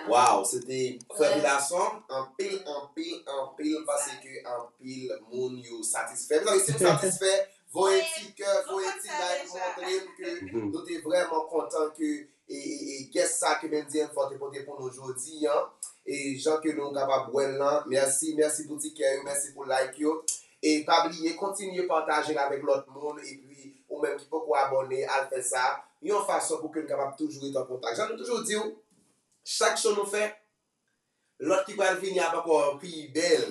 waw, se te frè Vilason, anpil, anpil, anpil, paske anpil moun yo satisfè. Mezanmi, si nou satisfè, voye ti kè, voye ti like, montre m ke nou te vrèman kontan ke e, e, e guest sa ke Mendy and Flow te pote pou nou jodi an. E jan ke nou kapab wè l lan, mèsi, mèsi pou ti kè yo, mèsi pou like yo. E pa bliye, kontinye pataje l avèk lòt moun, epi ou menm ki poko abòne, al fè sa, yon fason pou ke n kapab toujou ret an kontak. Jan nou toujou di w, chak show nou fè, lòt ki pral vini ap ankò pi bèl.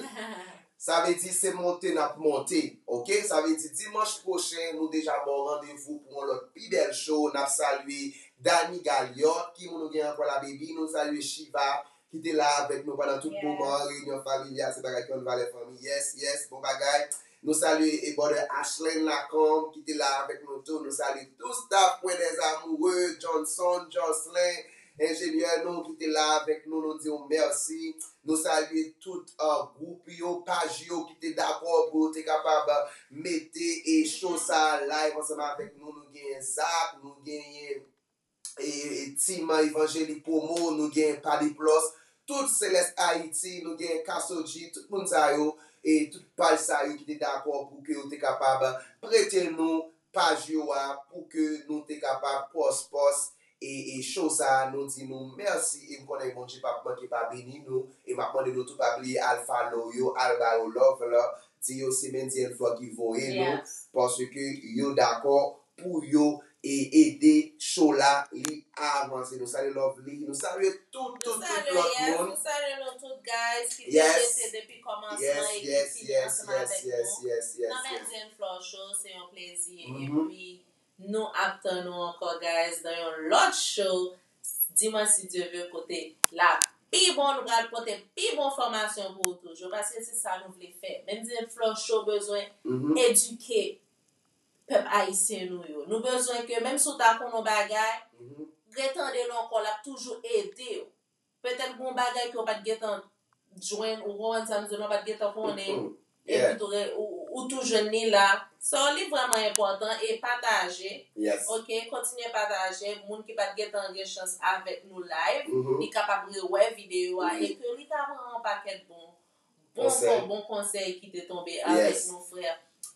Sa vle di se monte n ap monte, oke? Sa vle di dimanch pwochen, nou deja ba w randevou pou yon lòt pi bèl show. N ap salye Dany Galiot, ki moun nou gen ankò la, baby? Nou salye Shiva, ki te la avèk nou pandan tout moman an, reyinyon familyal, se bagay ki konn valè fanmi. Yes, yes, bon bagay. Nou salye e brother Ashlyn Lacombe, ki te la avèk nou tou. Nou salye tout staff, Coin des Amoureux, Johnson, Jocelyn, enjenyè nou ki te la avèk nou, nou di w mèsi. Nou salye tout gwoup yo, paj yo ki te dakò pou yo te kapab mete e show sa a live ansanm avèk nou. Nou genyen Zak, nou genyen e, e, Team Evangelik Promo, nou genyen Padi Plus, tout Celeste Haiti, nou genyen Kasoji, tout moun sa yo, e tout paj sa yo ki te dakò pou ke yo te kapab prete nou paj yo a, pou ke nou te kapab pòs pòs e, e show sa a, nou di nou mèsi, e m konnen Bondye p ap manke pa beni nou, e m ap mande nou tou pa bliye al follow yo, al ba yo love la, di yo se Mendy and Flow ki voye nou, paske yo dakò pou yo e ede show la li avanse. Nou salye Lovely, nou salye tout, tout, tout lòt moun. Nou salye nou tout, guys, ki te rete depi kòmansman e ki fini ansanm avèk nou nan Mendy and Flow Show. Se yon plezi. Epi nou ap tann nou ankò, guys, nan yon lòt show. Dimanch, si Dye vle, kote la pi bon, nou pral pote pi bon fòmasyon pou ou toujou, paske se sa nou vle fè. Mendy and Flow Show bezwen edike pèp ayisyen nou yo. Nou bezwen ke, menm si w ta konn yon bagay, retande l ankò, l ap toujou ede w. Petèt gen yon bagay ke w pa t gentan jwenn, ou konprann sa m di w, w pa t gentan konnen, epi tou, ou, ou tou jwenn li la. So, li vrèman enpòtan, e pataje. Ok, kontinye pataje. Moun ki pa t gentan gen chans avèk nou live, li kapab rewè videyo a, e ke li ka pran yon pakèt bon, bon, bon, bon konsèy ki te tonbe avèk nou, frè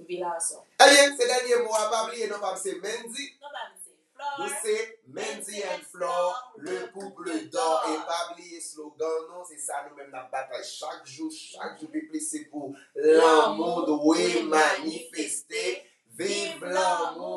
Vilason. Ebyen, se dènye mo a, pa bliye non pa m se Mendy. Non pa m se Nou se Mendy and Flow, le couple d'or. E pa bliye slogan nou, se sa nou menm n ap batay chak jou, chak jou pi plis, se pou lanmou dwe manifeste. Viv lanmou!